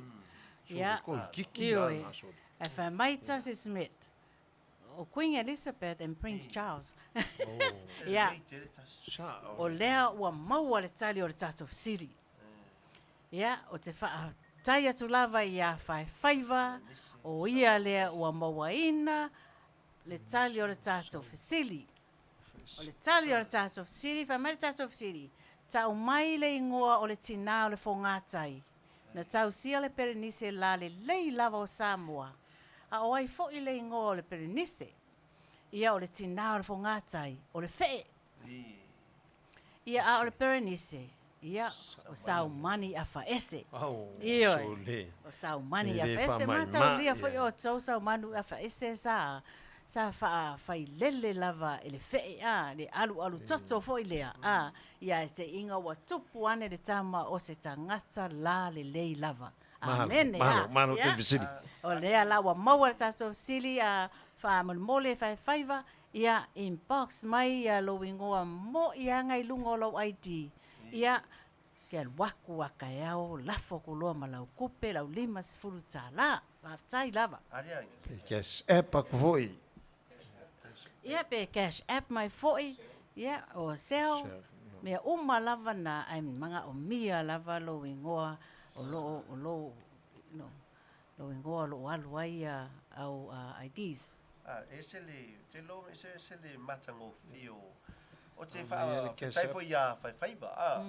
Ia, Sole, koi kiki ioe. lava, sole. Ae fai mai Tasi Smith, o Queen Elizabeth and Prince Charles. Ia, o lea ua maua le tali o le tatou fesili. Ia, ou te faafetai atu lava iā Faefaiva, o ia lea ua mauaina le tali o le tatou fesili. O le tali o le tatou fesili, fai mai le tatou fesili, Ta'u mai le igoa o le tinā o le fogatai na tausia le Perenise lalelei lava o Samoa, a o ai fo'i le igoa o le Perenise? Ia o le tinā o le fogatai, o le fe'e. Ia a o le Perenise, ia o Saumani Afaese. Ioe, o Saumani Afaese. Mataulia foi outou Saumanu Afaese sa sa faafailele lava e le fe'e a, le alualu toto foi lea a, ia e te iga ua tupu ane le tama o se tagata lalelei lava. Amene a. Malo, malo tele fesili. O lea la ua maua le tatou fesili a faamolemole e faifaiva, ia inbox mai ia lou igoa mo'i aga i luga o lou ID. Ia ke alu aku a kaeao lafo aku loa ma lau kupe lau $50. Faafetai lava. Pe cash app aku foi. Ia pe cash app mai foi, ia o Zelle, mea uma lava na ae manaomia lava lou igoa o loo o lou you know lou igoa o loo alu ai ia au IDs. A ese le, te lo ese ese le matagofie o o te Aumaia le cash faafetai app. foi iā Faifaiva a.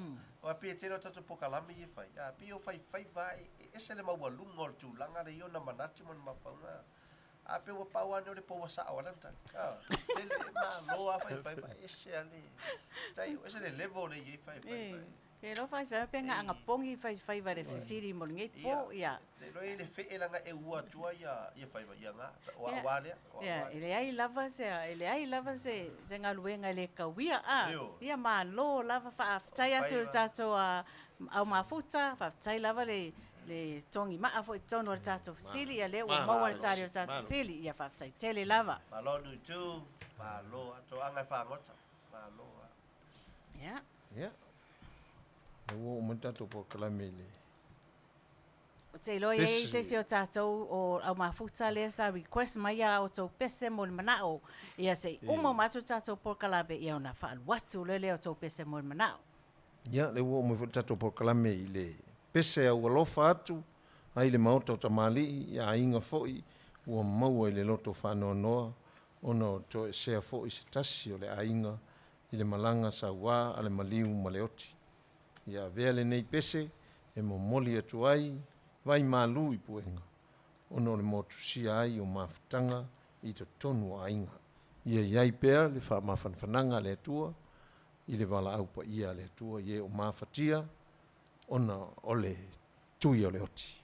Aua pei e tele o tatou polokalame ia e fai, a pei o Faifaiva e ese le maualuga o le tulaga lea i ona manatu ma ona mafaufauga. A pe ua pau lava lenei o le poua sa'o a lana tali. A, tele e malo lava faifaiva, e ese lava le tai, ese le level lea e i ai faifaiva. E iloa faifaiva pe gaagapogi faifaiva i le fesili mo lenei po, ia. Ia, le iloa e le fe'e leaga e ua atua ia faiva, ia na, o a'u lava lea, o a'u lava lea. E leai lava se, e leai lava se se galuega e le tauia, a. Ia malo lava, faafetai atu i le tatou au mafuta, faafetai lava le le togi maa foi i totonu o le tatou fesili, ia lea ua maua le tali o le tatou fesili, ia faafetai tele lava. Malo Nuitu, malo lava, toaga e fagota, malo lava. Ia. Ia. Lea ua oo mai le tatou polokalame i le Ou te iloa e i ai se isi o tatou o au mafuta lea sa request mai a outou pese mo le manao. Ia se i uma uma atu le tatou polokalame, ia ona faaalu atu loa lea o outou pese mo le manao. Ia, lea ua oo mai foi le tatou polokalame i le pese au alofa atu ai le Maota o Tamalii i aiga foi ua maua i le loto faanoanoa ona o toesea foi se tasi o le aiga i le malaga sauā a le maliu ma le oti. Ia avea lenei pese e momoli atu ai vai malu i puega ona o le motusia ai o mafutaga i totonu o aiga. Ia i ai pea le faamafanafanaga a le Atua i le valaau paia a le Atua i e o mafatia ona o le tui o le oti.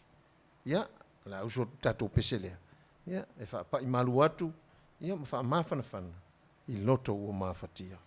Ia, o le a usu atu le tatou pese lea, ia, e faapai malu atu, ia ma faamafanafana i loto ua mafatia.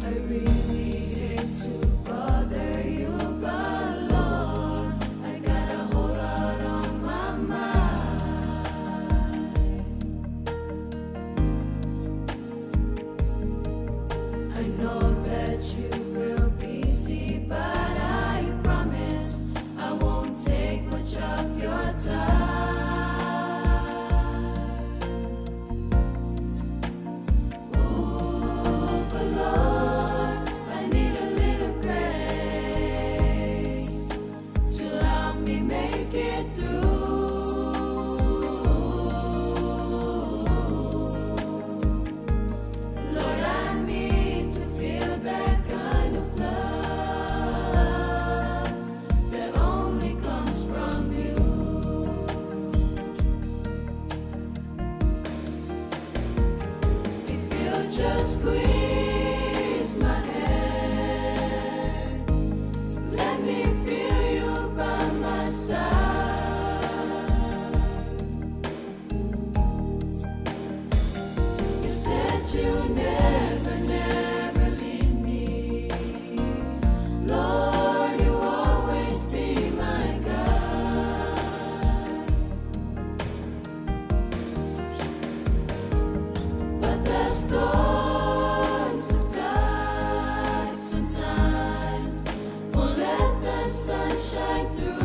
I really hate to bother you, but Lord, I got a whole lot on my mind. I know that you will be busy, but I promise I won't take much of your time. Ooh, but Lord, I need a little grace to help me make it through. Lord, I need to feel that kind of love that only comes from you. If you just squeeze my hand, let me feel you by my side. You said you never, never leave me. Lord, you always be my guide. But the storms of life sometimes won't let the sun shine through.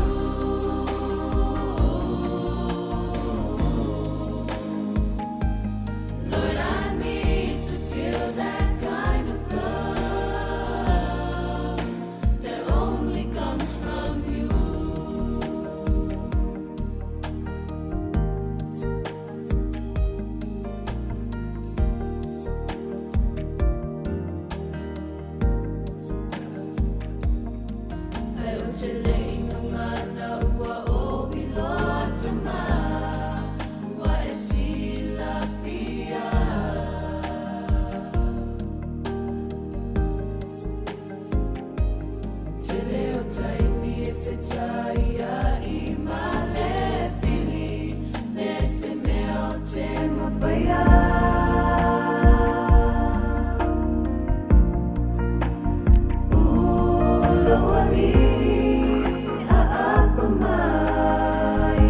Lord, I need to feel that kind of love that only comes from you. Ai o te leinga ngana ua o i loa tama ua e silafia. Tele o taimi e fetai ai ma le fili, leai se mea o te mafaia. Lou alii aapa mai,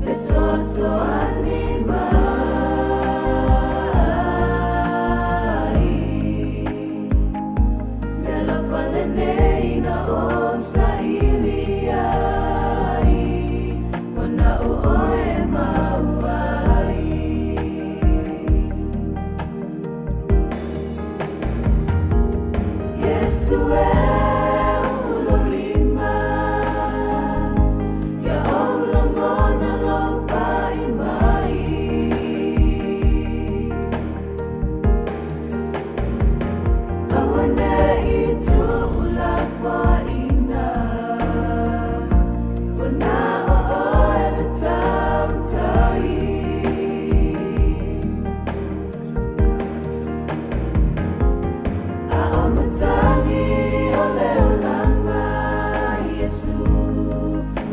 fesoasoani mai. Le alofa lenei na ou saili ai, ua naʻu ʻoe e mau ai. tautai. A o matagi o le olanga Iesu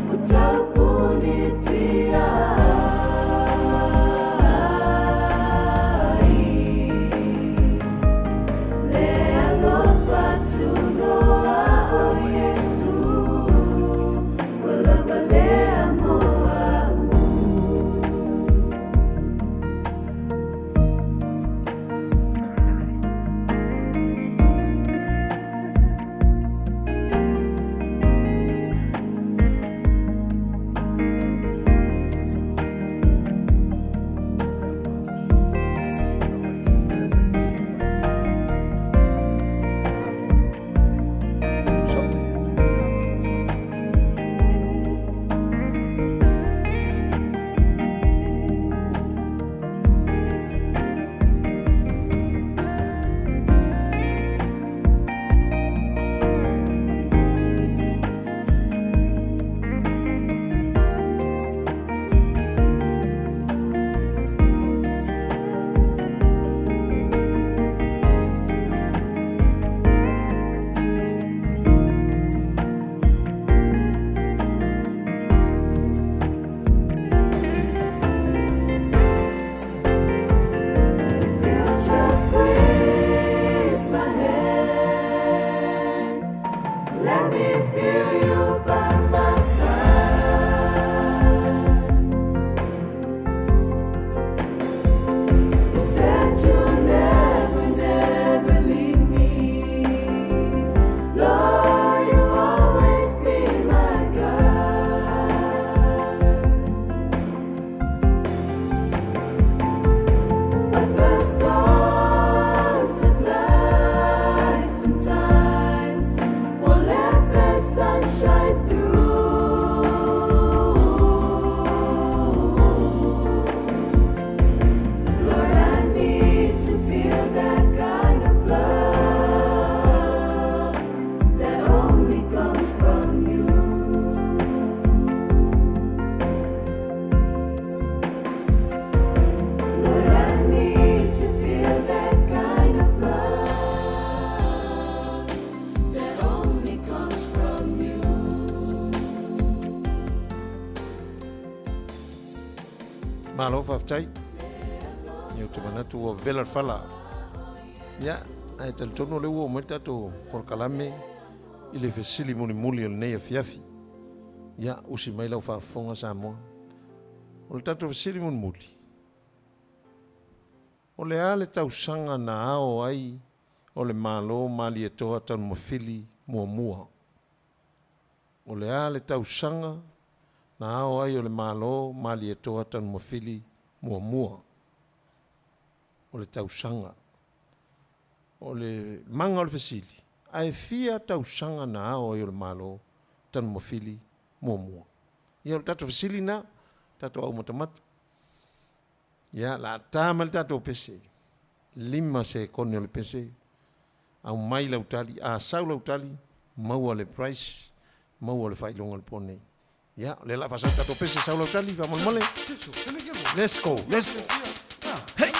ua taupunitia ai. Le alofa tunoa o Iesu ua lava lea mo a'u. If you just raise my hand, let me feel you by my side. You said you'll never, never leave me. Lord, you always be my guide. But the storms of life sometimes won't let the sun shine through. Lord, I need to feel that kind of love that only comes from you. Lord, I need to feel that kind of love that only comes from you. Malo faafetai. Ia ou te manatu ua vela le fala. Ia, ae talitonu o lea ua oo mai le tatou polokalame i le fesili mulimuli o lenei afiafi. Ia, usi mai lau faafofoga Samoa. O le tatou fesili mulimuli, o le a le tausaga na ao ai o le Malo Malietoa Tanumafili muamua? O le a le tausaga na ao ai o le Malo Malietoa Tanumafili muamua? O le tausaga. O le maga o le fesili, ae fia tausaga na ao ai o le Malo Tanumafili muamua? Ia o le tatou fesili na, tatou au matamata. Ia, la ta mai le tatou pese. 5 sekone o le pese. Aumai lau tali, a sau lau tali, maua le prize, maua le faailoga o le po nei. Ia, o lea la faasau tatou pese, sau lau tali, faamolemole. Let's go, let's go. Hey!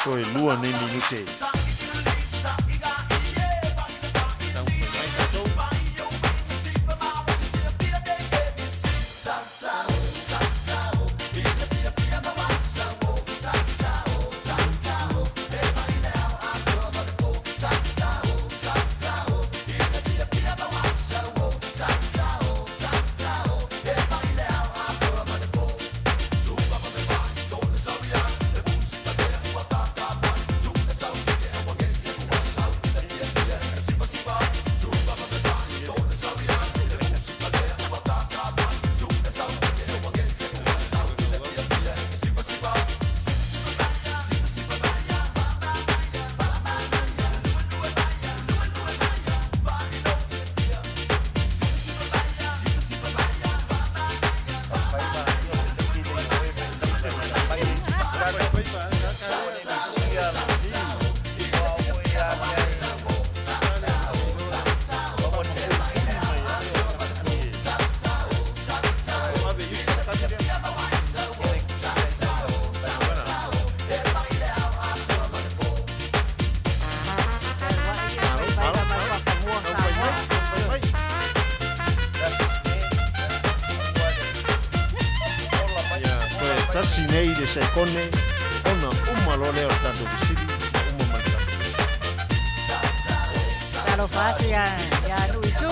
Toe lua nei minute. Taumafai mai tatou. Ia, toe tasi nei le sekone ona uma loa lea o le tatou fesili ma uma ma le tatou. Talofa atu ia ia Nuitu.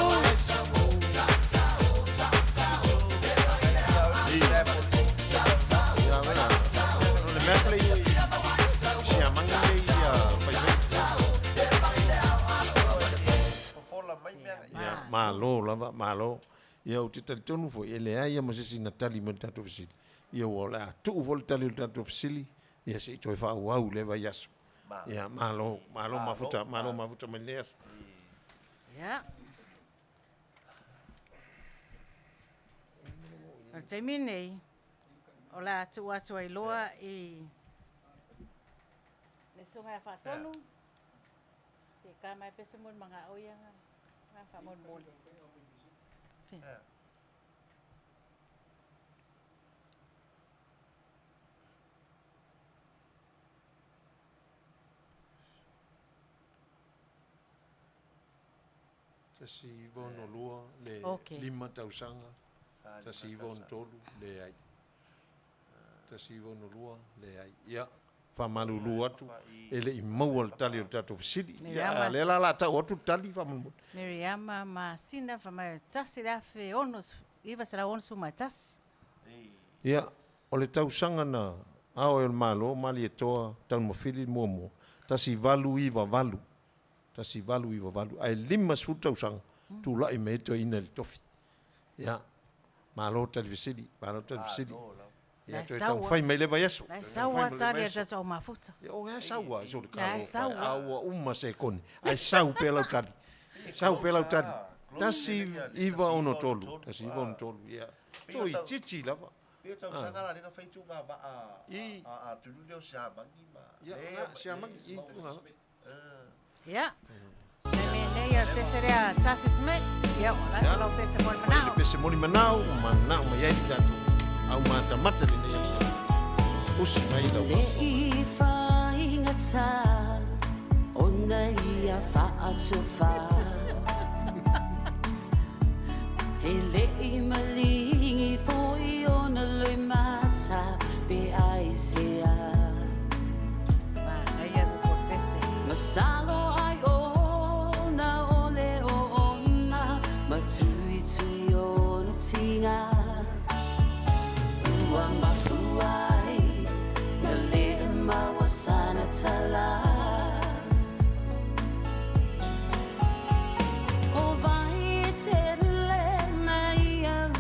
Ia, vela. O le mea play siamagi lea ia faifai. Ia, malo lava, malo. Ia, ou te talitonu foi, e leai ia ma se isi na tali mai le tatou fesili. Ia, ua o le a tuu foi le tali o le tatou fesili, ia se i toe faaauau i lea vaiaso. Ia, malo, malo mafuta, malo mafuta mai lenei aso. Ia. O le taimi lenei, o le a tuu atu ai loa i le susuga ia Faatonu, se i ka mai pea se molimagao ia faamolemole. 1962 le lima tausaga, 1963 leai. 1962 leai. Ia, faamalulu atu, e le i maua le tali o le tatou fesili. Ia, a o lea la o le a tau atu le tali faamolemole. Miriama Masina fai mai 1961. Ia, o le tausaga na ao ai o le Malo, Malietoa Taunamafili muamua, 1898, 1898, ae 50 tausaga tulai mai ai toeaina i le tofi. Ia, malo tali fesili, malo tali fesili. Ia, toe taumafai mai le vaiaso. La e sau a tali a tatou mafuta. Ia, o lea e sau a, sole talofa e, a ua uma sekone, ae sau pea lau tali. Sau pea lau tali. 1963, 1963, ia. Toeitiiti lava. Pei o tausaga la lea na fai tuuga vaa a tulu lea o Siamagi ma. Ia, Siamagi, i tuuga vaa. Ia. Taimi nei o le pese lea Tasi Smith. Ia, o la se lau pese moli manao. Le pese moli manao, manao mai ai le tatou au matamata lenei afiafi. Usi mai lau Le i faigata ona ia faatofa He le i malingi foi ona loimata pe aisea Manaia le pese. Masalo ai ona o le o ona ma tuitui ona tinga Ua mafua ai na le maua sana tala O vai e tele mai au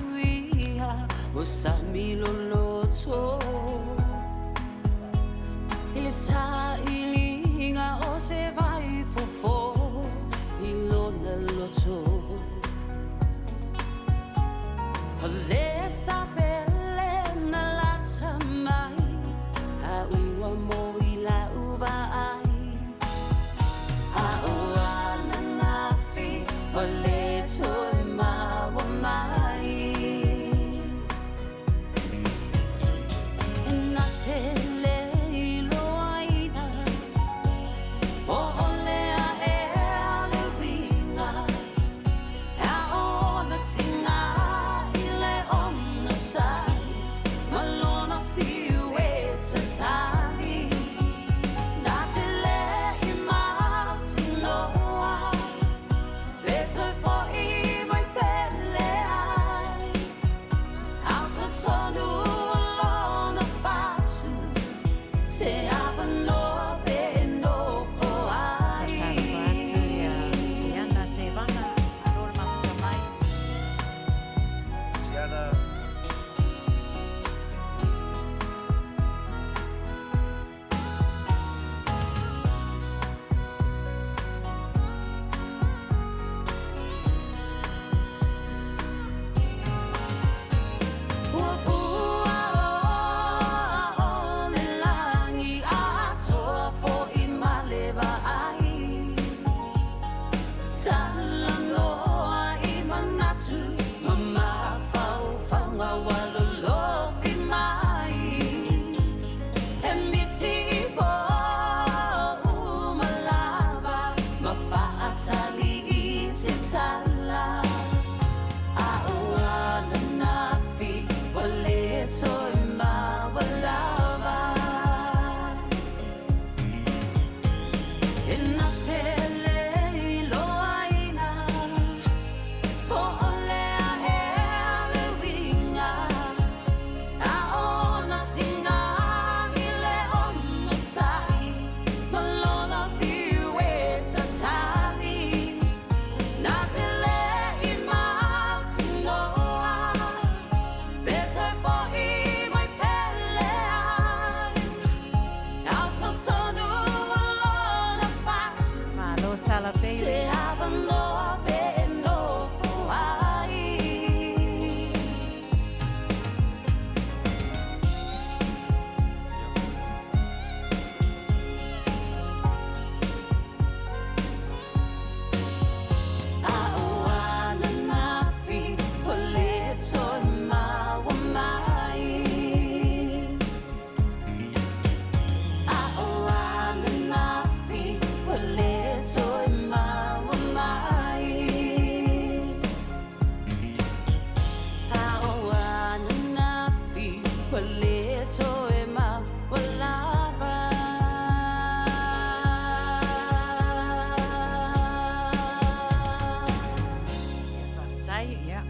ia.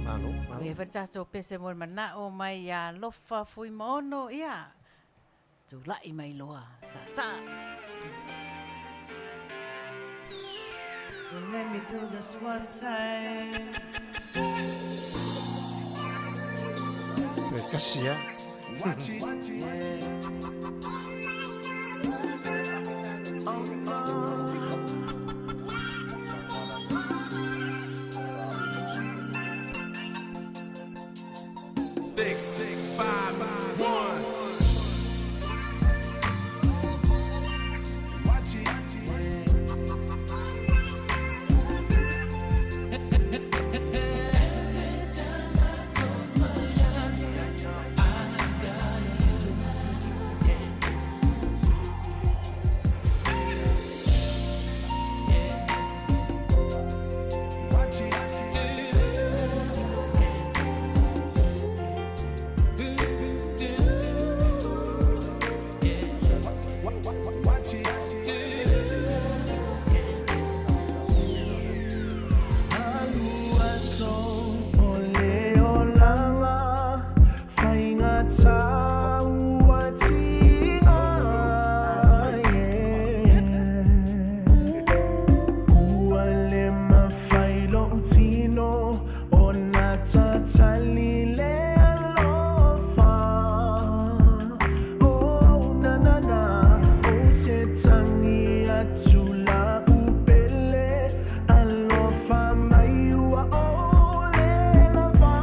Malo, malo. Ia foi le tatou pese mo le manao mai ia Alofa Fuimaono, ia. Tulai mai loa, saasaa. Well, let me do this one time. Toe kasi a. Watch it. Yeah. Six, five, one. Watch it. Every time I close my eyes, I got you. Yeah. Yeah. Watch it. Watch it. Alu aso o le olaga, faigata ua tiga, yeah. Ua le mafai lou tino ona tatali le alofa. Oh, na na na, ou te tagi atu lau pele, alofa mai ua ole lava.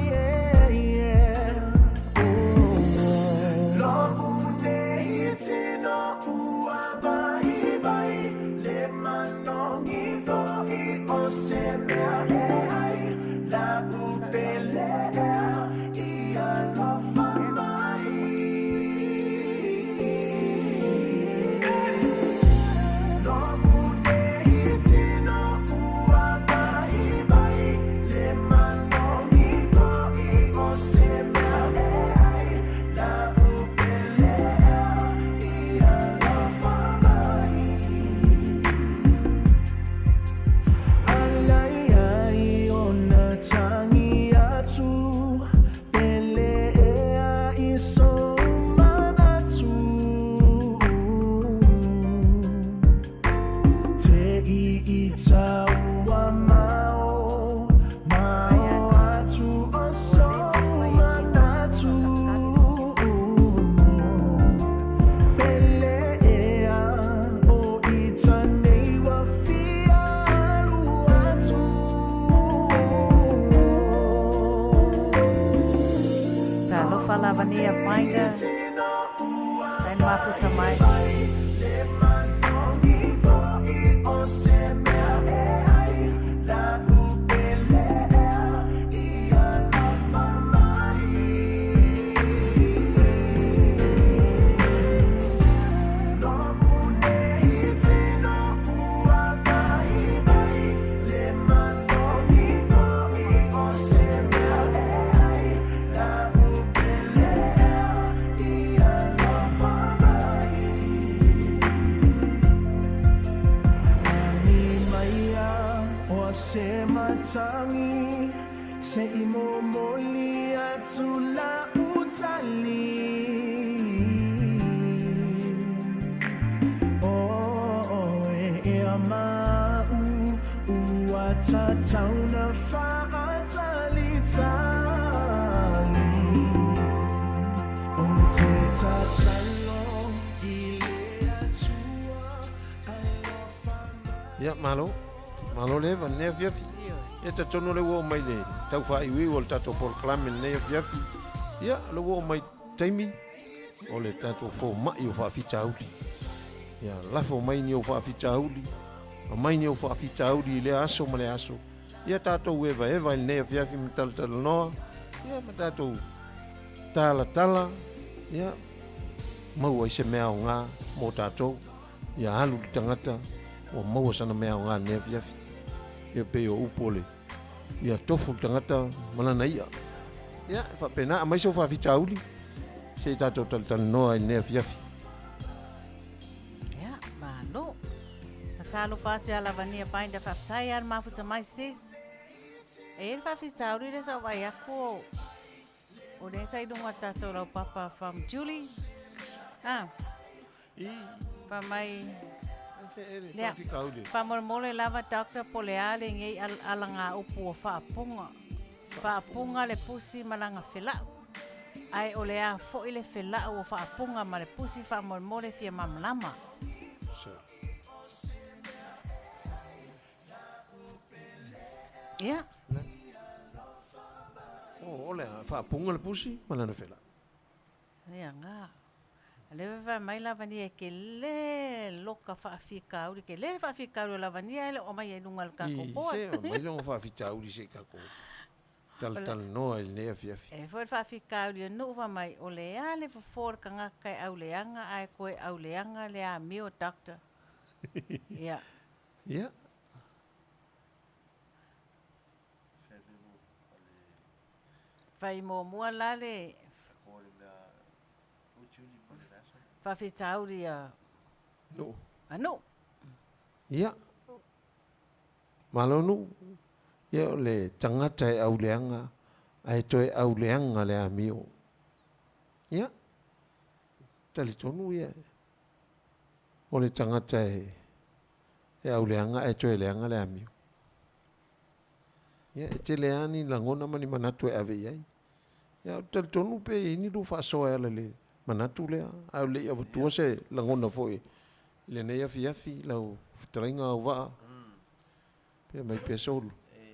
Yeah, yeah. Oh, lo'u nei tino ua vaivai, le manogi fo'i o se mea e ai, lau pele ea i alofa mai. Lo'u nei tino ua vaivai, le manogi fo'i o se mea e ai, lau pele ea i alofa mai. Alai ai ona tagi atu, pele ea i sou manatu. Te i i taua mao, mao atu o sou manatu. Pele ea o ita nei ua fia alu atu. Talofa lava nia Binder. Tai mafuta mai. Le manogi fo'i o se mea e ai, lau pele ea i alofa mai. Lo'u nei tino ua vaivai, le manogi fo'i o se mea e ai, lau pele ea i alofa mai. Lagi maia o se matagi, se i momoli atu lau tali. O e ea ma'u ua tatau ona fa'atalitali. Ou te tatalo i le Atua alofa mai. Ia, malo. Malo le eva lenei afiafi. Ia talitonu o lea ua oo mai le tau faaiuiu o le tatou polokalame lenei afiafi. Ia, o lea ua oo mai taimi o le tatou fomai o faafitauli. Ia, lafo mai ni ou faafitauli, aumai ni ou faafitauli i lea aso ma lea aso. Ia tatou evaeva i lenei afiafi ma talatalanoa, ia ma tatou talatala, ia maua ai se mea aoga mo tatou. Ia alu le tagata ua maua sana mea aoga i lenei afiafi. Ia pei o upu o le, ia tofu le tagata ma lana i'a. Ia, e faapena, aumai sou faafitauli, se i tatou talatalanoa i lenei afiafi. Ia, malo. Matalofa atu ia Lavania Binder, faafetai lava le mafuta mai sis. E i ai le faafitauli lea sa ou vaai atu o o lea sa i luga o le tatou laupapa from Julie. Ah. Fai mai Lea, faamolemole lava Doctor po o le a lenei alagaupu ua faapuga. Faapuga le pusi ma lana felau. Ae o le a foi le felau ua faapuga ma le pusi faamolemole fia malamalama. Ia. O, o le a faapuga le pusi ma lana felau. Ia nga. Lea e fai mai Lavania e tele loka faafitauli, tele le faafitauli o Lavania e le o aumaia i luga o le tatou board. Se, aumai lona faafitauli se i tatou talatalanoa i lenei afiafi. E foi le faafitauli o Nuu fai mai, o le a le fofo o le tagata e auleaga ae toe auleaga le amio doctor. Ia. Ia. Fai muamua la le faafitauli a Nuu. A Nuu. Ia. Malo Nuu. Ia o le tagata e auleaga ae toe auleaga le amio. Ia. Talitonu ia o le tagata e auleaga ae toe leaga le amio. Ia, e tele lava ni lagona ma ni manatu e ave i ai. Ia, ou te talitonu pe i ai ni lua faasoa e ala i le manatu lea, ae o le i avatua se lagona foi i lenei afiafi, lau fetalaiga Auvaa, pe aumai pea so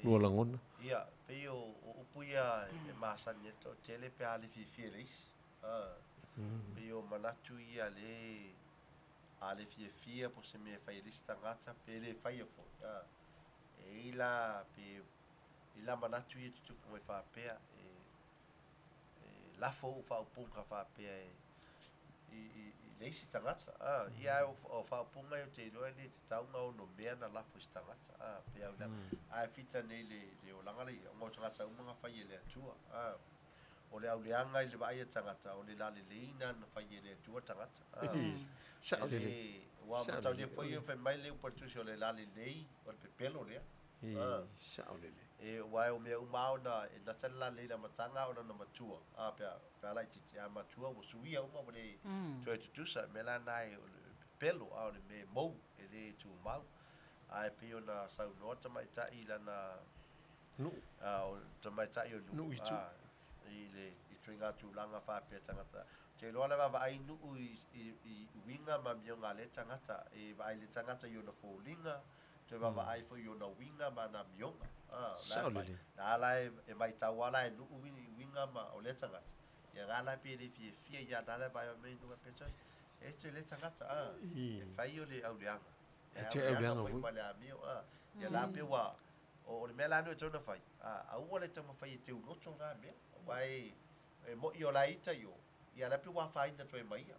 lua lagona. Ia, pei o upu ia e masani ai le toatele pe a le fiafia i le isi. Pei o manatu ia le a le fiafia po o se mea e fai e le isi tagata pe le faia foi. E i ai la pe i la manatu ia e tutupu mai faapea e e lafo ou faaupuga faapea e i i i le isi tagata a ia ae o faaupuga ia ou te iloa e le tatau ona ono mea na lafo i se tagata a pe au la ae fita nei le le olaga lea ona o tagata uma na fai e le Atua a o le auleaga i le vaai a tagata o le laleleina na fai e le Atua tagata a Sao lelei. Ua mataulia foi fai mai le upu a le Tusi o le lalelei o le pepelo lea. E sao lelei. E aua o mea uma lava ona e nata le lalelei i le amataga ona na matua, a pe a pe a laitiiti, a matua ua suia uma ua le toe tutusa. O le mea la lena o le pepelo, a o le mea e mou e le tumau. Ae pei ona saunoa le tamaitai i lana Nuu. A o le tamaitai o Nuu, Nuu i tu. i le ituaiga tulaga faapea tagata. Ou te iloa le vaavaai Nuu i i uiga ma amioga a lea tagata. E vaai le tagata i ona foliga, toe vaavaai foi i ona uiga ma ana amioga. A, Sao lelei. La la e matau lava la e Nuu uiga ma o lea tagata. Ia na la pei e le fiafia ia na la e vaai mai Nuu faapea, sole, e ese lea tagata, a, e fai o le auleaga. E te auleaga foi. Ma le amio, a. Ia la pei ua O le mea la lea e tatau ona fai, aua le taumafai e teuloto na mea, aua e mo'i o la e ita i o, ia la e pei ua afaina toe ma ia,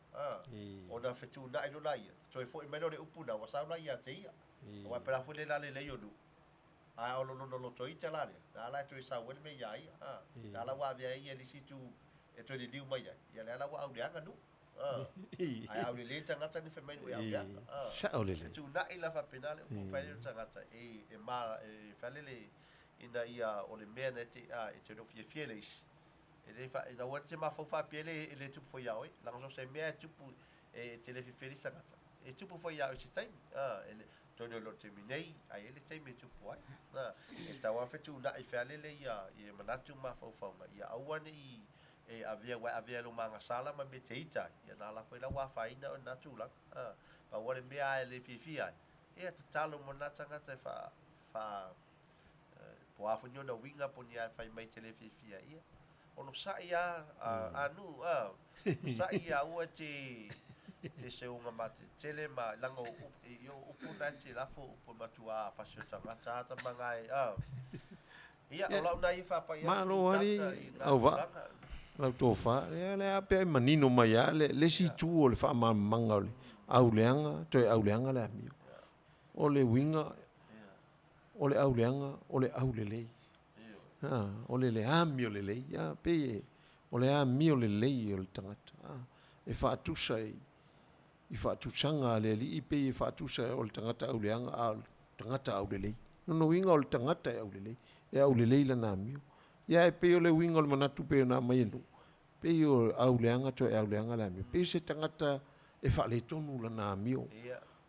ona fetuunai loa laia, toe foi mai lea o le upu lena, ua sau la ia te ia. Aua pe la foi le lalelei o Nu'u, a o lona loto ita la lea, na la e toe sau ai le mea ia ia, na la ua avea ai ia i le isi itu e toe liliu mai ai, ia lea la ua auleaga Nu'u. Ae aulelei le tagata ni fai mai e auleaga. Sao lelei. Fetuunai la faapena le upu fai ai le tagata e e ma e fai lele ina ia o le mea na e te e te le o fiafia i le isi. E le fa e aua te mafaufau faapea le e le tupu foi ia oe. Leaga so o se mea e tupu e te le fiafia i le isi tagata, e tupu foi ia oe i se taimi. E le atonu e le o le taimi nei, ae i ai le taimi e tupu ai. E tatau lava ona fetuunai fai lele ia manatu ma mafaufauga ia aua ne i e avea aua e avea e lou magasala ma mea te ita ai, ia na ala foi la ua afaina oe i lena tulaga. A, pau lava le mea a e le fiafia ai, ia tatalo mo lena tagata e faa, faa, po o a foi ni ona uiga po o ni a e fai mai e te le fiafia ai, ia onosai a, a, a Nuu, a, onosai ia aua e te, te seuga matetele ma, leaga o upu, i o upu na e te lafo o upu e matua afasi o tagata a tamaga e, a. Ia, o lau na ia faapai atu Malo ali Auvaa, lau tofa, ia lea pea e manino mai lava le isi itu o le faamalamalamaga o le auleaga, toe auleaga le amio. O le uiga, o le auleaga, o le aulelei. O le le amio lelei, pei e, o le amio lelei o le tagata, e faatusa i i faatusaga a le Alii pei e faatusa o le tagata auleaga a o le tagata aulelei. Lona uiga o le tagata e aulelei. E aulelei lana amio. Ia ae pei o le uiga o le manatu pei ona aumai e Nuu, pei o auleaga toe auleaga le amio. Pei o se tagata e faaletonu lana amio.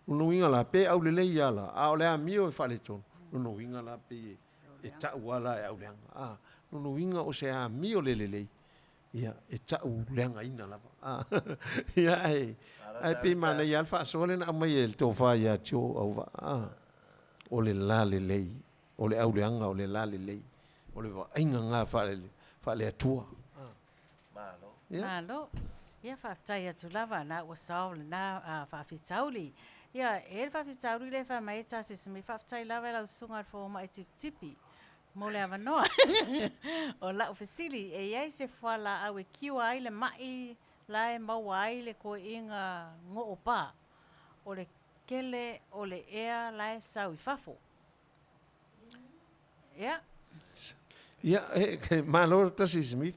Lona uiga la, pe aulelei lava la, a o le amio e faaletonu, lona uiga la pei e tau lava la e auleaga. A, lona uiga o se amio le lelei, ia, e tau leagaina lava. A, ia ae, ae pei e manaia lava le faasoa lea na aumai e le tofa ia Joe Auvaa, a, o le lalelei, o le auleaga o le lalelei, o le vaaiga lena faale-Atua. Malo. Ia. Malo. Ia faafetai atu lava na ua sao lena faafitauli. Ia e i ai le faafitauli lea e fai mai ai Tasi Smith, faafetai lava i lau susuga i le fomai tipitipi mo le avanoa. O lau fesili, e i ai se fualaau e cure ai le mai la e maua ai le toeaiga goopa o le kele o le ea la e sau i fafo? Ia. Ia, e, malo Tasi Smith.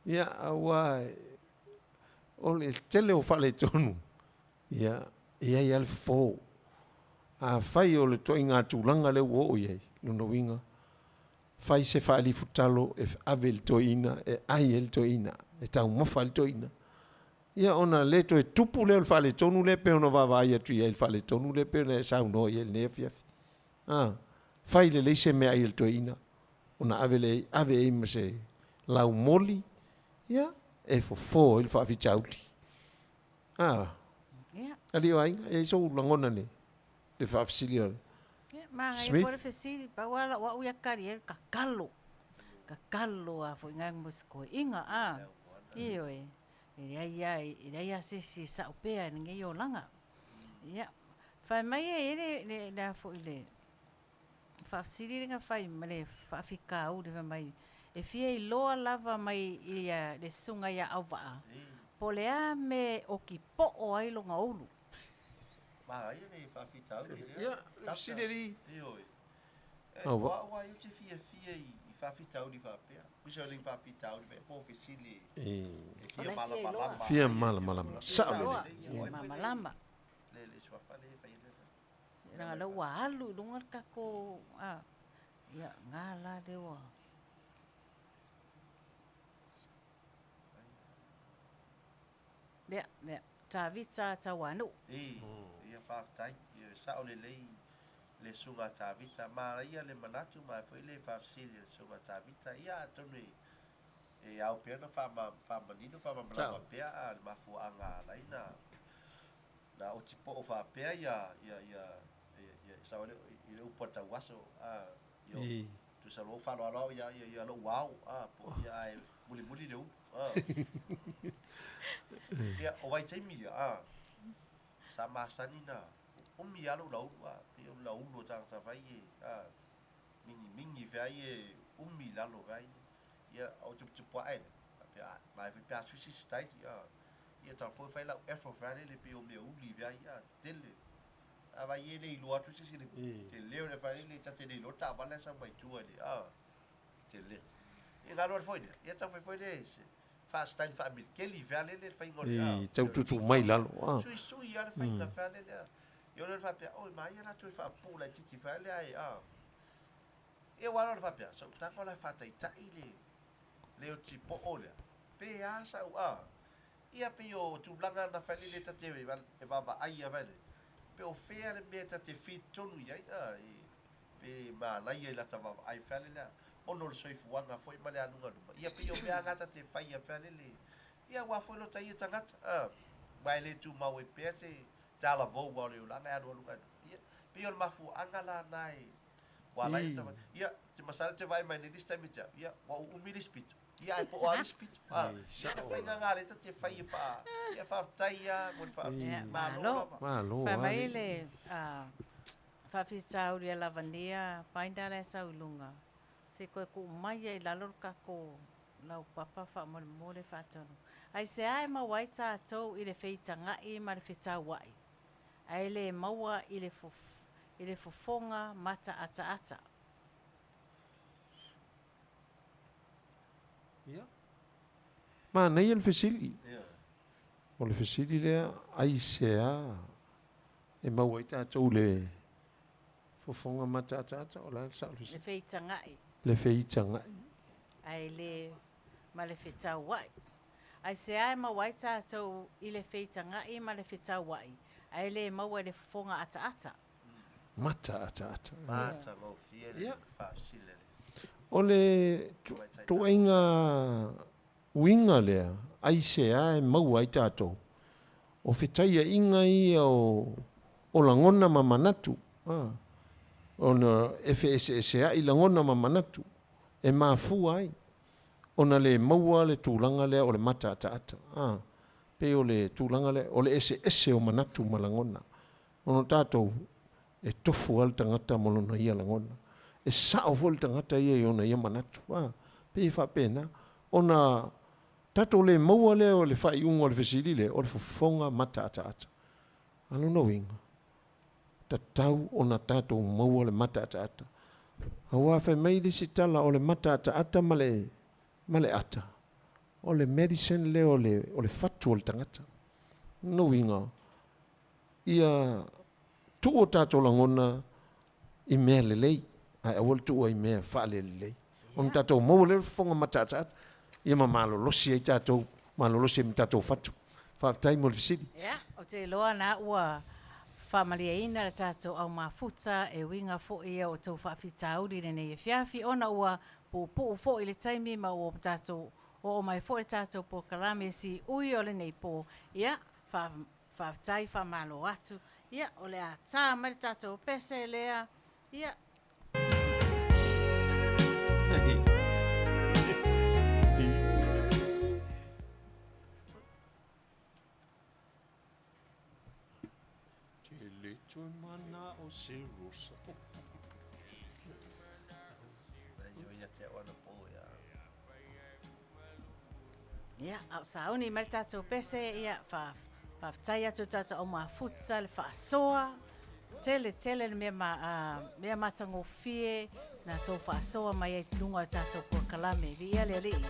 Ia, aua o le tele o faaletonu, ia, e i ai lava le fofo. Afai o le ituaiga tulaga lea ua oo i ai, lona uiga, fai se faalifutalo e ave i le toeaina, e ai ai le toeaina, e taumafa ai le toeaina. Ia ona le toe tupu lea o le faaletonu lea pei ona vaavaai atu i ai i le faaletonu lea pei ona e saunoa i ai i lenei afiafi. A, fai lelei se meaai a le toeaina ona ave lea i ai, ave i ai ma se laumoli, ia, e fofo ai le faafitauli. A, Ia. Alii o aiga, e i ai sou lagona i le faafesili a Ia, manaia foi le fesili, pau lava lau au ia tali i ai, tatalo, tatalo lava foi nai mo si toeaina, a, ioe. E leai lava, e leai lava se isi e sao pea i lenei olaga. Ia, fai mai e i ai le, le, le a foi le faafesili lea na fai ma le faafitauli fai mai, e fia iloa lava mai ia le susuga ia Auvaa, po o le a mea e oti poo ai lona ulu. Manaia le faafitauli lea. Ia, le fesili alii. Ioe. E, o au lava ia ou te fiafia i faafitauli faapea. Uso le faafitauli faapea po o fesili e fia malamalama. Fia malamalama. Sao lelei. Fia malamalama. Le le suafa le fai le. Leaga lea ua alu i luga le tatou, a, ia, na la lea ua. Lea, lea, Tavita Tauanuu. I, ia faafetai. Ia sao lelei le susuga a Tavita. Manaia le manatu ma foi le faafesili a le susuga a Tavita. Ia atonu e, e ao pea ona faamanino, faamalamalama pea a le mafuaaga ala ai na, na oti poo faapea ia, ia, ia, ia, ia, sao le, i le upu a le tauaso, a, ia, tusa lou faaaloalo au ia, ia, ia lou ao, a, po, ia, ae mulimuli le ulu, a. Ia, o vaitaimi ia, a, sa masani na, umi lava lou laulu, a, pei o le laulu o tagata fai e, a, mingimingi feai e umi i lalo feai. Ia, o tuputupu ae lea, faapea, a, mai foi pe a sui se isi taili, a. Ia, tau foi fai lau effort feai lele pei o mea uli feai, a, tetele. A vai e le iloa atu se isi le tele o le fai lele, ta te le iloa le taavale a sau mai tua i le, a, tele. Ia, galu ale foi lea, ia tau fai foi le, faa-style faa-Amerikeli feai lele le faiga o le, a. I, tau tuutuu mai i lalo, a. Suisui lava le faiga feai lele, a. Ia o lea faapea, oi, maia la toe faapupuu laitiiti fai lea e, a. Ia ua le faapea, sau tago la faataitai le, le oti poo lea, pe a sau, a. Ia pei o tulaga na fai lele ta te e vaavaai ia fai lele, pe o fea le mea ta te fit tonu i ai, a, e, pe manaia i lata vaavaai fai lele, a, ona o le soifuaga foi ma le aluga luma. Ia pei o mea nga ta te fai ia fai lele, ia ua foi lo ta ia tagata, a, ma e le tumau ai pea se talavou lava o le olaga e alualu ae luma. Ia, pei o le mafuaaga la na e, ua ala ai ona tau, ia, te masalo te vaai mai nei le isi taimi te au, ia, ua uumi le isi pito, ia, ae po o a le isi pito, a, ia, le faiga lena lea ta te fai e faa, ia, faafetai lava mo le faafesili, malo lava. Malo Fai lava. mai le faafitauli a Lavania Painda la e sau i luga, se i toe tuu mai ai i lalo le tatou laupapa faamolemole faatonu. Aisea e maua ai tatou i le feitaga'i ma le fetaua'i, ae le maua i le i le fofoga mataataata? Ia. Manaia le fesili. O le fesili lea, aisea e maua ai tatou i le. Fofoga mataataata, o le a le sao o le Le fesili? feitaga'i. Le feitaga'i. Ae le ma le fetaua'i. Aisea e maua ai tatou i le feitaga'i ma le fetaua'i, ae le maua i le fofoga ataata? Mataataata. Matagofie le faafesili a le O le ituaiga uiga lea, aisea e maua ai tatou? O fetaiaiga ia o o lagona ma manatu, a, ona e feeseeseai lagona ma manatu, e mafua ai ona le maua le tulaga lea o le mataataata, a, pei o le tulaga lea, o le eseese o manatu ma lagona. Ona o tatou, e tofu lava le tagata ma lona ia lagona. E sao foi le tagata ia i ona ia manatu, a, pei e faapena. Ona tatou le maua lea o le faaiuga o le fesili lea, o le fofoga mataataata. A o lona uiga, tatau ona tatou maua le mataataata. Aua fai mai le isi tala, o le mataataata ma le, ma le ata, o le medicine lea o le, o le fatu o le tagata. O lona uiga, ia tuu o tatou lagona i mea lelei, ae aua le tuua i mea faalelelei. Ona tatou maua lea o le fofoga mataataata, ia ma malolosi ai tatou, malolosi ai ma tatou fatu. Faafetai mo le fesili. Ia, ou te iloa na ua faamalieina le tatou au mafuta e uiga foi ia o outou faafitauli i lenei afiafi ona ua puupuu foi le taimi ma ua tatou oo mai foi le tatou polokalame siui o lenei po. Ia, faafetai faamalo atu. Ia, o le a ta mai le tatou pese lea. Ia. Te le toe manao se rosa. Ia, a o sauni mai le tatou pese, ia, faafetai atu i le tatou au mafuta, le faasoa, tele tele le mea, ma, mea matagofie na tou faasoa mai ai i luga o le tatou polokalame. Viia le Alii.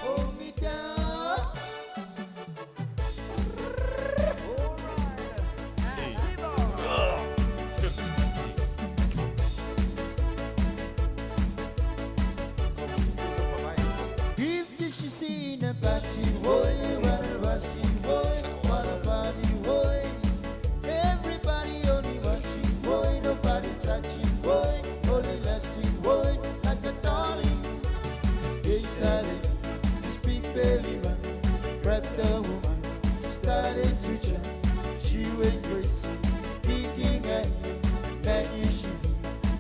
Hold me down. If this is in a party, boy, what a party, boy, what a party, boy. Everybody only watching, boy, nobody touching, boy, only lasting, boy, like a darling. Inside it, this big belly man grabbed the woman, started to jump. She went crazy, thinking I man, you should be.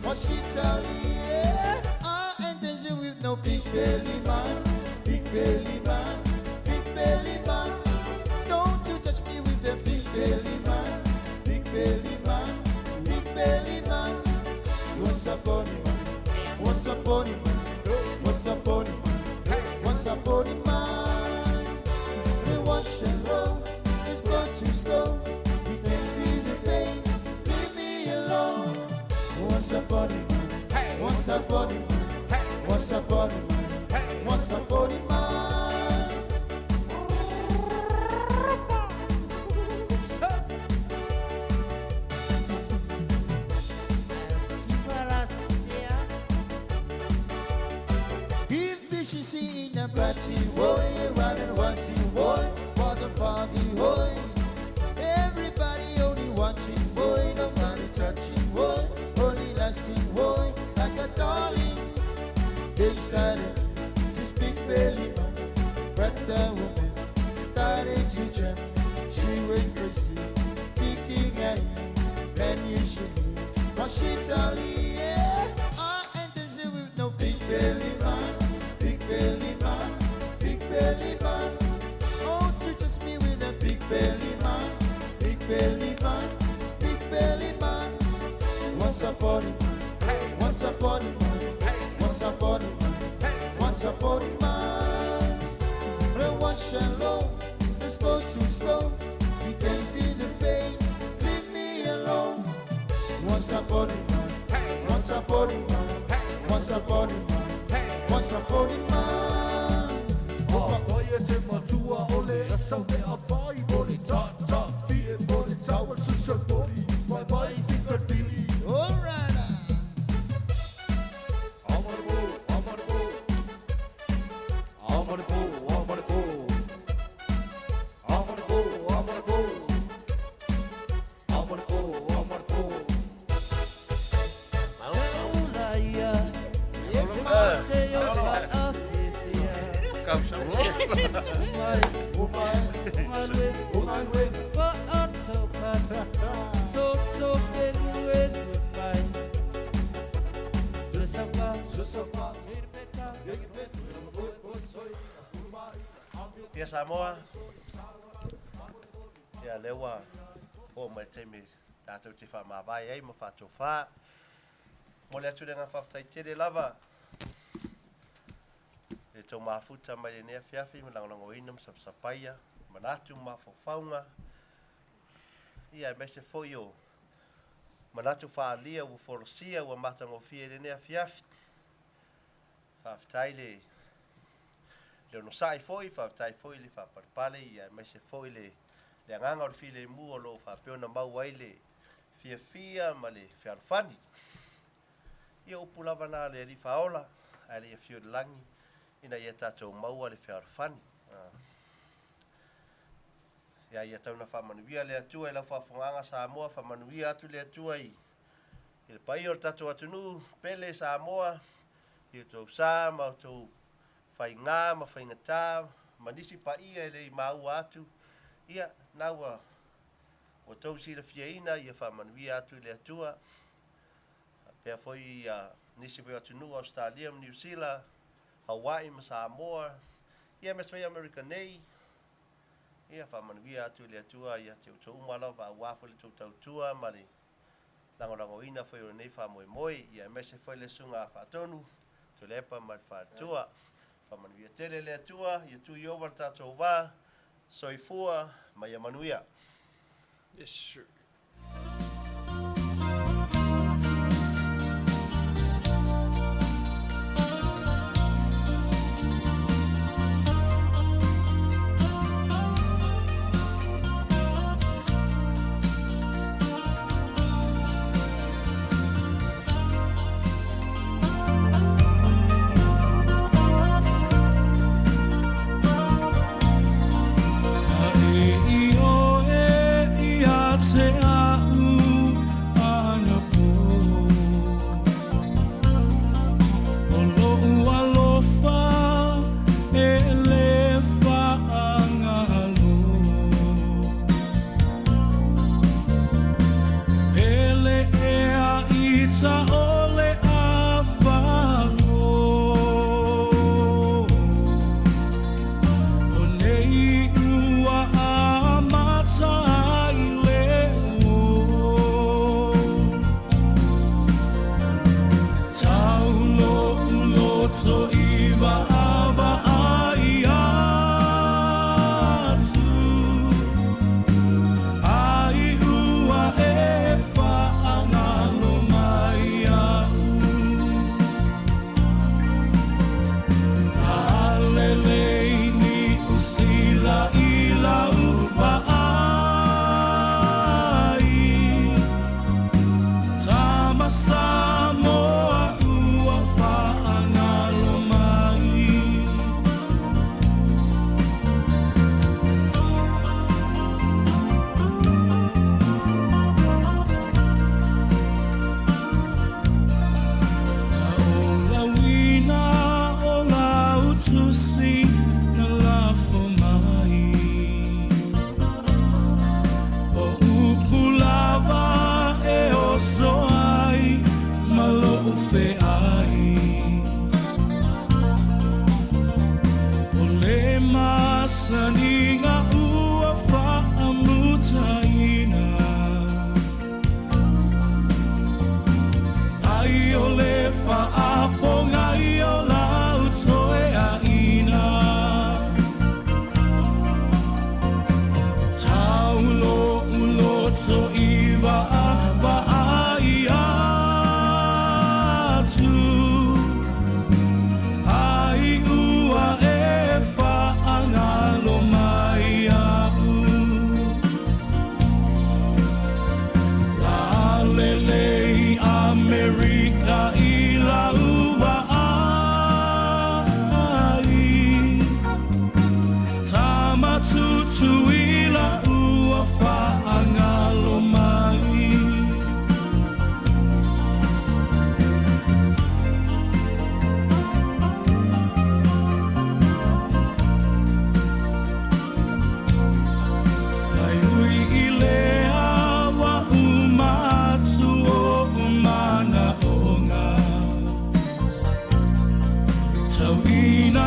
What she tell me, yeah? I ain't dancing with no big belly man, big belly man, big belly man. Don't you touch me with the big belly man, big belly man, big belly man. What's up on it, man? What's up on it, man? What's up on it, man? What's up on it, man? The watch and roll, it's going too slow. He can feel the pain. Leave me alone. What's up on it, man? What's up on it, man? What's up on it, man? What's up on it, man? If this is in a party, boy, running once boy, what a party, boy. Everybody only watching, boy, nobody touching, boy, only lasting, boy, like a darling. They started this big belly man, grabbed the woman, started to jump. She went crazy, thinking I, man, you should be. What she tell you, yeah? I ain't dancing with no big belly man, big belly man, big belly man. Oh, you just me with a big belly man, big belly man, big belly man. Once upon a man, once upon a man, once upon a man, once upon a man. The watch and roll, let's go too slow. You can feel the pain, leave me alone. Once upon a man, once upon a man, once upon a man, once upon a man. Paia te matua o le asa me a vai o le ta ta fi e mo le tau al susa poli. Mai mai fika tili. Ia Samoa, ia lea ua oo mai le taimi tatou te faamavae ai ma faatofā. Momoli atu le agaga faafetai tele lava i le tou mafuta mai lenei afiafi ma lagolagoina ma sapasapaia manatu ma mafaufauga, ia aemaise foi o manatu faaalia ua folasia ua matagofie i lenei afiafi. Faafetai le le onosai foi, faafetai foi le faapalepale, ia aemaise foi le le agaga o le filemu o lo o faapea ona maua ai le fiafia ma le fealofani. Ia o upu lava na a le Alii Faaola ae le i afio i le lagi ina ia tatou maua le fealofani. Ia ia tau ina faamanuia le Atua i lau faafofogaaga Samoa, faamanuia atu le Atua i le paia o le tatou atunuu pele Samoa, i outou sa ma outou faiga ma faigata ma nisi paia e le i maua atu, ia, na ua outou silafiaina, ia faamanuia atu le Atua. Faapea foi ia nisi foi o atunuu, Ausetalia ma Niu Sila, Hawaii ma Samoa, ia aemaise foi Amerika nei, ia faamanuia atu le Atua ia te outou uma lava aua foi le tou tautua ma le lagolagoina foi o lenei faamoemoe, ia aemaise foi le Susuga Faatonu Tuilaepa ma le Faletua. Faamanuia tele le Atua, ia tuu i ova le tatou va, soifua ma ia manuia. Yes, sir. Ai o le faapogai o lau toeaina.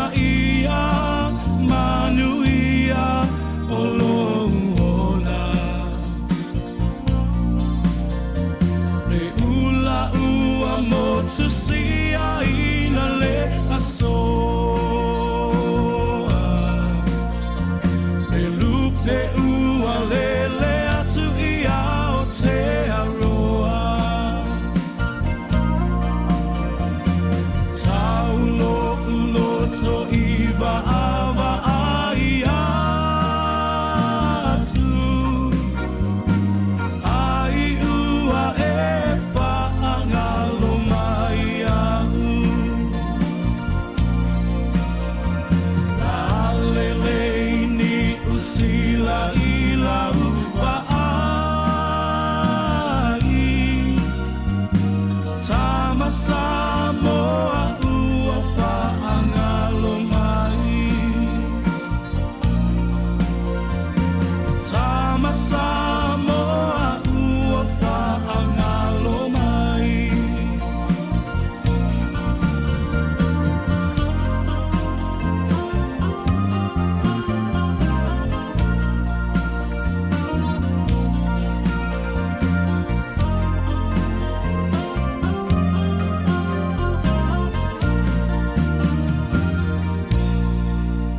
Taita'i.